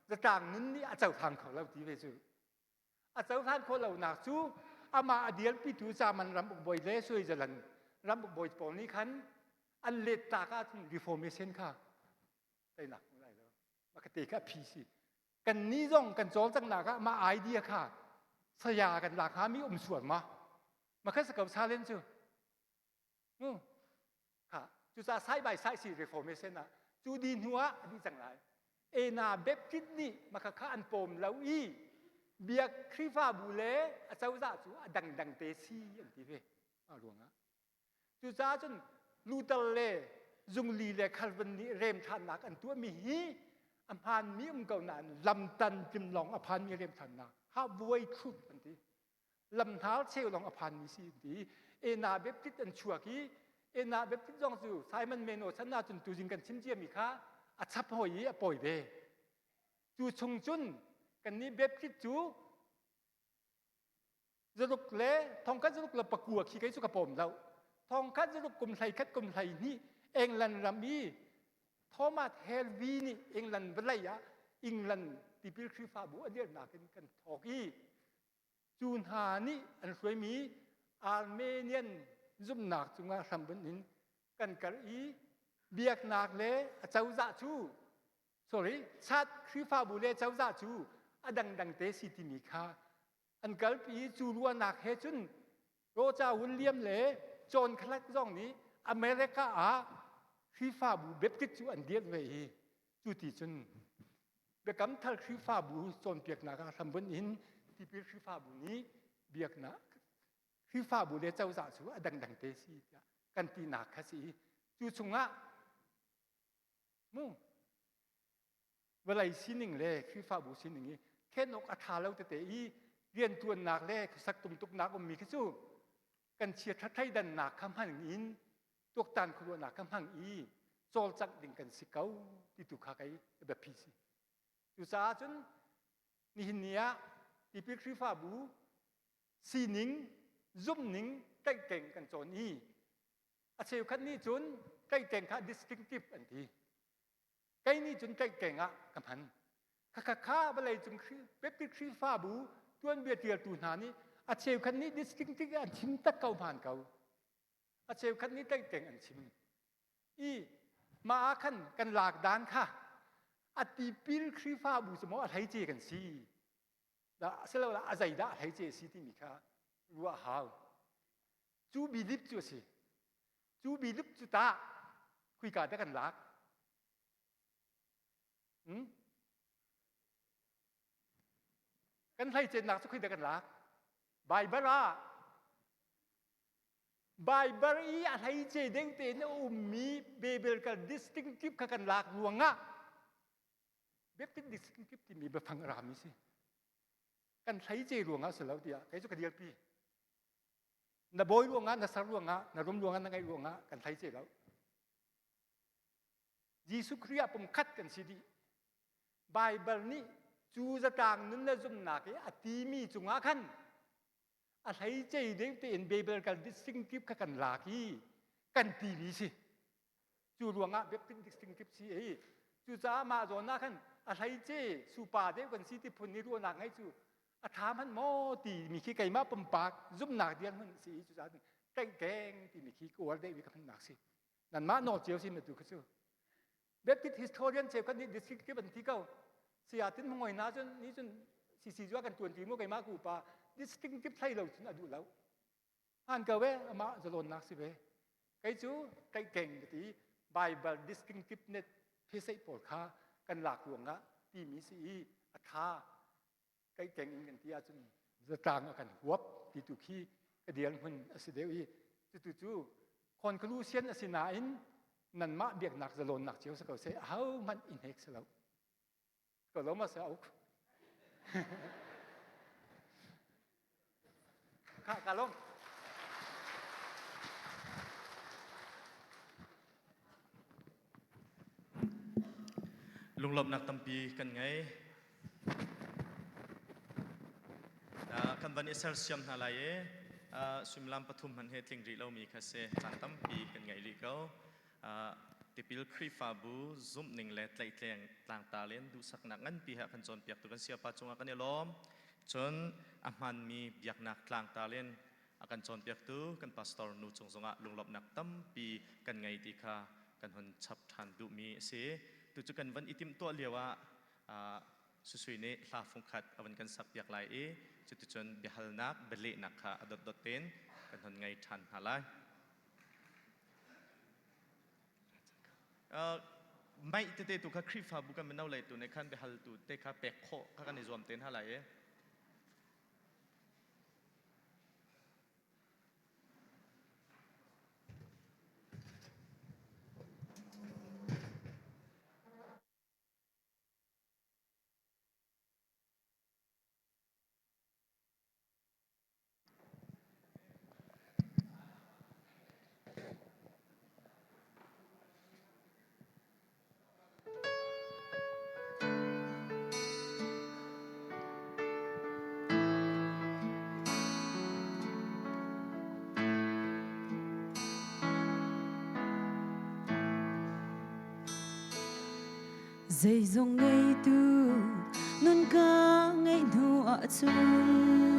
zatlang nun nih a cohlang kho lo ti ve cu A cohlan khawh lonak cu amah a dirpitu German ramuk bawi le Switzerland ramuk bawi pawl nih khan an let tak ahcun Reformation kha teinak hmu lai lo. Mah te kha phi si. Kan nih zong kan cawlcanghnak ah mah idea kha saya kan lak hnga mi um sual ma? Mah kha sa ko salen cu. Kha cucaah side by side si reformation ah cu di hnu ah a dih cang lai. Ena Baptist nih maka kha an pawm lo i biak Khrihfabu le a cozah cu a dangdang te si an ti ve mah ruangah. Cucaah cun Luther le Zungli le Calvin nih remthannak an tuahmi hi a hmaanmi um ko nain lamtan tlim lawng a phanmi remthannak halfway truth an ti. Lamhnal cheu lawng a phanmi si an ti. Ena Baptist an chuak i Ena Baptist zong cu Simon Meno chan ahcun tuzing kan chim ciami kha a chap hoi i a pawi ve. Cu chung cun kannih Baptist cu zaruk le thongkhat zaruk le pakua khi kei cu ka pawm lo. Thongkhat zaruk kum hlei khat kum hlei hnih England ram i Thomas Helvey nih England vawlei ah England tipil Khrihfabu a dirhnak in kan thawk i Cu hna nih an hruaimi Armenian zumhnak cungah hrambunh in kan kal i biaknak le a cozah cu sorry chat Khrihfabu le cozah cu a dangdang te si timi kha an kalpi i cu ruahnak he cun Roca William le John Clark zong nih America ah Khrihfabu Baptist cu an dirh ve i cu ti cun Biakam Thar Khrihfabu cawnpiaknak ah hrambunh in tipil Khrihfabu nih biaknak Khrihfabu le cozah cu a dangdang te si tiah kan tinak kha si. Cu chungah mu vawlei sining le Khrihfabu sining i then awk a ṭha lo tete i rianṭuannak le khuasak tumtuknak ummi khi cu kan chiaṭha thleidannak kha hman in tuaktan khuaruahnak kha hmang i cawlcangh ding kan si ko ti tu kha kei biapi si. Cucaah cun nihin ni ah tipil Khrihfabu sining zumhning tlaihtleng kan cawn i a cheukhat nih cun tlaihtleng kha distinctive an ti. Kei nih cun tlaihtleng ah ka hman. Khakha kha vawlei cung Baptist Khrihfabu tuanbia tialtu hna nih a cheukhat nih distinctive an chim tak ko hmaan ko. A cheukhat nih tlaihtleng an chim. I mah ah khan kan lak dan kha. A tipil Khrihfabu cu maw a hleice kan si? Dah asiloah a zeidah a hleice a si timi kha ruah hau. Cu belief cu a si. Cu belief cu tah khuika dah kan lak? Hmm? Kan hleicennak cu khuika kan lak? Baibal ah Baibal i a hleice deuh tein a ummi biblical distinctive kha kan lak ruangah Baptist distinctive timi biafang a rami si. Kan hleice ruangah si lo tiah kei cu ka dirpi. Na bawi ruangah, na sar ruangah, na rum ruangah, na ngeih ruangah kan hleice lo. Jesuh Khrih ah pumkhat kan si dih. Baibal nih cu zatlang nun le zumhnak i a timi cungah khan a hleicei deuh tein biblical distinctive kha kan lak i kan timi si. Cu ruangah Baptist distinctive si i cucaah mah zawn ah khan a hleice supa deuh kan si ti phun i ruahnak ngeih cu a tha hmanh maw timi khi keimah pumpak zumhnak dirhmun si i cucaah tlaihkeng timi khi ka uar deuh i ka hmannak si. Nanmah nawl cio si tu kha cu. Baptist historian cheukhat nih distinctive an ti ko. Saya tin mongoi na cun ni cun CC cu kan tuan ti mu keimah ku pa distinctive thlai lo cun a duh lo. Han ko ve amah zalonnak si ve. Kei cu kai keng ka ti Bible distinctive net phisei pawl kha kan lak ruangah timi si i a tha kai keng in kan ti ahcun zatlang a kan huap ti tu khi ka dirhmun a si deuh i cutu cu conclusion a si nain nanmah biaknak zalonnak cio si ko seh ahohmanh i hnek si lo ko lo ma se auk kha ka lom Lunglawmhnak tampi kan ngei. Kan van i sersiam hna lai i suimilam pathum hmanh he tling rih lomi kha si. Caan tampi kan ngei rih ko. Tipil Khrihfabu zumhning le tlaihtleng tlangtar in duhsaknak nganpi he a kan cawnpiaktu kan Sayapa cungah kan i lawm. Cun a hmaanmi biaknak tlangtar in a kan cawnpiaktu kan pastor nu cung zongah lunglawmhnak tampi kan ngei ti kha kan hun chap ṭhan duhmi a si. Tu cu kan van i timhtuah lio ah Susui nih hla fungkhat a van kan sakpiak lai i cuticun biahalnak, bialehnak kha a dotdot tein kan hun ngei ṭhan hna lai. Mei tete tu kha Khrihfabu kan mino lei tu nih khan biahaltu te kha pek khawh kha kan i zuam te hna lai i Zeizong ngeitu nun ka ngeih hnu ahcun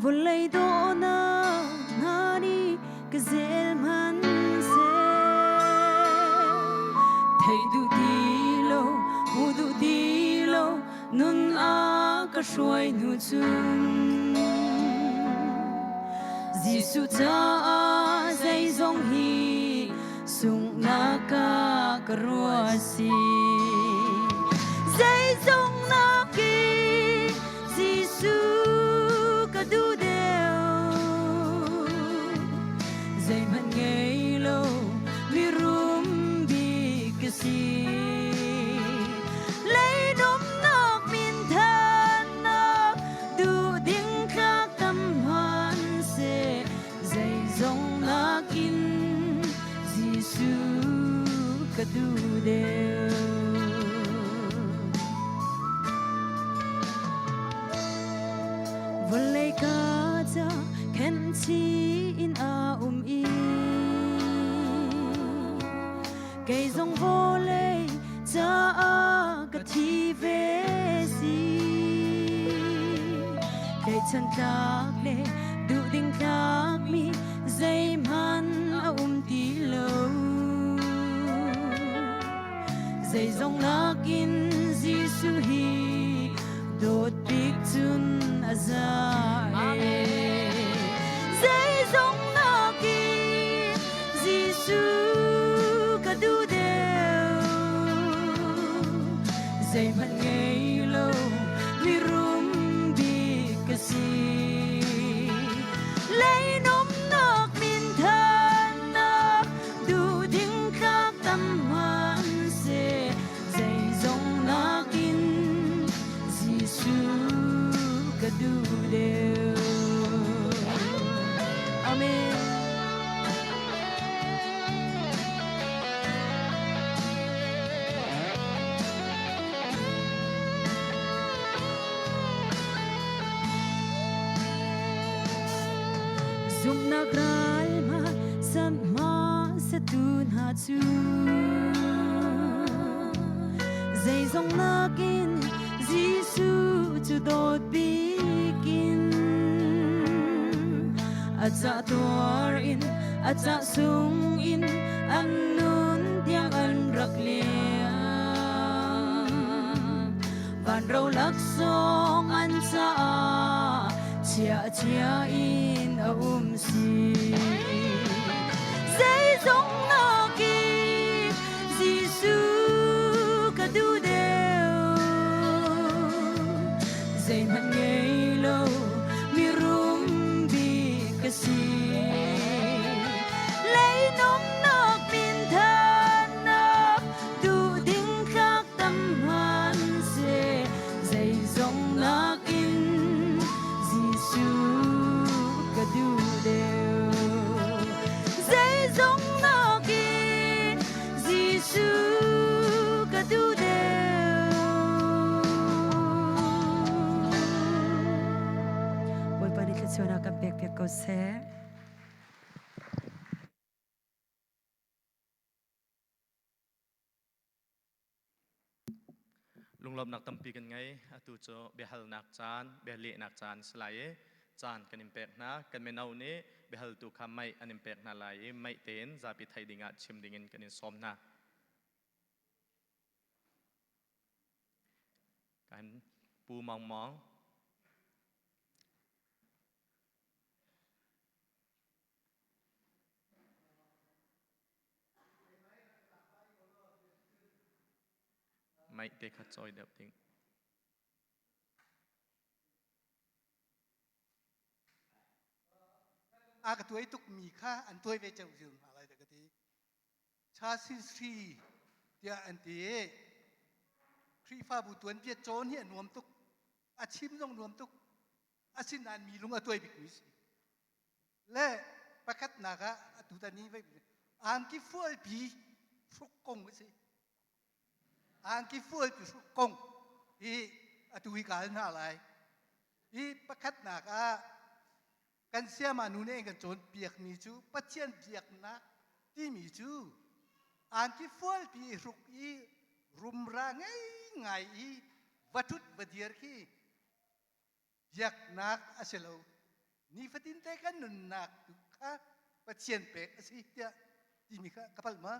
vawlei dawhnak hna nih ka zel hmanhseh thei duh ti lo hmu duh ti lo nun a ka hruai hnu cun Jesuh caah zeizong hi sunghnak ah ka ruah si zeizong nakin Jesuh ka duh deuh zeihmanh ngei lo mirum bik ka si Leidumnak minthannak duh ding tlak tam hmanhseh zeizong nakin Jesuh ka duh deuh. Vawlei ka ca khen chi in a um i kei zong vawlei caah ka thi ve si tlaihchan tlak le duh ding tlak mi zeihmanh a um ti lo. Zeizong nakin Jesuh hi dawt bik cun a za e. Zeizong nakin Jesuh ka duh deuh. Zeihmanh ngei lo mirum bik ka si. Leinomnak minthannak duhding tlak tam hmanhseh zeizong nakin Jesuh ka duh deuh. Amen. Zumhnak ral hma san hma satu hna cu zeizong nakin Jesuh cu dawt bik in a ca tuar in a ca sung in an nun tiang an rak liam van ro laksawng an caah chia chia in a um si zeizong nakin Jesuh ka duh deuh zeihmanh ngei lo mirum bik ka si leinomnak minthannak duh ding tlak tam hmanhseh zeizong nakin Jesuh ka duh deuh zeizong nakin Jesuh ka duh deuh Bawipa nih thluachuahnak kan pek piak ko seh. Lunglawmhnak tampi kan ngei. Atu cu biahalnak caan, bialehnak caan si lai i caan kan in pek hna. Kan mino nih biahaltu kha mei an in pek hna lai i mei tein zapi theih dingah chim dingin kan in sawm hna. Kan Pu Maung Maung. Mic te kha cawi deuh ding. A ka tuai tuk mi kha an tuai ve ceu zil hna lai da ka ti. Cha sin sri tiah an ti i Khrihfabu tuanbia cawn hi a nuam tuk. A chim zong nuam tuk. Asinain mi lung a tuai bikmi si. Le pakhatnak ah atutan hi angki fualpi hruk kong a si. Angki fualpi hruk kong hi atu hi ka hal hna lai. Hi pakhatnak ah kan siama nu nih kan cawnpiakmi cu Pathian biaknak timi cu angki fualpi i hruk i rumra ngei ngai i va ṭhut va dir khi biaknak a si lo nifatin te kan nunnak tu kha Pathian pek a si tiah timi kha ka palh ma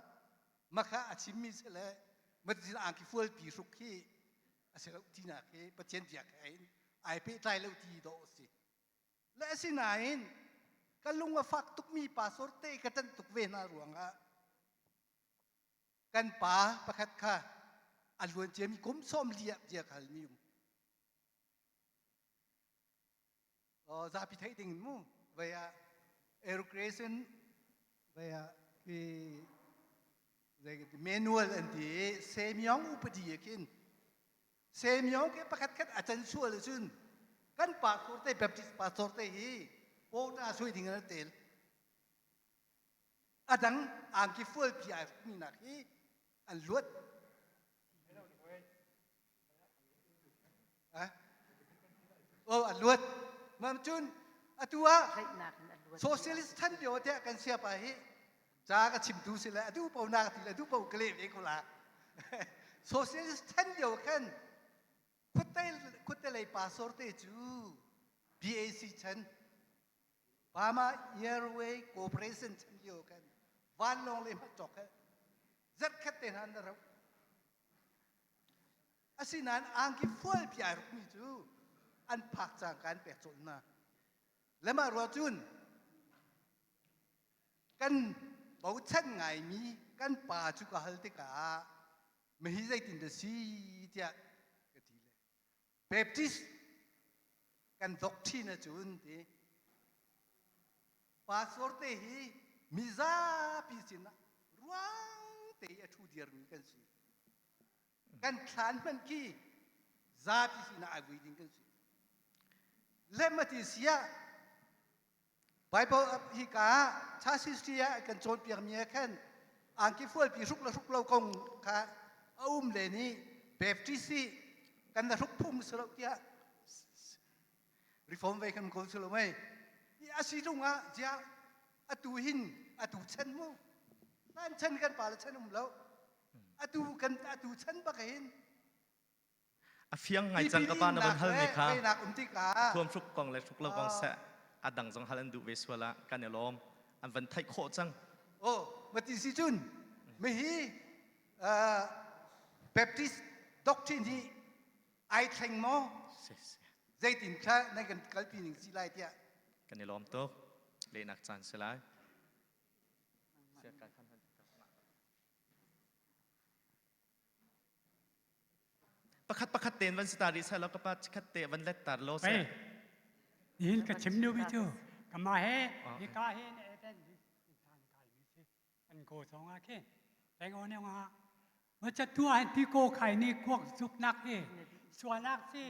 makha a chimmi si le matin angki fualpi hruk khi a si lo tinak hi Pathian biak he in ai pehtlai lo ti dawh a si le asinain ka lung a fak tukmi pastor te ka ṭanh tuk ve hna ruangah kan pa pakhat kha a luan ciami kum sawm li ah bia ka halmi um Zapi theih ding in mu vei ah aerocration vei ah khi manual an ti i semyong upadi ah khin semyong ke pakhat khat a can sual ahcun kan pastor te Baptist pastor te hi quota sui ding an tel a dang angki fual pi ai mi nak hi an luat Oh, a luat. Mam cun atu ah socialist than lio tiah kan siapa hi ca ka chimtu si le adu po na ti le adu po ka leh ve ko la. Socialist than lio khan khutte khutte lei pastor te cu BAC chan Burma Airway Corporation chan lio khan vanlawng le hmat cawk he zarkhat te hna na rau. Asinain angki fualpi ai rukmi cu an phak cangka an pek colh hna. Le mah ruah cun kan bochan ngaimi kan pa cu ka hal tikah mihi zeitin dah si tiah ka ti le Baptist kan doctrine ahcun ti pastor te hi mizapi sinah ruang te i a ṭhu dirmi kan si. Kan thlan hmanh khi zapi sinah ai vui ding kan si. Lem a ti siah Bible hika ah church history ah kan cawnpiakmi ah khan angki fualpi hruk le hruk lo kong kha a um len i Baptist hi kan la hruk phung si lo tiah reform ve kan kawl si lo mei a si tung ah ziah atu hin atu chan mu hlan chan kan pa le chan um lo atu kan atu chan bak hin A fiang ngai cang ka pa na van halmi kha thuamhruk kong le hruk lo kong seh a dang zong hal an duh ve sual ah kan i lawm an van theih khawh cang. Oh, mati si cun mihi Baptist doctrine hi ai thleng maw? Zeitin kha nan kan kalpi ning si lai tiah. Kan i lawm tuk. Lehnak caan si lai. Pakhat pakhat tein van si ta rih seh law ka pa chikhat te van let tar law seh. Nihin ka chim nu bi cu kama he hika he na eten hi than kai mi si an ko song a khin tengo ne nga ma cha tu an ti ko khai ni kuak zuk nak hi suanak si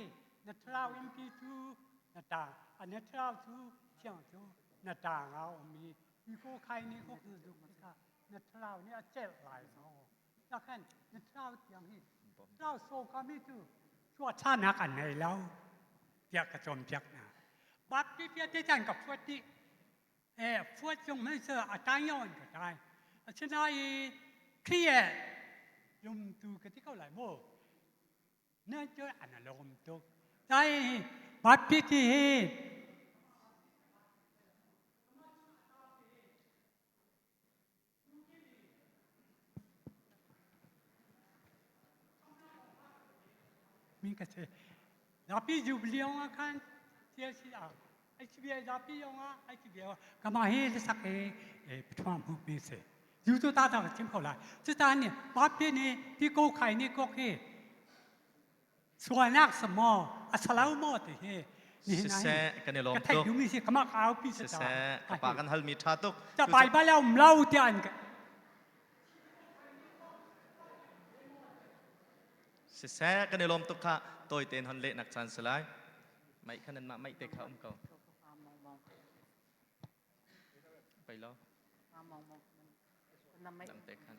na thlau in pi cu na ta a na thlau cu thiang cu na ta nga um mi ti ko khai ni kuak zuk ka na thlau ni a cel lai so Takhan na thlarau tiang hi thlarau sawkami cu chuahchannak an ngei lo tiah ka cawnpiak hna. Baptist vialte chan ka fuat dih. Eh, fuat zong hmanh cu a tai on ka tai. Asinain Khrih eh lungtu ka ti ko lai mu. Nan cu an lawm tuk. Tai Baptist hi Min ka si. Zapi jubilee ah khan TLC ah HBI zapi yong ah HBI kama hi le sak he pathuam hu mi se. Ju tu ta ta chim ko lai. Cu ta ni papi ni ti ko khai ni kok hi sualnak samaw a salau maw ti hi Siseh kan i lawm tuk. Ka theih duhmi si kama ka aupi si Siseh ka pa kan halmi tha tuk. Ca Baibal a um lo tiah an Siseh kan i lawm tuk kha tawi tein hon lehnak caan si lai. Mai kha nan mah mai te kha um ko. Pai lo. Dang te khan.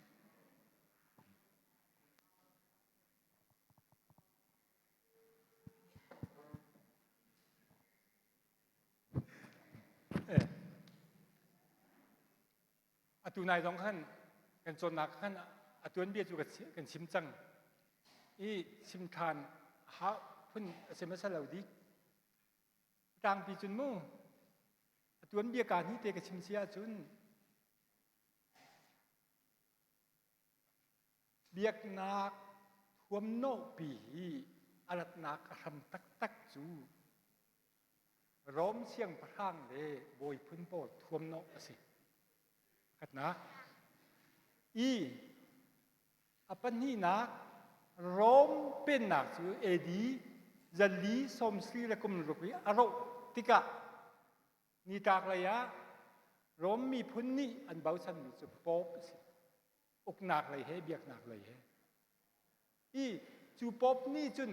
Atu nai zong khan kan cawnnak khan a tuanbia cu kan chim cang i chim ṭhan ha phun a si hmasa lo dik. Tlangpi cun mu a tuanbia kaa hnih te ka chim si ahcun Biaknak thuamnawhpi hi a ratnak a hram taktak cu Rom siangpahrang le bawi phun pawl thuamnawh a si. Pakhatnak. I a pahnihnak Rom pennak cu AD zali sawmsarih le kum ruk i a rawh tikah nitlaklei ah Rom miphun nih an bochanmi cu Pope a si. Uknak lei he biaknak lei he. I cu Pope nih cun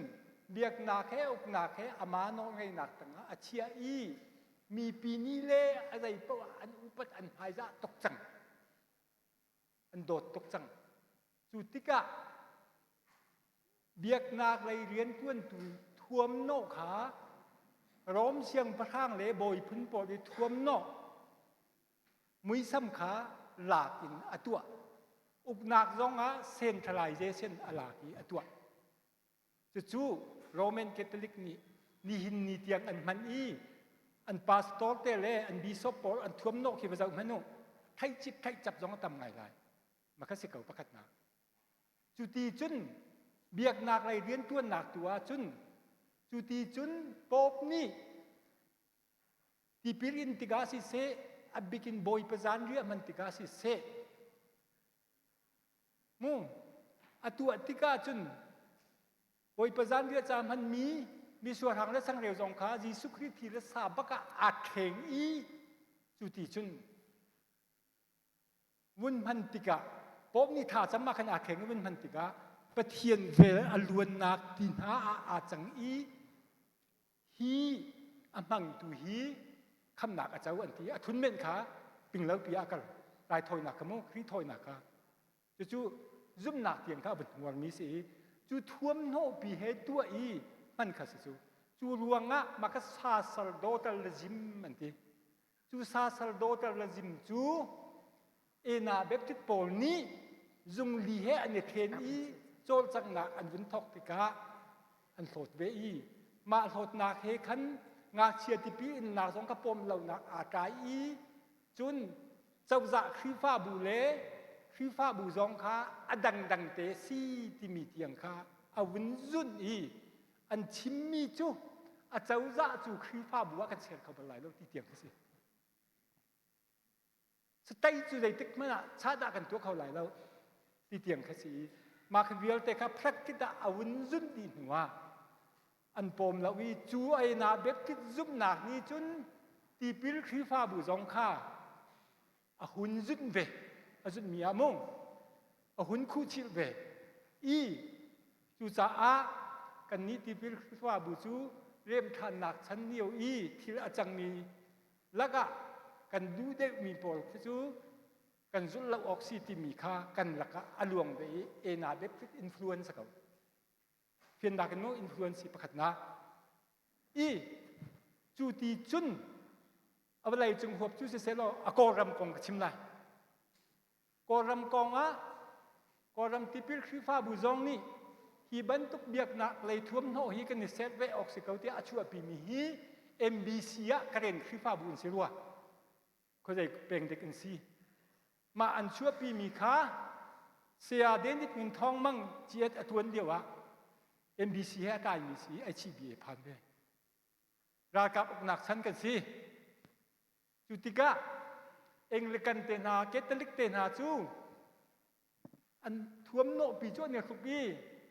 biaknak he uknak he ama nawlngeihnak tangah a chiah i mipi nih le a zei paoh ah an upat an hmaizah tuk cang. An dawt tuk cang. Cu tikah biaknak lei rianṭuantu thuamnawh kha Rom siangpahrang le bawi phun pawl i thuamnawh muisam kha lak in a tuah. Uknak zong ah centralization a lak i a tuah. Cucu Roman Catholic nih nihin ni tiang an hman i an pastor te le an bishop pawl an thuamnawh khi va zoh hmanh u. Theih cip theih cap zong a tam ngai lai. Makha si ko pakhatnak. Cuti cun. Biaknak lei rianṭuannak tu ahcun cu ti cun Pope nih tipil in tikah siseh, a bikin Bawipa zanriah hman tikah siseh, mu a tuah tikah cun Bawipa zanriah ca hmanmi misuarhang le changreu zong kha Jesuh Khrih thi le sa bak ah aa thleng i cu ti cun vun hman tikah Pope nih tha cam ah khan aa thleng i vun hman tikah Pathian vel a luannak ti hna ah aa cang i hi a hmangtu hi khamnak a co an ti a thunmenh kha pinglo pi ah kal raithawinak kha mu Khrih thawinak kha Cucu zumhnak tiang kha a vun hmuarmi si i cu thuamhnawhpi he tuah i hman kha si cu. Cu ruangah mah kha saserdotalism an ti. Cu saserdotalism cu Ena Baptist pawl nih zungli he an i then i cawlcanghnak an vun thawk tikah an hlawt ve i mah hlawtnak he khan ngakchia tipi innak zong kha pawm lonak aa tlai i cun cozah Khrihfabu le Khrihfabu zong kha a dangdang te si timi tiang kha a vun zunh i an chimmi cu a cozah cu Khrihfabu ah kan ser kho bal lai lo ti tiang kha si. State cu zeitik hmanh ah chahdah kan tuah kho lai lo ti tiang kha si i mah kha vialte kha practice ah a vun zunh dih hnu ah an pawm lo i cu einak Baptist zumhnak nih cun tipil Khrihfabu zong kha a hun zunh ve a zunhmi ah mu a hun khuhchilh ve i cucaah kannih tipil Khrihfabu cu remṭhannak chan lio i thil a cangmi lakah kan duh deuhmi pawl khi cu kan zulh lo awk si timi kha kan lakah a luang ve i ena Baptist influence ko fiannak in maw influence hi pakhatnak i cu ti cun a vawlei cung huap cu siseh law a Kawlram kong ka chim lai Kawlram kong ah Kawlram tipil Khrihfabu zong nih hi bantuk biaknak lei thuamhnawh hi kan i set ve awk si ko tiah a chuahpimi hi MBC ah Karen Khrihfabu in si rua khuazei peng dik in si mah an chuahpimi kha saya David Ngun Thawng Mang ciat a tuan lio ah MBC he a kaimi si HCBA phan ve ralkap uknak chan kan si cu tikah Anglican te hna Catholic te hna cu an thuamnawhpi cu an i hruk i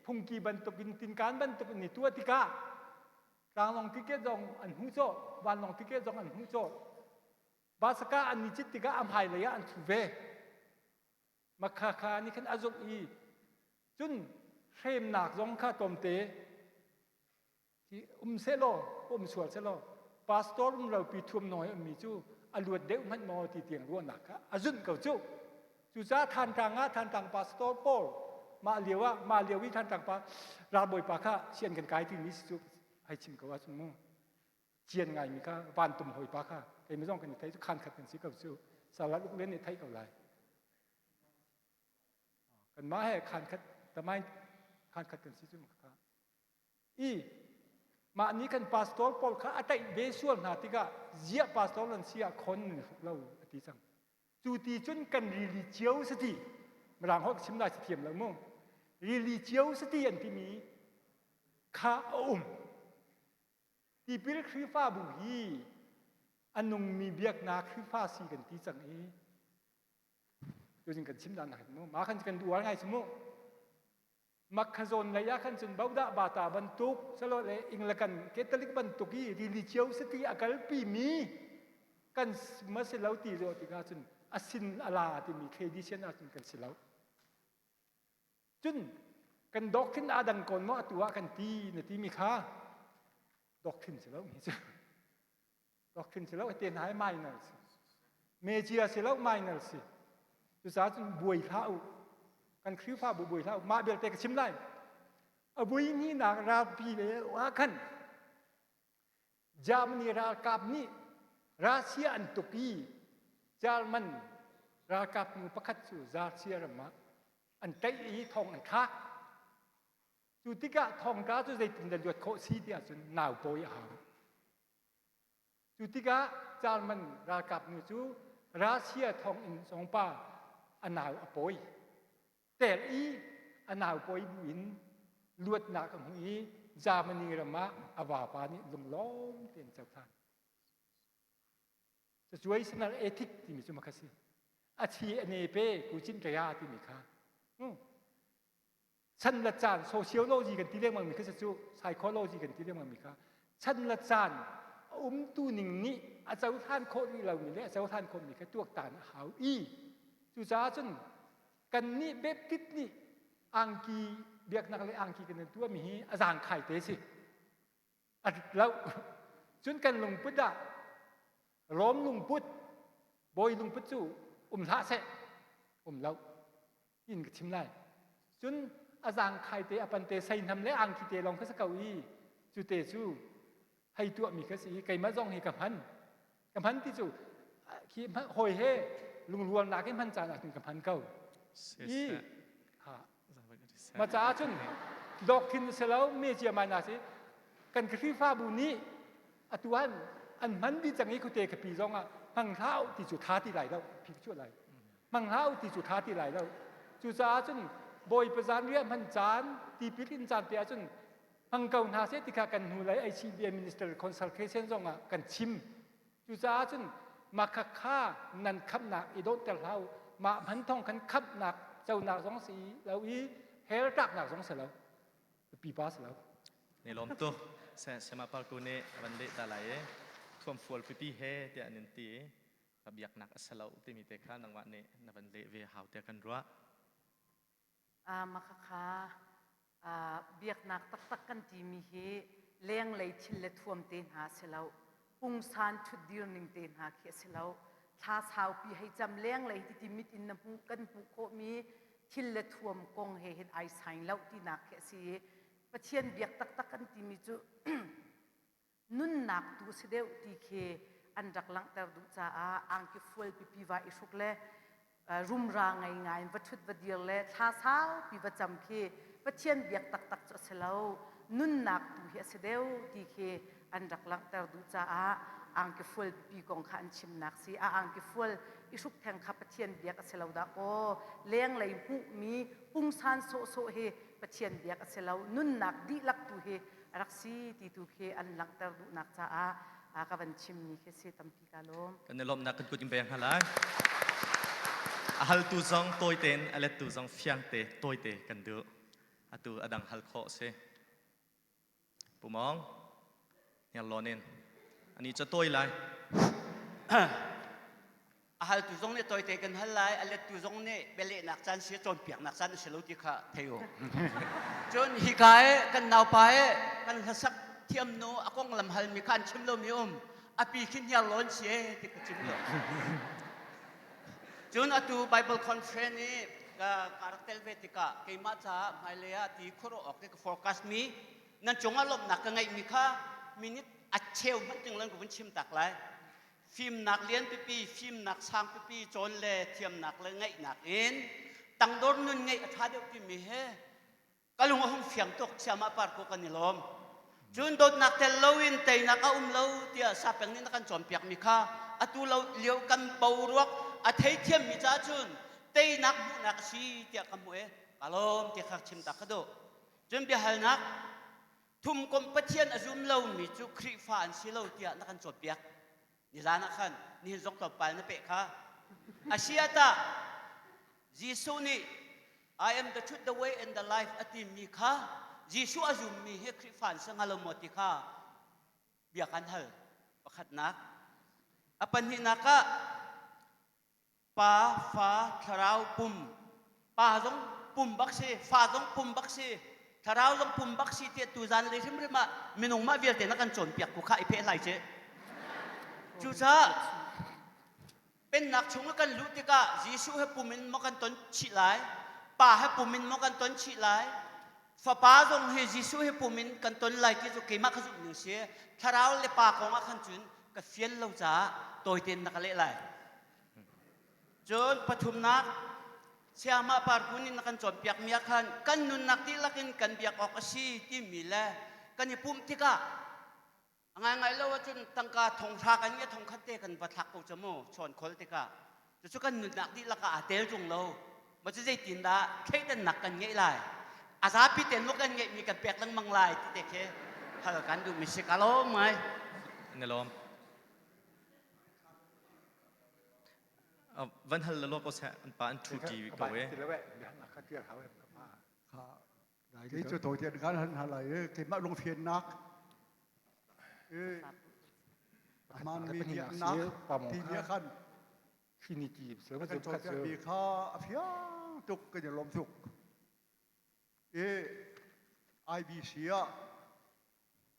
phungki bantukin tinkan bantukin i tuah tikah tlanglawng ticket zong an hmuh cawh vanlawng ticket zong an hmuh cawh Basaka an i cit tikah a hmailei ah an thu ve. Makhakha nih khan a zulh i cun hremnak zong kha tlawmte hi um sehlaw um sual sehlaw pastor um lopi thuamnawi ummi cu a luat deuh hmanh maw ti tiang ruahnak kha a zunh ko cu. Cucaah Thantlang ah Thantlang pastor pawl mah lio ah mah lio i Thantlang pa ralbawipa kha sian kan kai timi si cu hei chim ko ahcun mu. Cian ngaimi kha vantum hawipa kha keimah zong kan i thei cu khan khat kan si ko cu salat uk len nih theih ko lai kanmah he khan khat tamain khan khat kan si cu kha i mah nih kan pastor pawl kha a taih ve sual hna tikah ziah pastor lan si ah khon nan hruk lo a ti cang cu ti cun kan rili cio sati mirang holh chim lai si thiam lo mu rili cio sati an timi kha a um Tipil Khrihfabu hi a nungmi biaknak Khrihfa si kan ti cang i tuzing kan chim dan nak mu ma khan kan duar ngai mu makhazawn lei ah khan cun bodah bata bantuk salo le inglakan Catholic bantuk i religiosity a kalpi mi kan ma si lo ti zo tikah cun asin ala timi tradition ah cun kan si lo Cun kan doctrine aa dang kon maw atu ah kan ti na timi kha doctrine si lo mi cu doctrine si lo te hna hi minor si media si lo minor si cucaah cun buai hlah u kan Khrihfabu buai hlah u mah belte ka chim lai a vui hninak ralpi le ah khan Germany ralkap nih Russia an tuk i German ralkap nu pakhat cu Russia ram ah an tlaih i thong an thlak. Cu tikah thongtla cu zeitindah luat khawh si ti ahcun nau pawi a hau. Cu tikah German ralkap nu cu Russia thonginn zongpa a nau a pawi. Tel i a nau pawi bu in. Luatnak a hmu i Germany ram ah a vapa nih lunglawm tein cohlan. Situational ethic timi cu makha si. A chi a ne pe ku cin kaya timi kha. Chan le caan sociology kan ti lengmang mi kha cu psychology kan ti lengmang mi kha chan le caan a umtu ning nih a cohlan khawh rih lomi le a cohlan khawhmi kha tuaktan a hau i cucaah cun kannih Baptist nih angki biaknak le angki kan tuahmi hi a zaangkhai te si a rit lo cun kan lungput ah Rom lungput bawi lungput cu um hlah seh um lo in ka chim lai cun a zaangkhai te a pante seihnam le angki te lawng kha si ko i cu te cu hei tuahmi kha si i keimah zong hi ka hman ka hman ti cu khi hawi he lungrualnak in hman caan ah cun ka hman ko i ha ma caah cun doctrine si lo me cia mai na si kan Khrihfabu nih atu han an hman dih cang i khuate khapi zong ah hmang hlah ti cu tha ti lai lo phi cu lai hmang hlah ti cu tha ti lai lo cucaah cun bawipa zan riah hman caan tipil in caan te ahcun hmang ko hna seh ti kha kan hnu lei HCBA minister consultation zong ah kan chim cucaah cun mah kha kha nan khamhnak i dawhter hlah u mah hman thong khan khamhnak conak zong si lo i hell tlaknak zong si lo pipa si lo Ne lawm tu sema parku nih van leh ta lai i thuam fual pipi he tiah an in ti i ka biaknak a si lo timi te kha nangmah nih na van leh ve hau tiah kan ruah. Mah khakha biaknak taktak kan timi hi lenglei thil le thuam te hna a si lo. Pungsan ṭhutdir ning te hna khi a si lo. Thla saupi hei cam lenglei titi mit in na hmuh kan hmuh khawhmi thil le thuam kong he hin ai sain lo tinak khi a si i Pathian biak taktak kan timi cu nunnak tu si deuh ti khi an rak langhter duh caah angki fual pipi va i hruk le rumra ngei ngai in va ṭhut va dir le thla saupi va cam khi Pathian biak taktak cu a si lo nunnak tu hi a si deuh ti khi an rak langhter duh caah angki fual pipi kong kha an chimnak si a angki fual i hruk theng kha Pathian biak a si lo dah kaw lenglei hmuhmi pungsan sawhsawh hi Pathian biak a si lo nunnak dihlak tu hi a rak si ti tu khi an langhter duhnak caah ka van chimmi khi si tampi ka lawm. Kan i lawmhnak kan kut in beng hna lai. A haltu zong tawi tein a lettu zong fiang te tawi te kan duh. Atu a dang hal khawh si. Pumong, hniarlawn in. Ani cu tawi lai. A haltu zong nih tawite kan hal lai, a lettu zong nih bialehnak caan si cawnpiaknak caan a si lo ti kha thei u. Cun hika i kan naupa i kan hlasak thiam nu a konglam halmi kha an chim lomi um. A pi khi hniarlawn si e ti ka chim lo. Cun atu Bible conference i ka, ka rak tel ve tikah keimah caah hmailei ah ti khuaruah awk i ka forecast mi nan cungah lawmhnak ka ngeihmi kha minute a cheu hmanh ting lan ka vun chim tak lai. Fimnak lian pipi, fimnak sang pipi cawn le thiamnak le ngeihnak in tangdor nun ngeih a ṭha deuh timi he ka lung a hung fiang tuk siamah par ko kan i lawm cun dawtnak tel loin teinak a um lo tiah sapeng nih na kan cawnpiakmi kha atu lo lio kan boruak a theithiammi caah cun teinak hmuhnak a si tiah ka hmuh i ka lawm ti kha chim ta ka duh cun biahalnak thumkomh Pathian a zum lomi cu Khrihfa an si lo tiah na kan cawnpiak nizan ah khan nihin zong tlawmpal na peh kha a si ah tah Jesuh nih I am the truth, the way and the life a timi kha Jesuh a zummi hi Khrihfa an si hnga lo maw ti kha bia kan hal pakhatnak a pahnihnak ah pa fa thlarau pum pa zong pum bak si fa zong pum bak si thlarau zong pum bak si tiah tuzan lei hrimhrim ah minung mah vialte na kan cawnpiak ku kha i pheh hlai ci cucaah Pennak chung ah kan luh tikah Jesuh he pum in maw kan ton chih lai, Pa he pum in maw kan ton chih lai, Fapa zong hi Jesuh he pum in kan ton lai ti cu keimah ka zumh ning si. Thlarau le Pa kong ah khan cun ka fian lo caah tawi tein na ka leh lai. Cun pathumnak, Sayamah Parkun in na kan cawnpiakmi ah khan kan nunnak dihlak in kan biak awk a si timi le kan i pumh tikah A ngaingai lo ahcun tangka thonghra kan nge thongkhat te kan va thlak ko cu mu chawn khol tikah cucu kan nunnak dihlak ah aa tel ṭung lo ma cu zeitin dah thleidannak kan ngeih lai? A zapi tein maw kan ngeihmi kan pek lengmang lai ti te khi hal kan duhmi si ka lawm ngai. Na lawm. Van hal lalaw ko seh an pa an thu ti ko e. Kei cu tawi tian kan han halai e keimah lungfiannak e aman mi biaknak ti bia khan kan cawnpiakmi kha a fiang tuk kan i lawm tuk e IBC ah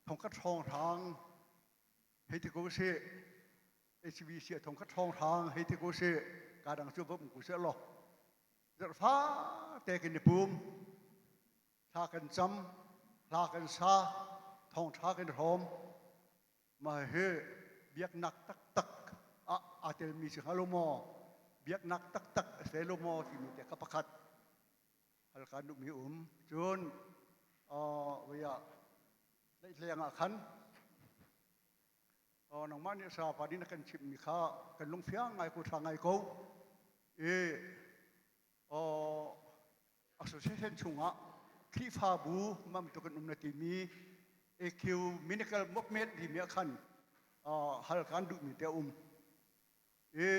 thongkhat hrawnghrang hei ti ko sih HBC ah thongkhat hrawnghrang hei ti ko sih ka dang cu va um ko seh law Zarhfa te kan i pum, thla kan cam, hla kan sa, thawngṭha kan hrawm. Mah hi biaknak taktak ah aa telmi si hnga lo maw? Biaknak taktak a si lo maw timi te kha pakhat hal kan duhmi um. Cun uh, ah leihleng ah khan nangmah nih sapa nih na kan chimhmi kha kan lungfiang ngai ko ṭha ngai ko i association chungah Khrihfabu mam tu kan um na timi ecumenical movement timi ah khan hal kan duhmi te um i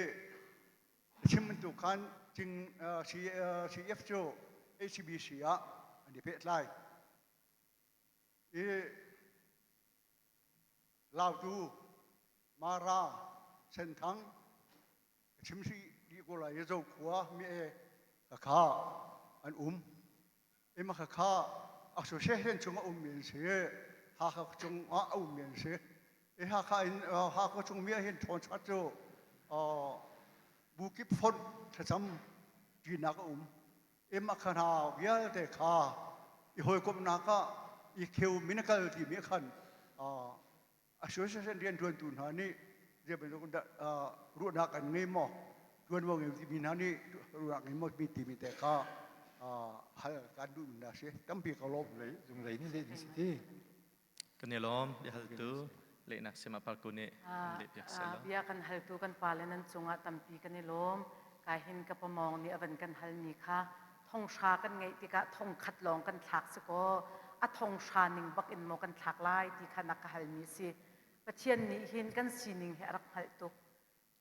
chim bantuk khan cing CF cu HCBC ah an i pehtlai i Lautu, Mara, Senthang, ka chim si dih ko lai i Zokhua mi e ka kha an um. Ima ka kha association chung a ummi an si. Hakha chung ah a ummi an si. I Hakha in Hakha chung mi ah hin ṭhawn chat cu bu kip fonh thlacam ṭinak a um. Ima kha hna vialte kha i hawikomhnak ah i kheu minakal timi khan association rianṭuantu hna nih zei bantuk dah ruahnak an ngei maw ṭuanvo ngei timi hna nih ruahnak ngei maw mi timi te kha hal kan duh hna si tampi ka lawm zunglei nih leh ding si ti Kan i lawm biahaltu lehnak sima parku nih leh piak seh Bia kan haltu kan pale nan cungah tampi kan i lawm. Kai hin ka pamawng nih a van kan halmi kha thonghra kan ngeih tikah thongkhat lawng kan thlak si kaw a thonghra ning bak in maw kan thlak lai ti kha na ka halmi si. Pathian nih hin kan sining hi a rak hngalh tuk.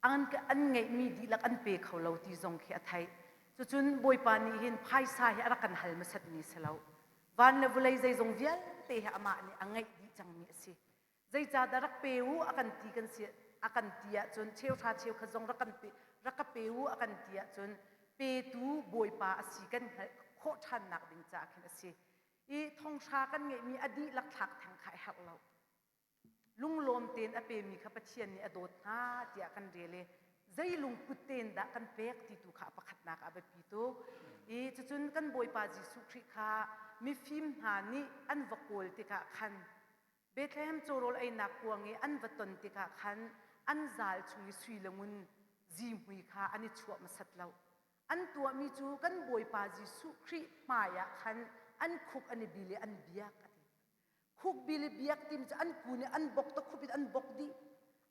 An, an ngeihmi dihlak an pe kho lo ti zong khi a theih. Cucun Bawipa nih hin phaisa hi a rak kan hal hmasatmi si lo. Van le vawlei zeizong vialte hi amah nih a ngeih dih cangmi a si. Zeicahdah rak pe u a kan ti kan si a kan ti ahcun cheuhra cheukhat zong rak kan pe rak ka pe u a kan ti ahcun petu Bawipa a si kan hngalh khawh ṭhannak ding caah khin a si. I thonghra kan ngeihmi a dihlak thlak theng kha a herh lo. Lunglawm tein a pemi kha Pathian nih a dawt hna tiah kan rel i zei lungput tein dah kan pek ti tu kha a pakhatnak ah a biapi tuk. I cucun kan Bawipa Jesuh Khrih kha mifim hna nih an va kawl tikah khan Bethlehem cawrawl einak kuang i an va ton tikah khan an zal chung i sui le ngun zihmui kha an i chuah hmasat lo. An tuahmi cu kan Bawipa Jesuh Khrih hmaiah khan an khuk an i bil i an biak a ti. Khukbil i biak timi cu an kun i an bok ta khup in an bok dih.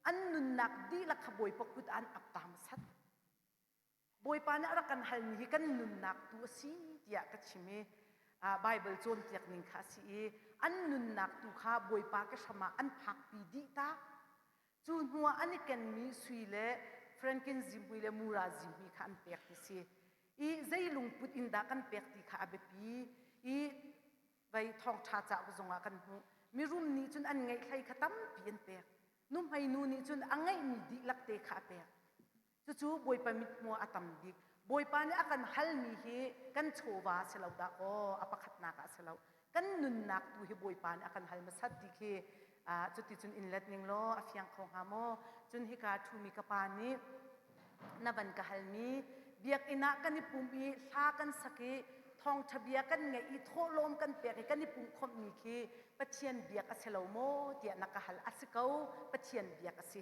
An nunnak dihlak kha Bawipa kut ah an ap ta hmasat. Bawipa nih a rak kan halmi hi kan nunnak tu a si tiah ka chim i Bible cawnpiak ning kha a si i an nunnak tu kha Bawipa ke hram ah an phakpi dih ta. Cu hnuah an i kenmi sui le frankin zihmui le mura zihmui kha an pek ti si. I zei lungput in dah kan pek ti kha a biapi i vei thawngṭha cauk zongah kan hmuh. Mirum nih cun an ngeih hlei kha tampi an pek. Nuhmei nu nih cun a ngeihmi dihlak te kha a pek. Cucu Bawipa mithmuh a tam bik. Bawipa nih a kan halmi hi kan chawva si lo dah kaw a pakhatnak ah si lo. Kan nunnak tu hi Bawipa nih a kan hal hmasat ti khi cuticun in let ning law a fiang kho hnga maw? Cun hika ṭhumi ka pa nih na van ka halmi biakinn ah kan i pum i hla kan sak i thawngṭha bia kan ngeih i thawhlawm kan pek i kan i pumhkhawmhmi khi Pathian biak a si lo maw tiah na ka hal a si ko Pathian biak a si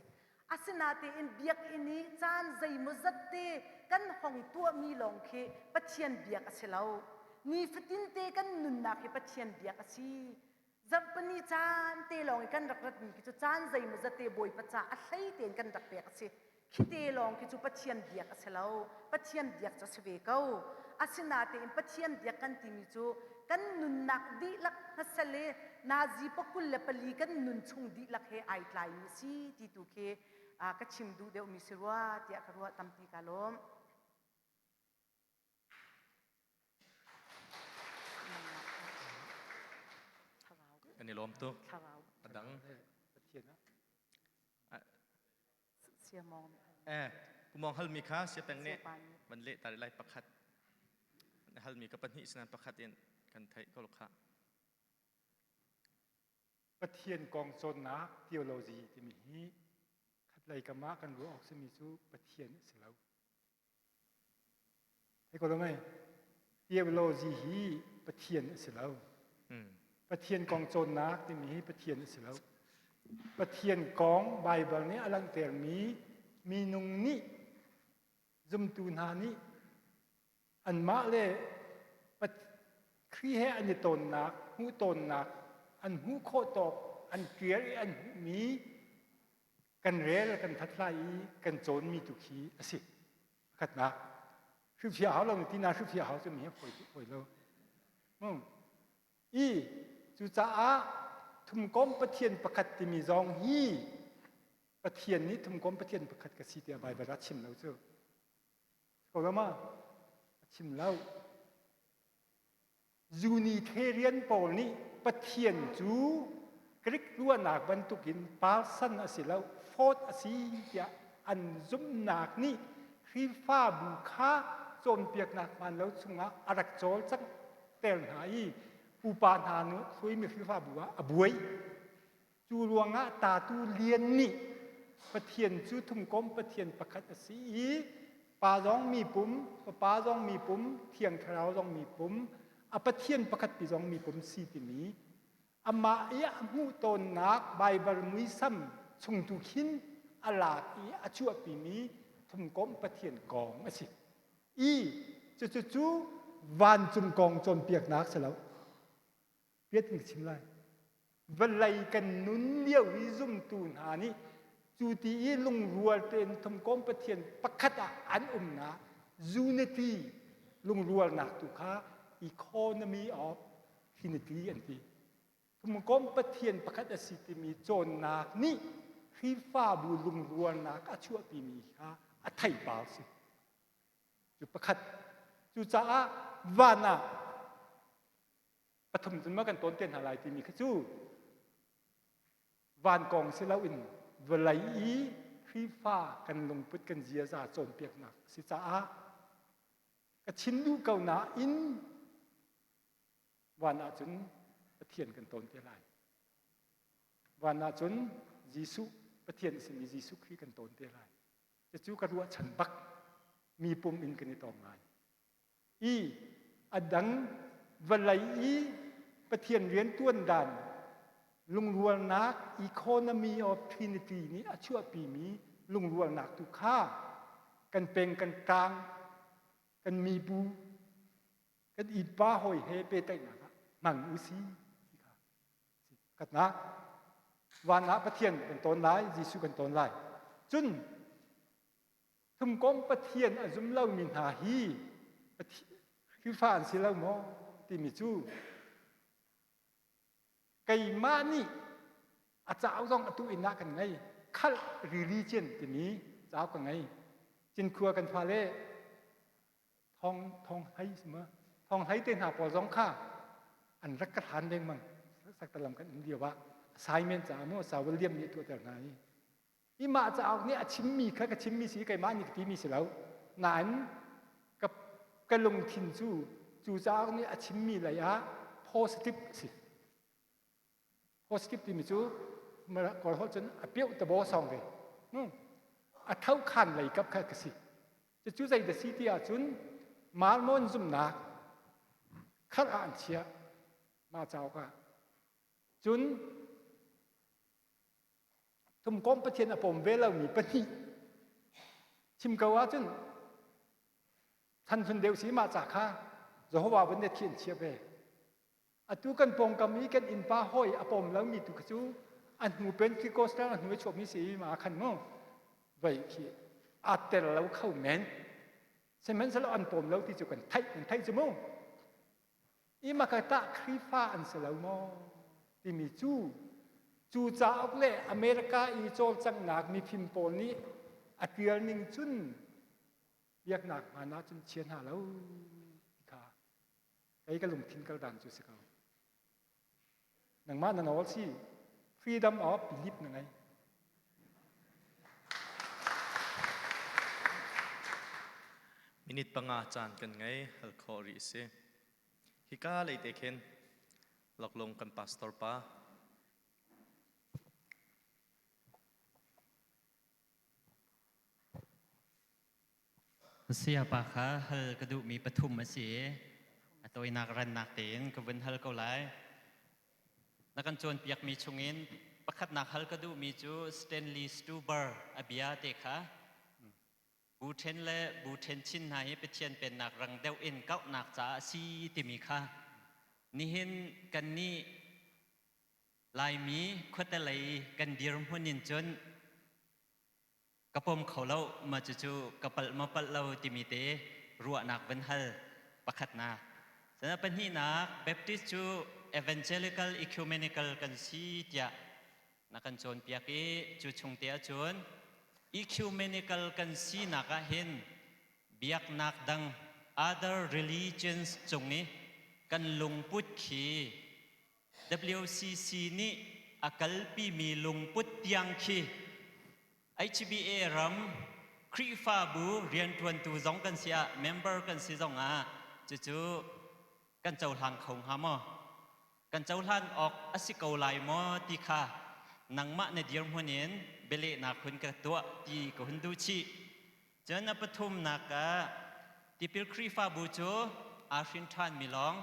asinatein biakinn i caan zeimawzat te kan hong tuahmi lawng khi Pathian biak a si lo nifatin te kan nunnak hi Pathian biak a si Zarhpini caan te lawng i kan rak ratmi khi cu caan zeimawzat te Bawipa ca a hlei tein kan rak pek a si. Khi te lawng khi cu Pathian biak a si lo. Pathian biak cu a si ve ko. Asinatein Pathian biak kan timi cu Kan nunnak dihlak hmasale nazi pakul le pali kan nun chung dihlak he ai tlaimi si ti tu khi ka chim duh deuhmi si rua tiah ka ruah tampi ka lawm. Kan i lawm tuk. A dang. Eh, kumong halmi kha siapeng nih van leh tari lai pakhat. Halmi ka pahnih sinan pakhat in kan theih ko kha. Pathian kong cawnnak theology timi hi khatlei kam ah kan ruah awk simi cu Pathian a si lo. Thei ko lo mei? Theology hi Pathian a si lo. Pathian kong cawnnak timi hi Pathian a si lo. Pathian kong Baibal nih a langhtermi minung nih zumtu hna nih anmah le Khrih he an i tawnnak, hmuh tawnnak, an hmuh khawh tawk, an ṭial i an hmuhmi kan rel, kan hlathlai i kan cawnmi tu khi a si. Pakhatnak, hrilhfiah hau lo ti na hrilhfiah hau cu mi hi fawi fawi lo. I cucaah thumkom Pathian pakhat timi zong hi Pathian nih thumkom Pathian pakhat ka si tiah Baibal ah chim lo cu. Ko lo ma? A chim lo. Unitarian pawl nih Pathian cu Greek ruahnak bantukin person a si lo, thought a si tiah an zumhnak nih Khrihfabu kha cawnpiaknak hmaan lo chungah a rak cawlcangh ter hna i pupa hna nih hruaimi Khrihfabu ah a buai. Cu ruangah tatu lian nih Pathian cu thumkom Pathian pakhat a si i Pa zong mi pum, Fapa zong mi pum, Thiang Thlarau zong mi pum, a Pathian pakhat pi zong mi pum si timi amah i a hmuh tawnnak Baibal muisam chung tu khin a lak i a chuahpimi thumkom Pathian kong a si. I cucu cu vancung kong cawnpiaknak si lo. Piat in ka chim lai. Vawlei kan nun lio i zumtu hna nih cu ti i lungrual tein thumkom Pathian pakhat ah an umnak unity lungrualnak tu kha economy of Trinity an ti. Thumkom Pathian pakhat a si timi cawnnak nih Khrihfabu lungrualnak a chuahpimi kha a theipar si. Cu pakhat. Cucaah van ah pathum cun ma kan tawn te hna lai timi kha cu van kong si loin vawlei i Khrihfa kan lungput kan ziaza cawnpiaknak a si caah ka chim duh ko nain van ahcun Pathian kan tawn te lai. Van ahcun Jesuh Pathian a simi Jesuh Khrih kan tawn te lai. Cucu ka ruahchan bak mi pum in kan i tawng lai. I a dang vawlei i Pathian riantuan dan lungrualnak economy of Trinity nih a chuahpimi lungrualnak tu kha kan peng kan tlang kan mibu kan innpa hawi he pehtlaihnak ah hmang u si ti kha katnak van ah Pathian kan tawn lai Jesuh kan tawn lai cun Thumkom Pathian a zum lomi hna hi Khrihfa an si lo maw timi cu keimah nih a cauk zong atu inn ah kan ngei khalh religion timi cauk ka ngei cinkhua kan fale thong thong hlei ma thong hlei te hna pawl zong kha an rak ka hlan lengmang saktalam kan um lio ah assignment caah mu sa William nih tuahter hna i I mah cauk nih a chimmi kha ka chimmi si keimah nih ka timi si lo. Nain ka, ka lungthin cu cu cauk nih a chimmi lei ah positive a si. Positive timi cu Kawl holh cun a pioh tabo song ve. Hmm. A tho khan lei kap kha ka si. Cucu zei da si ti ahcun Mormon zumhnak kharh ah an chiah mah cauk ah. Cun Thumkom Pathian a pawm ve lomi pahnih chim ko ahcun chan hlun deuh si mah ca kha Jehovah vun thi an chia ve. Atu kan pawngkam i kan innpa hawi a pawm lomi tu kha cu a hnu Pentecostal a hnu a chuakmi si ma khan mu vei khi aa tel lo kho men. Sihmanhsehlaw an pawm lo ti cu kan theih kan theih cu mu. I maka tah Khrihfa an si lo maw timi cu cu cauk le America i cawlcanghnak mifim pawl nih a tial ning cun biaknak hmaan ah cun chia hna lo ti kha kei ka lungthin kal dan cu si ko. Nangmah na nawl si freedom of belief na ngei. Minute panga caan kan ngei hal khawh rih si. Hika lei te khin loklung kan pastor pa Sayapa kha hal ka duhmi pathum a si i a tawinak rannak tein ka vun hal ko lai. Na kan cawnpiakmi chungin pakhatnak hal ka duhmi cu Stanley Stuber a bia te kha bu ṭhen le bu ṭhen chin hna hi Pathian pennak rang deuh in kauhnak caah a si timi kha nihin kannih Laimi khuatelei kan dirhmun in cun ka pom kho lo ma cucu ka palh ma palh lo timi te ruahnak van hal pakhatnak sana pahnihnak Baptist cu evangelical ecumenical kan si tiah na kan cawnpiak i cu chung te ahcun ecumenical kan sinak ah hin biaknak dang other religions cung i kan lungput khi WCC nih a kalpimi lungput tiang khi HBA ram Khrihfabu rianṭuantu zong kan si ah member kan si zong ah cucu kan cohlang kho hnga maw? Kan cohlan awk a si ko lai maw ti kha nangmah na dirhmun in bialehnak hun ka tuah ti ka hun duh chih. Cun a pathumnak ah tipil Khrihfabu cu aa hrin ṭhanmi lawng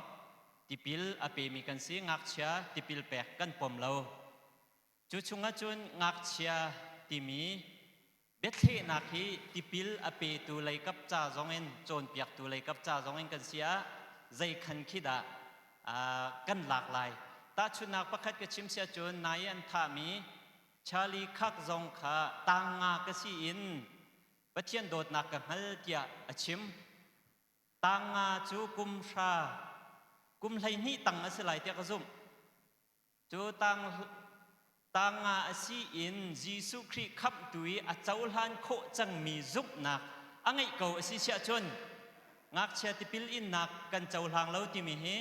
tipil a pemi kan si ngakchia tipil pek kan pom lo. Cu chungah cun ngakchia timi biathlehnak hi tipil a petu leikap ca zongin cawnpiaktu leikap ca zongin kan si ah zei khan khi dah kan lak lai. Tahchunhnak pakhat ka chim si ahcun nai an thahmi Charlie Kirk zong kha tang nga ka si in Pathian dawtnak ka hngal tiah a chim. Tang nga cu kum hra, kum 12 tang a si lai tiah ka zumh. Cu tang, tang nga a si in Jesuh Khrih khamhtu i a cohlan khawh cangmi zumhnak a ngeih ko a si siah cun ngakchia tipil innak kan cohlang lo timi hi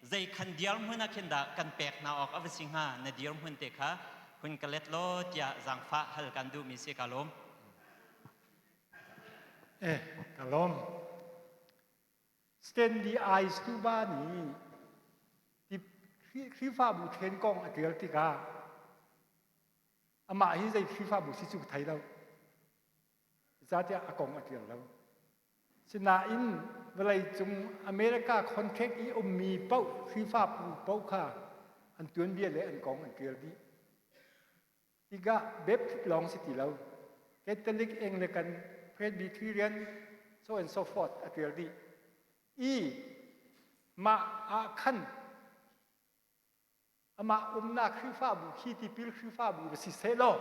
zei khan dirhmun ah khin dah kan pek hna awk a va si hnga na dirhmun te kha hun ka let law tiah zaangfah hal kan duhmi si ka lawm. Eh, ka lawm. Stanley I. Stuba nih Khrihfabu then kong a tial tikah amah hi zei Khrihfabu si cu thei lo. Zeicahtiah a kong a tial lo. Sinain vawleicung America contract i ummi paoh Khrihfabu paoh kha an tuanbia le an kong an ṭial dih. Tikah Baptist lawng si ti lo. Catholic, Anglican, Presbyterian, so and so forth a ṭial dih. I mah ah khan amah umnak Khrihfabu khi tipil Khrihfabu va si seh law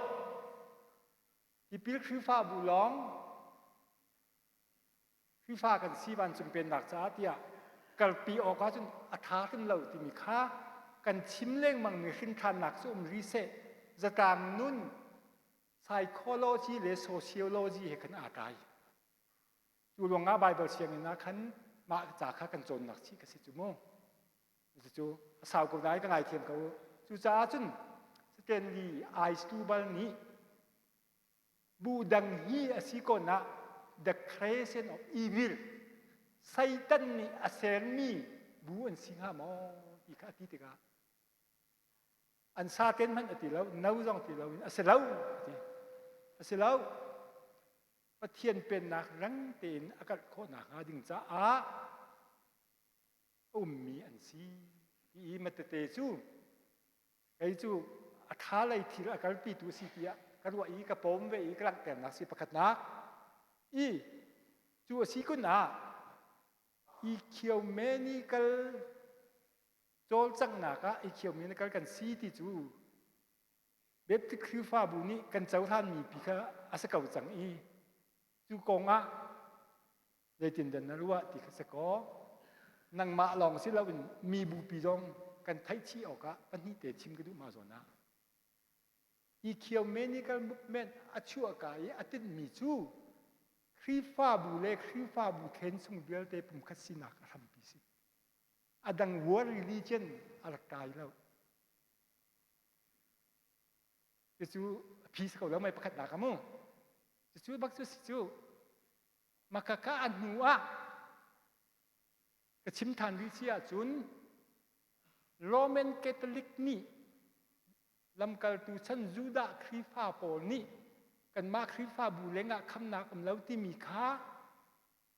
Tipil Khrihfabu lawng Khrihfa kan si vancung pennak caah tiah kalpi awk ahcun a ṭha hrim lo timi kha kan chim lengmangmi hrinthannak cu um rih seh. Zatlang nun psychology le sociology he khan aa tlai. Cu ruangah Baibal sianginn ah khan mah ca kha kan cawnnak chih ka si cu mu. Cucu a sau ko nain ka ngaithiam ko. Cucaah cun Stanley I. Stubal nih bu dang hi a si ko na the creation of evil Satan nih a sermi bu an si hnga maw ti kha a ti tikah an saten hmanh a ti lo no zong ti lo in a si lo a ti a si lo Pathian pennak rang tein a kalh khawh nakhnga ding caah a ummi an si ti i matete cu kei cu a ṭha lei thil a kalpitu a si tiah ka ruah i ka pawm ve i ka langhternak si pakhatnak i cu a si kun ah ecumenical cawlcanghnak ah ecumenical kan si ti cu Baptist Khrihfabu nih kan cohlanmi pi kha a si ko cang i cu kong ah zeitindah na ruah ti kha si kaw. Nangmah lawng si loin mi bupi zong kan theih chih awkah pahnihte chim ka duh ma zawn ah. Ecumenical movement a chuahka i a tinhmi cu Khrihfabu le Khrihfabu then chung vialte pumkhat sinak a hrampi si. A dang world religion a rak kai lo. Cucu a phi si ko lo mei pakhat nak amu. Cucu bak cu si cu. Makaka a hnu ah ka chim than rih si ahcun Roman Catholic nih lamkaltu chan Judah Khrihfa pawl nih kanmah Khrihfabu lengah khamnak um lo timi kha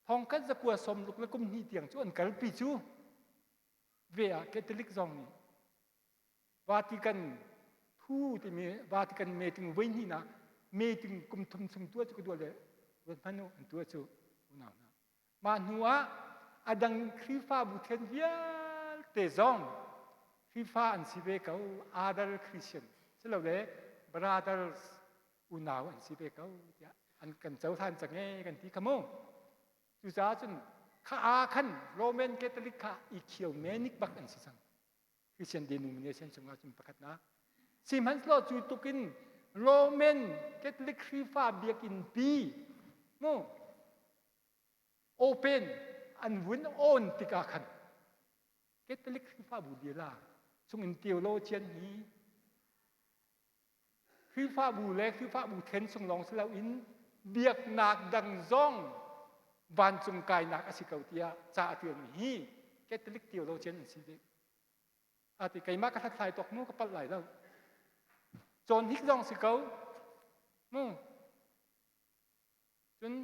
thongkhat zakua sawmruk le kum hnih tiang cu an kalpi cu ve ah Catholic zong nih Vatican thu timi Vatican meeting voi hnihnak meeting kum thum chung tuah cu ka duah le ruat hmanh u an tuah cu unau hna. Mah hnu ah a dang Khrihfabu then vialte zong Khrihfa an si ve ko other Christian silole brothers unau an si ve ko tiah an kan cohlan cang e kan ti kha mu. Cucaah cun kha aa khan Roman Catholic kha ecumenic bak an si cang. Christian denomination chungah cun pakhatnak. Sihmanhsehlaw cu tukin Roman Catholic Khrihfa biakinn pi mu open an vun on tikah khan Catholic Khrihfabu lila chungin theologian hi Khrihfabu le Khrihfabu then chung lawng si loin biaknak dang zong vancung kainak a si ko tiah ca a ṭialmi hi Catholic theologian an si dih. Ati keimah ka hlathlai tawk mu ka palh lai lo. Cawn hik zong si ko. Mu. Cun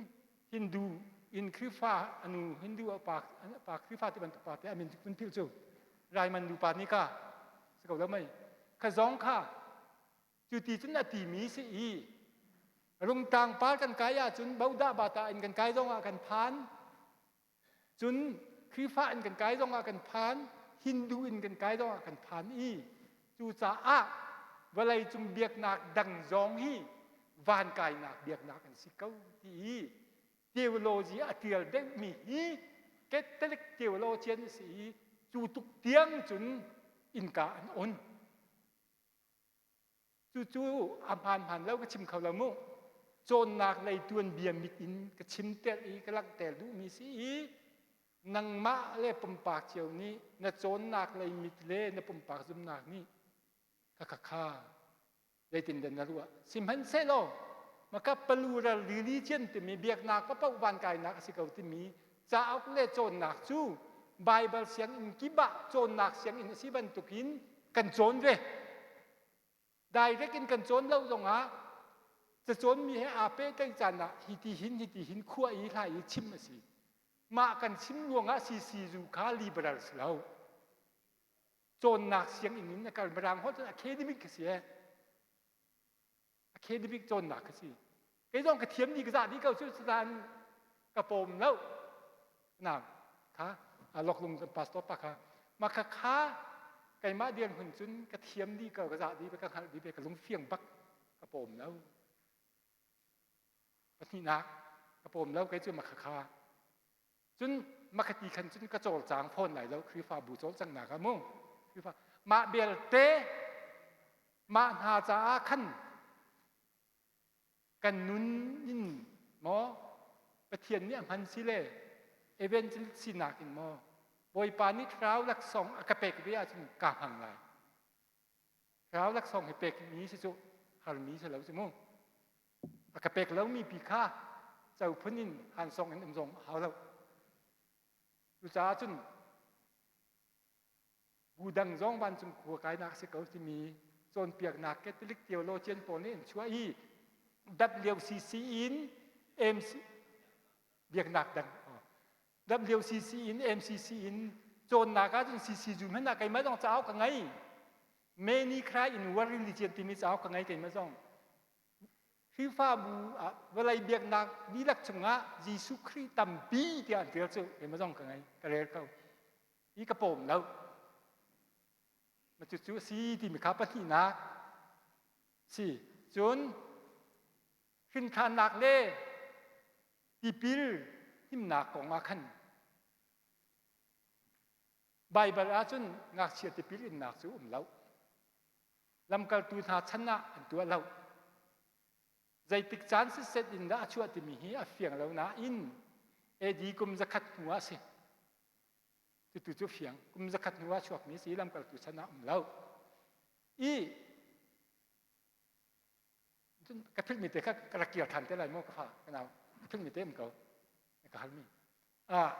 Hindu in Khrihfa anu Hindu a pa pa Khrihfa ti bantuk pa te amin kun phil cu Raiman nu pa nih ka si ko lo mei kha zong kha cu ti cun a ti mi si i rungtang par kan kai ahcun bodah bata in kan kai zong ah kan phan Cun Khrihfa in kan kai zongah kan phan, Hindu in kan kai zongah kan phan i cucaah vawleicung biaknak dang zong hi van kainak biaknak an si ko ti i theology a tial deuhmi hi Catholic theologian a si i cu tuk tiang cun innka an on. Cucu a hmaanhmaan lo ka chim kho lo mu. Cawnnak lei tuanbia mit in ka chim tel i ka langhter duhmi si i nangmah le pumpak cio nih na cawnnak lei mit le na pumpak zumnak nih kha kha kha zeitindah na ruah sihmanhsehlaw maka plural religion timi biaknak paoh van kainak a si ko timi cauk le cawnnak cu Bible sianginn kip ah cawnnak sianginn a si bantukin kan cawn ve. Direct in kan cawn lo zongah cacawnmi he aa pehtlaih caan ah hi ti hin hi ti hin khua i hla i chim a si. Mah kan chim ruangah CCU kha liberal si lo. Cawnnak sianginn in a kal mirang holh cun academic ka si e. Academic cawnnak ka si. Kei zong ka thiam dih ka zah dih ko cu cutan ka pawm lo. Nang kha loklung kan pastor pa kha ma kha kha keimah dirhmun cun ka thiam dih ko ka zah dih ka hngalh dih ka lungfiang bak ka pawm lo. Pahnihnak ka pawm lo kei cu ma kha kha Cun makhati khan cun ka cawlcang fawn lai lo Khrihfabu cawlcanghnak ah mu. Khrihfa mah belte mah hna caah khan kan nun in maw Pathian nih a hman si le evangelist sinak in maw Bawipa nih thlarau laksawng a ka pek ve ahcun kaa hmang lai. Thlarau laksawng hi pek mi si cu harmi si lo si mu. A ka pek lomi pi kha co phun in hansawng in um zong a hau lo. Cucaah cun bu dang zong vancung khua kainak a si ko timi cawnpiaknak Catholic theologian pawl nih an chuah i WCC in MC biaknak dang WCC in MCC in cawnnak ahcun CC zu hmanh ah keimah zong cauk ka ngei Many Cry in World Religion timi cauk ka ngei keimah zong Khrihfabu ah vawlei biaknak dihlak chungah Jesuh Khrih tampi tiah an ṭial cu keimah zong ka ngei ka rel ko i ka pawm lo ma cucu a si timi kha pahnihnak si cun hrinthannak le tipil himnak kong ah khan. Baibal ahcun ngakchia tipil innak cu um lo. Lamkaltu hna chan ah an tuah lo. Zeitik caan sitset in dah a chuah timi hi a fiang lo nain AD kum zakhat hnu ah a si. Cutu cu fiang. Kum zakhat hnu ah chuakmi si lamkaltu chan ah um lo. I ka philhmi te kha ka rak kir ṭhan te lai maw ka fa ka nau ka philhmi te um ko ka halmi ah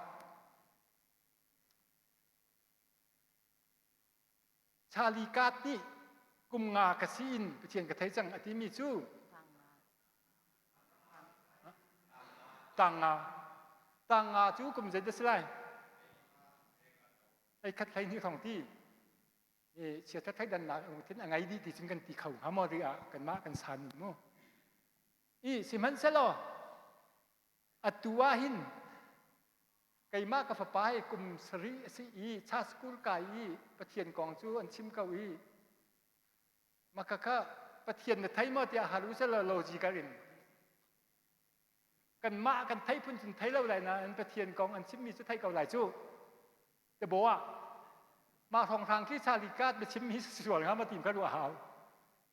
Charlie Card nih kum nga ka si in Pathian ka thei cang a timi cu tang nga tang nga cu kum zei dah si lai ei khat hlei hnih thong ti chiathat thleidannak lungthin a ngei dih ti cun kan ti kho hnga maw ri ah kanmah kan san mu i sihmanhsehlaw atu ah hin keimah ka fapa hi kum sarih a si i cha school kai i Pathian kong cu an chim ko i maka kha Pathian na thei maw tiah hal u selaw logical in kanmah kan thei phun cun thei lo lai nain Pathian kong an chimmi cu thei ko lai cu te bo ah mah hrawnghrang khi Charlie Card biachim hi sual nga ma tim kha ruah hau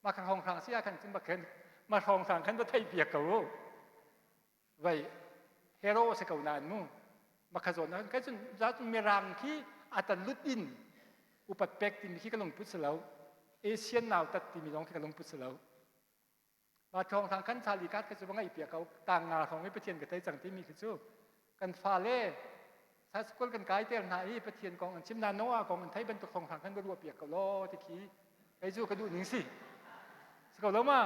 mah kha hrawnghrang si ah khan cun bakhen mah hrawnghrang khan va thei piak ko vai hero si ko nain mu makha zawn ah kai cun za cun mirang khi atan lut in upat pek timi khi ka lungput si lo Asian nau tat timi zong khi ka lungput si lo Mah thawngthang kan Charlie card kha cu va ngaih piak ko tang nga hrawng i Pathian ka thei cang timi khi cu kan fale school kan kai ter hna i Pathian kong an chim na Noah kong an thei bantuk thawngthang kan va ruah piak ko law ti khi kei cu ka duh ning si si ko lo ma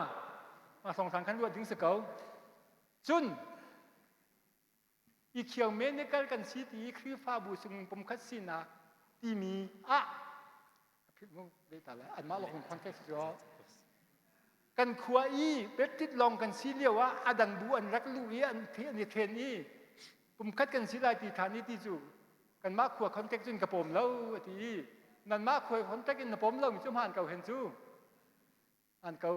mah thawngthang kan ruah ding si ko cun i khiang medical kan si ti i Khrihfabu chung pumkhat sinak timi ah anmah lawng context cu kan khua i Baptist lawng kan si lio ah a dang bu an rak luh i an an i then i pumkhat kan si lai ti than i ti cu kanmah khua context cun ka pawm lo a ti i nanmah khua context in na pawm lo mi cu hmaan ko hen cu an ko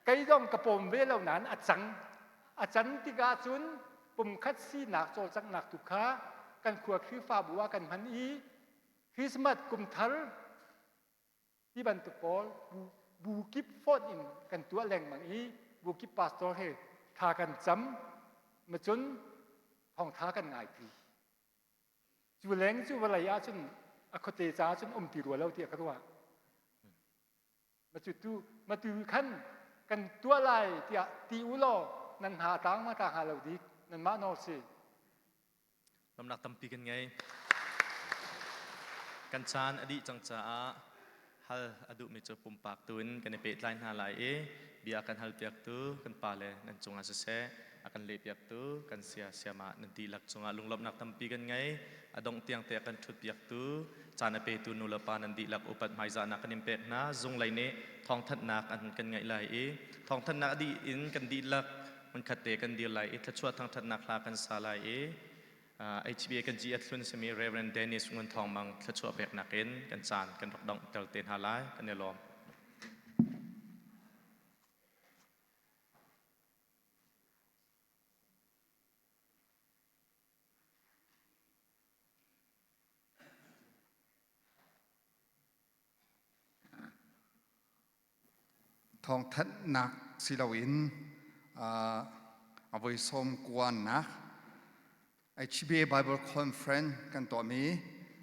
kei zong ka pawm ve lo nain a cang a can tikah cun pumkhat sinak cawlcanghnak tu kha kan khua Khrihfabu ah kan hman i Christmas kumthar ti bantuk pawl bu kip fonh in kan tuah lengmang i bu kip pastor he thla kan cam macun thawngtha kan ngaipi cu leng cu vawlei ahcun a khuate caah cun um ti rua lo tiah ka ruah Matu matu khan kan tuah lai tiah ti u law nan hna tang ma ta hnga lo dik nanmah nawl si. Ramnak tampi kan ngei. Kan caan a dih cang caah hal a duhmi cu pumpak tu in kan i pehtlai hna lai i bia kan halpiaktu kan pale nan cungah siseh a kan lehpiaktu kan sia siama nan dihlak cungah lunglawmhnak tampi kan ngei. A dongh tiang te a kan ṭhutpiaktu caan a petu nu le pa nan dihlak upat hmaizahnak kan in pek hna. Zunglei nih thawngthanhnak an kan ngaih lai i thawngthanhnak a dih in kan dihlak hmunkhat te kan dir lai i thluachuah thangṭhatnak hla kan sa lai i HBA kan GS hlun simi Reverend Dennis Ngun Thawng Mang thluachuah peknak in kan caan kan rak donghter te hna lai. Kan i lawm. Thawngthanhnak si loin a voi sawm kuannak HBA Bible Conference kan tuahmi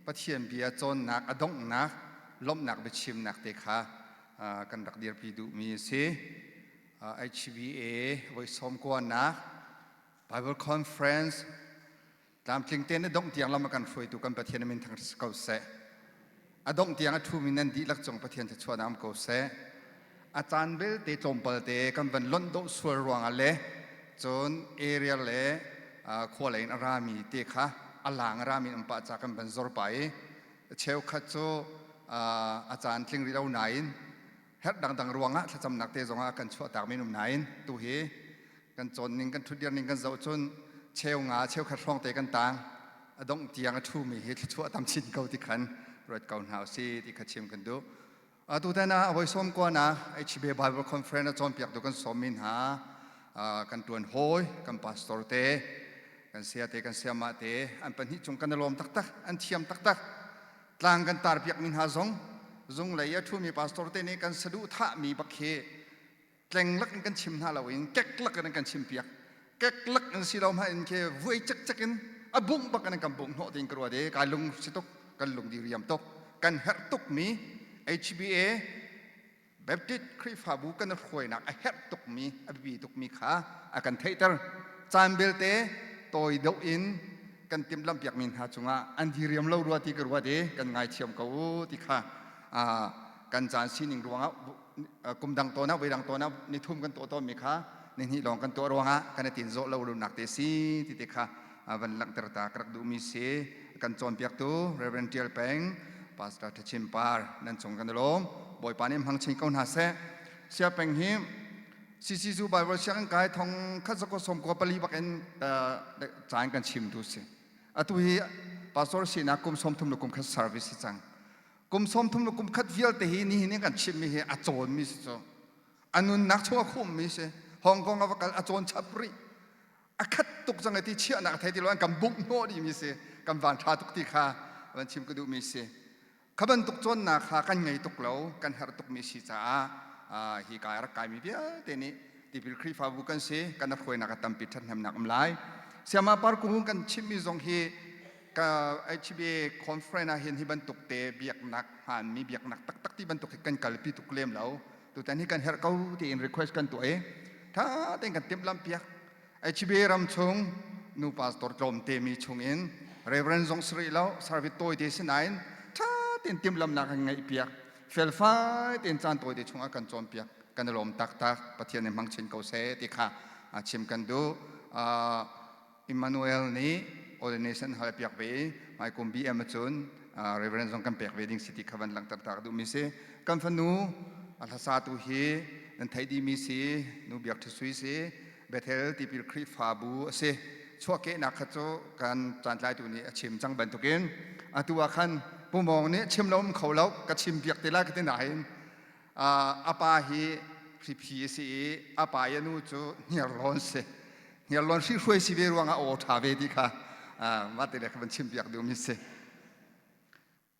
Pathian bia cawnnak a donghnak lawmhnak biachimnak te kha kan rak dirpi duhmi a si. HBA voi sawm kuannak Bible Conference tlamtling tein a dongh tiang lam a kan hruaitu kan Pathian min thang ko seh. A dongh tiang a ṭhumi nan dihlak cung Pathian thluachuahnak um ko seh. A caan belte tlawmpal te kan van lonh dawh sual ruangah le cun area le khua lei in a rami te kha a lang a rami um pah ca kan van zor pa i cheukhat cu a caan tling rih lo nain herh dangdang ruangah thlacamnak te zongah kan chuahtak men um nain tu hi kan cawn ning kan ṭhutdir ning kan zoh cun cheu nga cheukhat hrawng te kan tang a dongh tiang a ṭhumi hi thluachuah tam chin ko ti khan ruat ko hna usih ti kha chim kan duh. Atutan ah avoi sawm kuan ah HB Bible Conference a cawnpiaktu kan sawmmi hna kan ṭuan hawi kan pastor te kan saya te kan sayamah te an pahnih cung kan i lawm taktak an thiam taktak. Tlang kan tar piakmi hna zong zung lei a ṭhumi pastor te nih kan saduhthahmi bak hi tleng lak in kan chim hna lo in kek lak in kan chim piak. Kek lak in si lo hmanh in khi vuai cekcek in a bungh bak in kan bungh hnawh tiin ka ruat i kai lung si tuk kan lung di riam tuk kan herh tukmi HBA Baptist Khrihfabu kan hruainak a herh tukmi a biapi tukmi kha a kan theihter. Caan belte tawi deuh in kan timhlamh piakmi hna cungah an diriam lo rua ti ka ruat i kan ngaithiam ko u ti kha kan caan sining ruangah kum dang tawn ah voidang tawn ah nithum kan tuah tawnmi kha nihnih lawng kan tuah ruangah kan i tin zawh lo nak te si ti te kha van langhter ta ka rak duhmi si. Kan cawnpiaktu Reverend Tial Peng, Pastor Thachim Par nan cung kan i lawm. Bawipa nih hmang chin ko hna seh. Sia Peng hi CCU Bible sianginn kai thong khat zakua sawm kua pali bak in caan kan chim tu si. Atu hi pastor sinak kum 30 le kum khat service si cang. Kum 30 le kum khat vialte hi nihin in kan chimmi hi a cawnmi si cu. A nunnak chung a khummi si. Hong Kong a va kal a cawn chap rih. A khat tuk cang ti chiahnak a thei ti lo an kan bungh hnawh dihmi si kan van ṭha tuk ti kha van chim ka duhmi si. Kha bantuk cawnnak kha kan ngei tuk lo kan herh tukmi si caah hi ka rak kaimi vialte nih tipil Khrihfabu kan si kan hruainak a tampi ṭhathnemnak um lai. Siama parkung kan chimmi zong hi ka HBA conference ah hin hi bantuk te biaknak hmaanmi biaknak taktak ti bantuk hi kan kalpi tuk lem lo. Tutan hi kan herh ko tiin request kan tuah i tha tein kan timhlamh piak. HBA ram chung nu pastor tlawmte mi chung in Reverend zong si rih lo service tawi te si nain tha tein timhlamhnak kan ngeih piak. Felfai tein caan tawi te chungah kan cawn piak. Kan i lawm taktak. Pathian nih hmang chin ko seh ti kha chim kan duh. Emmanuel nih ordination hal piak ve i hmaikum BM ahcun Reverend zong kan pek ve ding si ti kha van langhter ta ka duhmi si. Kan fanu a hlasatu hi nan theih dihmi si, nu Biak Ṭha Sui si, Bethel Tipil Khrihfabu a si. Chuahkehnak kha cu kan caantlaitu nih a chim cang bantukin atu ah khan Pu Mawng nih chim lo um kho lo, ka chim piak te lai ka ti nain a pa hi hriphi a si i a pa i a nu cu hniarlawn si. Hniarlawn hrihhruai si ve ruangah aw ṭha ve ti kha mah te le kha van chim piak duhmi si.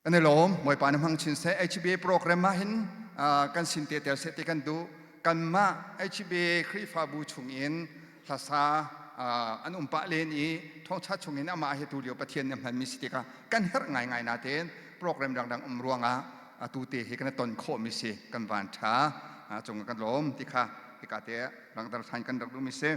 Kan i lawm, Bawipa na hmang chin seh. HBA program ah hin kan sin te tel seh ti kan duh. Kanmah HBA Khrihfabu chungin hlasa an um pah len i thawngṭha chungin amah hi tulio Pathian nih a hmanmi si tikah kan herh ngaingai natein program dangdang um ruangah atu te hi kan i ton khawhmi si kan van ṭha cung kan lawm ti kha hika te langhter ṭhan kan rak duhmi si.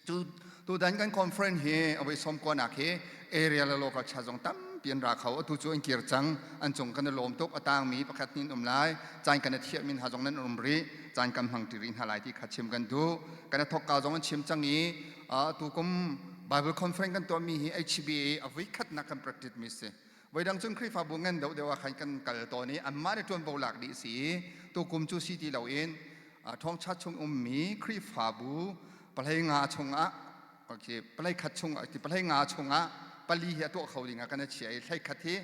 Cu tutan kan conference hi avoi som kuanak hi area le local cha zong tampi an ra kho atu cu an kir cang an cung kan i lawm tuk a tangmi pakhat nin um lai caan kan i thiah min ha zong nan um rih caan kan hmang ṭi rih hna lai ti kha chim kan duh kan i thawkka zong an chim cang i tu kum Bible conference kan tuahmi hi HBA a voi khatnak kan practice mi si voidang cun Khrihfabu ngan deuh deuh ah khan kan kal tawn i anmah nih ṭuanvo lak dih si i tukum cu si ti loin thawngṭha chung ummi Khrihfabu palei nga chungah okay, palei khat chung palei nga chungah pali hi a tuah kho ding ah kan i chia i hlei khat hi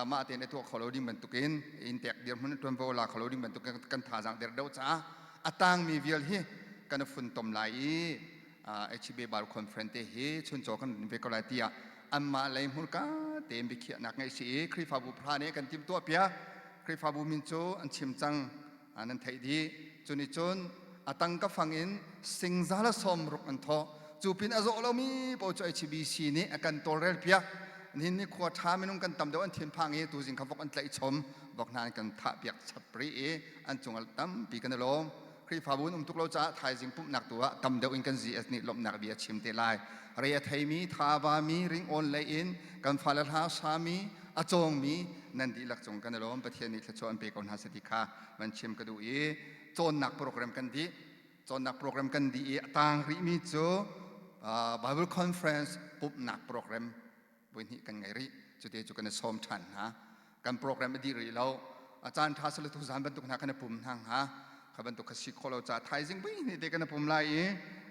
mah tein a tuah kho lo ding bantukin in tek dirhmun ṭuanvo la kho lo ding bantukin kan thazaang der deuh caah a tangmi vial hi kan i funtom lai i HB Bible Conference te hi chuncaw kan ve ko lai tiah anmah lei hmurka tein biakhiahnak ngeih si i Khrihfabu phra nih kan timhtuah piak Khrihfabu min cu an chim cang nan theih dih. Cu nih cun a tangka fang in singza le sawmruk an thawh. Cu pin a zawh lomi paoh cu HBC nih a kan tawlrel piak. Nihin ni khua ṭha minung kan tam deuh an thinphang i tuzing kha vok an tlaih chom vok hna an kan thah piak chap rih i an cungah tampi kan i lawm. Khrihfabu an um tuk lo caah thaizing pumhnak tu ah tam deuh in kan GS nih lawmhnak bia chim te lai. Re a theimi, thavami, ringawn lei in kan fale hla sami, a cawngmi nan dihlak cung kan i lawm. Pathian nih thluachuah an pe ko hna seh ti kha van chim ka duh i cawnnak program kan dih. Cawnnak program kan dih i a tang rihmi cu Bible Conference pumhnak program voi hnih kan ngei rih. Cute cu kan i sawm ṭhan hna. Kan program a dih rih lo. A caan ṭha sile tuzaan bantuk hna kan i pum hna hnga. Kha bantuk kha si khawh lo caah thaizing voi hnih te kan i pum lai i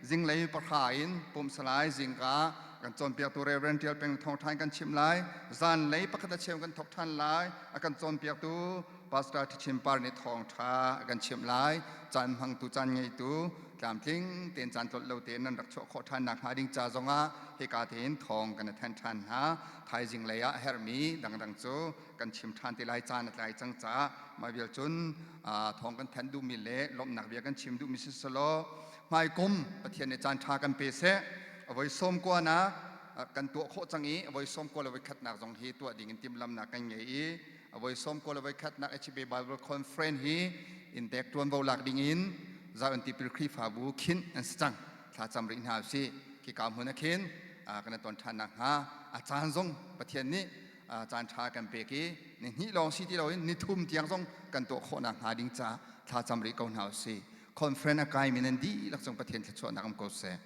zinglei pahra in pum salai zingka kan cawnpiaktu Reverend Tial Peng thawngṭha in kan chim lai. Zanlei pakhat a cheu kan thawk ṭhan lai. A kan cawnpiaktu. Pastor Thichin Par nih thawngṭha a kan chimh lai. Caan hmangtu, caan ngeitu, tlamtling tein caan tlolh lo tein nan rak chuah khawh ṭhan nakhnga ding ca zongah hika tein thawng kan i thanh ṭhan hna. Thaizing lei ah a herhmi dangdang cu kan chim ṭhan te lai caan a tlai cang caah mah vial cun thawng kan thanh duhmi le lawmhnak bia kan chim duhmi siselaw hmaikum Pathian nih caan ṭha kan pe seh. A voi sawm kuanak kan tuah khawh cang i a voi sawm kua le voi khatnak zong hi tuah ding in timhlamnak kan ngei i a voi sawm kua le voi khatnak HB Bible Conference hi inntek ṭuanvo lak ding in Zion Tipil Khrihfabu khinh an si cang. Thla cam rih hna usih. Khika hmun ah khin kan i ton ṭhan nakhnga a caan zong Pathian nih caan ṭha kan pek i ni hnih lawng si ti loin ni thum tiang zong kan tuah khawh nakhnga ding ca thla cam rih ko hna usih. Conference a kaimi nan dihlak cung Pathian thluachuahnak um ko seh.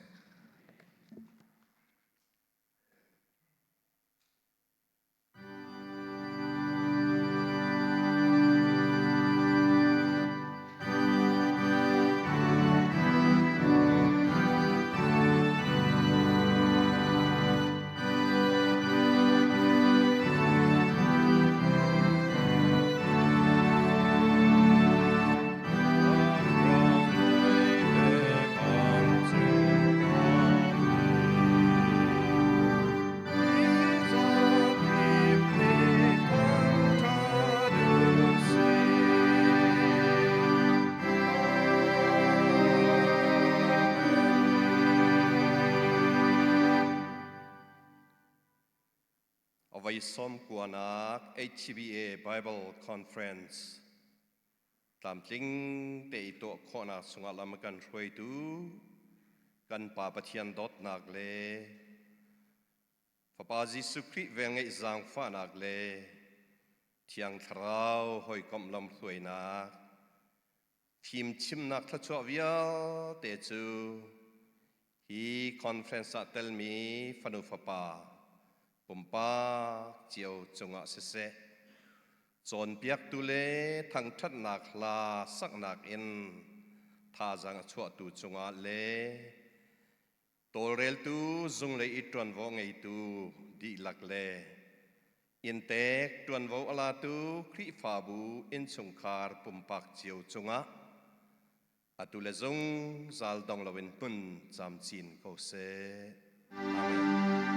Avei som kuanak HBA Bible Conference tlamtling te i tuah khawhnak chungah lam a kan hruaitu kan Pa Pathian dawtnak le Fapa Jesuh Khrih velngeih zaangfahnak le Thiang Thlarau hawikomh lamhruainak fimchimnak thluachuah vialte cu hi conference ah telmi fanu fapa pumpak cio cungah siseh cawnpiaktu le thangṭhatnak hla saknak in thazaang a chuahtu cungah le tawlreltu zunglei i ṭuanvo ngeitu dihlak le inntek ṭuanvo a latu Khrihfabu innchungkhar pumpak cio cungah atu le zungzal dong loin hmun camcin ko seh. Amen.